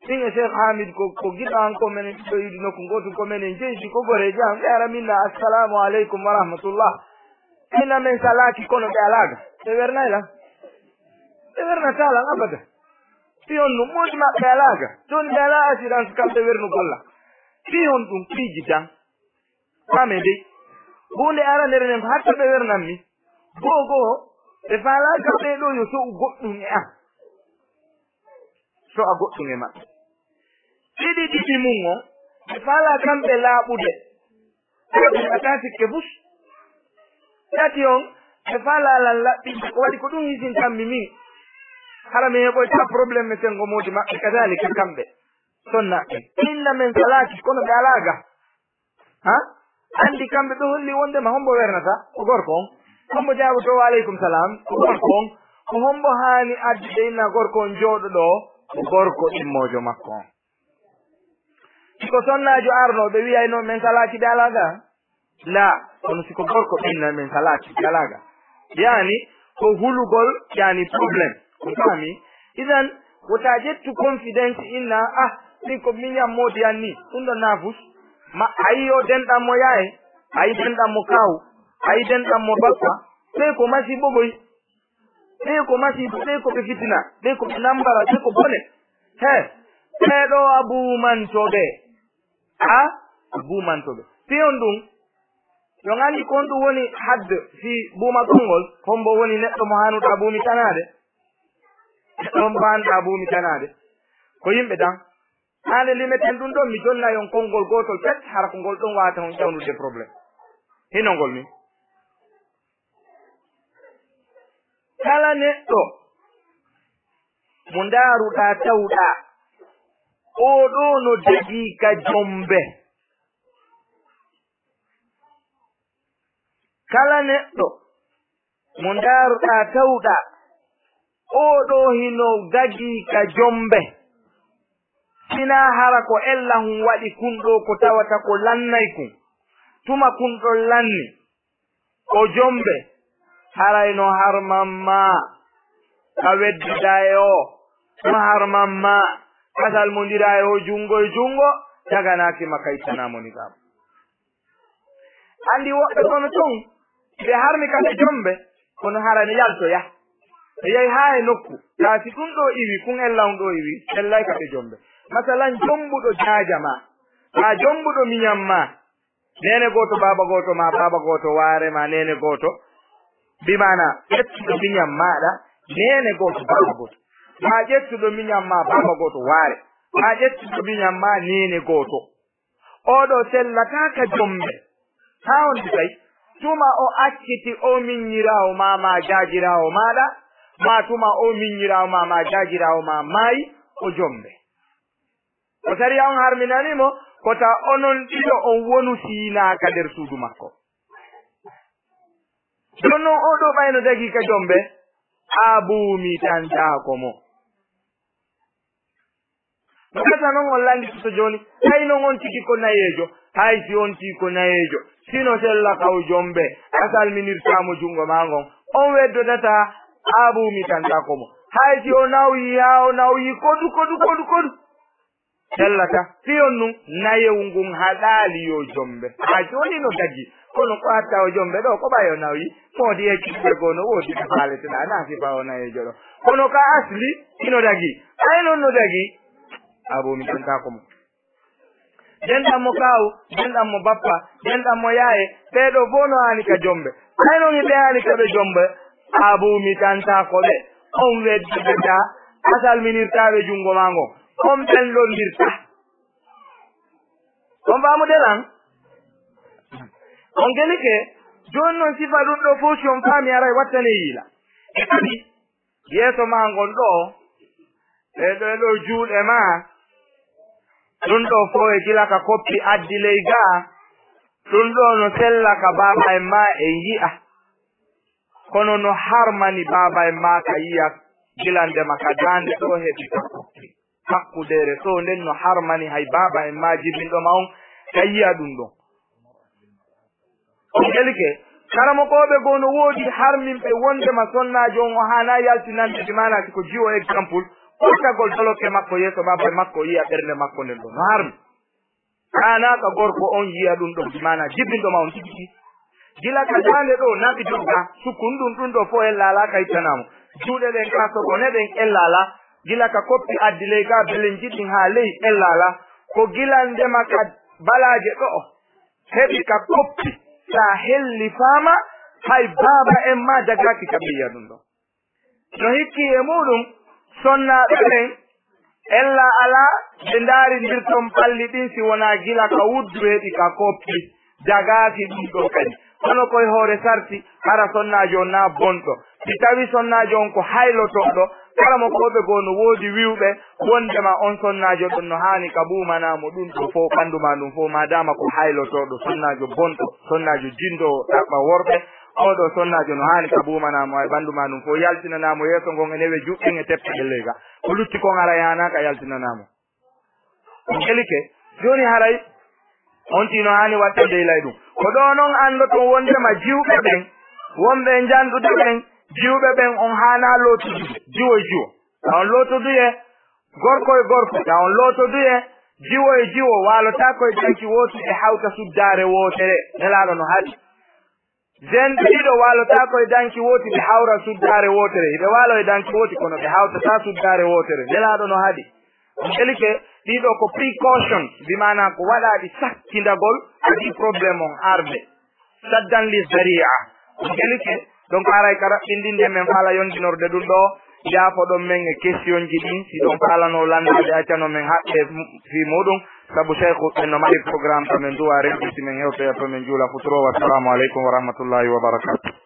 min e Cheikh Hamid ko, ko giɗo an, ko menen ɗiɗo iwdi nokku gootu, ko menen jeyi, ko goreejo an. Ɓe ara min na, "Assalamu aleykum wa rahmatullah." Min na men salaaki, kono ɓe alaa ga. Ɓe wernay lan. Ɓe wernataa lan abada. Fii honɗum? Moodi maɓɓe alaa ga. Jooni ɓe alaa assurance kamɓe wernugol lan. Fii honɗum? Piiji tan. Faamee dey. Huunde aranere nden ko hatta ɓe wernammi. Goo goo, ɓe faalaa ka ɓee ɗoo yo so'u goɗɗum e an. So'a goɗɗum e maɓɓe. Ɗiɗi ɗiɗi mun on, ɓe faalaa kamɓe laaɓude. Ɓe waɗataa sikke fus. Tati on, ɓe faalaa lan laɓɓinde. Ko waɗi ko ɗum hisintammi min. Hara mi heɓoytaa problème e senngo moodi maɓɓe, kadaalika kamɓe. Sonnaaɓe. Inna men salaaki, kono ɓe alaa ga. Ha? Anndi kamɓe ɓe holli wondema hombo wernata? Ko gorko on. Hombo jaabotoo wa aleykum salaam? Ko gorko on. Ko hombo haani addude inna gorko on jooɗo ɗoo? Ko gorko immoojo makko on. Si ko sonnaajo arno, ɓe wiyay noon men salaaki ɓe alaa ga? Laa, kono si ko gorko inna men salaaki ɓe alaa ga. Yaani, ko hulugol, yaani problème. On faami? Idan, wota ƴettu confidence inna, "Ah, min ko miñan moodi an ni." Ɗum ɗon naafus. Ma, a yii o denɗan mo yaaye, a yii denɗan mo kaaw, a yii denɗan mo bappa. Ɓe ko masiibo boy. Ɓe ko masiibo, ɓe ko ɓe fitina, ɓe ko ɓe nambara, ɓe ko bone. He, ɓee ɗoo a buumanto ɓe. A buumanto ɓe. Fii on ɗum, yo on anndi ko honɗum woni hadd fii buumagol ngol, hombo woni neɗɗo mo haanuɗaa buumitanaade? Neɗɗo hombo haanuɗaa buumitanaade? Ko yimɓe tan. Haa nde limeten ɗum ɗon, mi jonnay on konngol gootol pet, hara ko ngol ɗon waawata on ƴawnude problème. Hino ngol ni. Kala neɗɗo mo ndaaruɗaa, tawɗaa, oo ɗoo no dagii ka jombe. Kala neɗɗo mo ndaaruɗaa, tawɗaa, oo ɗoo hino dagii ka jombe. Sinaa hara ko ella hun waɗi kun ɗoo ko tawata ko lannay kun. Tuma kun ɗon lanni, o jombe, haray no harman maa ka wedduɗaa e oo, no harman maa ka salmondiraa e oo junngo e junngo, daganaaki ma ka ittanaa mo niqaab. Anndi woɓɓe kono ton, ɓe harmi ka ɓe jombe, kono hara ne yaltoya. Ɓe yahi haa e nokku, kaa si ɗum ɗoo iwi, kun ella on ɗoo iwi, sellay ka ɓe jombe. Masalan, jombuɗo jaaja maa, maa jombuɗo miñan maa, neene gooto, baaba gooto, maa baaba gooto, waare, maa neene gooto, bi maana, ƴettuɗo miñan maaɗa, neene gooto, baaba gooto. Maa ƴettuɗo miñan maa, baaba gooto, waare. Maa ƴettuɗo miñan maa, neene gooto. Oo ɗoo sellataa ka jombe. Haa on kay, tuma o acciti oo miññiraawo maa, maa jaajiraawo maaɗa, maa tuma oo miññiraawo maa, maa jaajiraawo maa maayi, o jombe. Ko sariya on harminani mo, ko ta onon ɗiɗo on wonu siinaa ka nder suudu makko. Jooni non oo ɗoo ɓay no dagii ka jombe, a buumitantaako mo. No gasa non on lannditoto jooni, hay non on tigi ko nayeejo, hay si on tigi ko nayeejo, si no sella kaw jombe, a salminirtaa mo junngo maa ngon, on weddodataa, a buumitantaako mo. Hay si o nawyi, haa o nawyi kodu, kodu, kodu, kodu. Sellata, fii on nun, nayewu ngun haɗaali yo jombe. Haa jooni no dagii. Kono ko hatta o jombe ɗoo, ko ɓay o nawyi. Moodi e kiɓɓe goo no woodi ɓe faaleteɗaa, naa sifa o nayeejo ɗoo. Kono ka asli, hino dagii. Ɓay non no dagii, a buumitantaako mo. Denɗan mo kaawu, denɗan mo bappa, denɗan mo yaaye, ɓee ɗoo fow no haani ka jombe. Ɓay non hiɓe haani ka ɓe jombe, a buumitantaako ɓe. On weddodataa, a salminirtaa ɓe junngo maa ngon. On ɓenlondirtaa. On faamude lan? On gelike, jooni non sifa ɗun ɗoo fow si on faami aray wattane yiila. E kadi, yeeso maa ngon ɗoo, e ɗoo, e ɗoo juuɗe maa, ɗun ɗoo fow e gila ka koppi addi ley gaa, ɗun ɗoo no sella ka baaba en maa en yi'a. Kono no harmani baaba en maa ka yi'a gilande ma ka daande ɗoo heɓi ka koppi. Hakkundeere ɗoo nden no harmani hay baaba en maa jibinɗo ma on ka yi'a ɗun ɗon. On gelike, karamokooɓe goo no woodi harminɓe wondema sonnaajo on o haanaa yaltinande, bi maanaa si ko jiwo exemple, ɓortagol dolokke makko yeeso baaba en makko o yi'a ɓernde makko nden ɗon. No harmi. Haanaa ka gorko on yi'a ɗun ɗon, bi maanaa jibinɗo ma on tigi tigi. Gila ka daande ɗoo naɓi dogga, sukkun ɗun, ɗun ɗoo fow ella alaa ka ittanaa mo. Juuɗe ɗen ka sogone ɗen ella alaa. Gila ka koppi addi ley gaa belenji ɗin haa ley ella alaa. Ko gilande ma ka balaaje ɗoo heɓi ka koppi, sa helli faama, hay baaba en maa dagaaki ka ɓe yi'a ɗun ɗon. No hikki e muuɗun, sonnaaɓe ɓen, ella alaa, ɓe ndaarindirton ɓalli ɗin si wonaa gila ka wuddu heɓi ka koppi, dagaaki ɗun ɗon kadi. Kono koy hoore sarti, hara sonnaajo on naa bonɗo. Si tawii sonnaajo on ko haylotooɗo, karamokooɓe goo no woodi wi'uɓe wondema on sonnaajo ɗon no haani ka ɓuumanaa mo ɗun ɗoo fow, ɓandu maa ndun fow, maadaama ko haylotooɗo, sonnaajo bonɗo, sonnaajo jindoowo, ɗaɓɓa worɓe, oo ɗoo sonnaajo no haani ka ɓuumanaa mo, hay ɓandu maa ndun fow, yaltinanaa mo yeeso ngon e newe juuɗe ɗen e teppe ɗen ley gaa. Ko lutti kon haray haanaa ka yaltinanaa mo. On gelike, jooni haray on tigi no haani wattande ilay ɗun. Ko ɗoo non anndoton wondema jiwɓe ɓen, wonɓe e njanɗude ɓen, jiwɓe ɓen on haanaa lootudude, jiwo e jiwo. Tawa on lootoduyee, gorko e gorko, tawa on lootoduyee, jiwo e jiwo, waalotaako e danki wooti, ɓe hawta suddaare wootere. Nelaaɗo no haɗi. Zenɓe ɗiɗo waalotaako e danki wooti, ɓe hawra suddaare wootere. Hiɓe waaloo e danki wooti, kono ɓe hawtataa suddaare wootere. Nelaaɗo no haɗi. On gelike, ɗiɗo ko precaution, bi maanaa ko waɗaaɗi sakkindagol, adii problème on arde. Saddan li zari'a. On gelike, donc haray ka raɓɓindinde men faala yonkinorde ɗun ɗoo, yaafoɗon men e question ji ɗin, si ɗon faalanoo lanndaade accanon men haɓɓe fii muuɗun, sabu Cheikh ɓen no mari programme ka men duwa rewde si men hewtoya to men juula futuro. Wassalamu aleykum wa rahmatullahi wa barakatuh.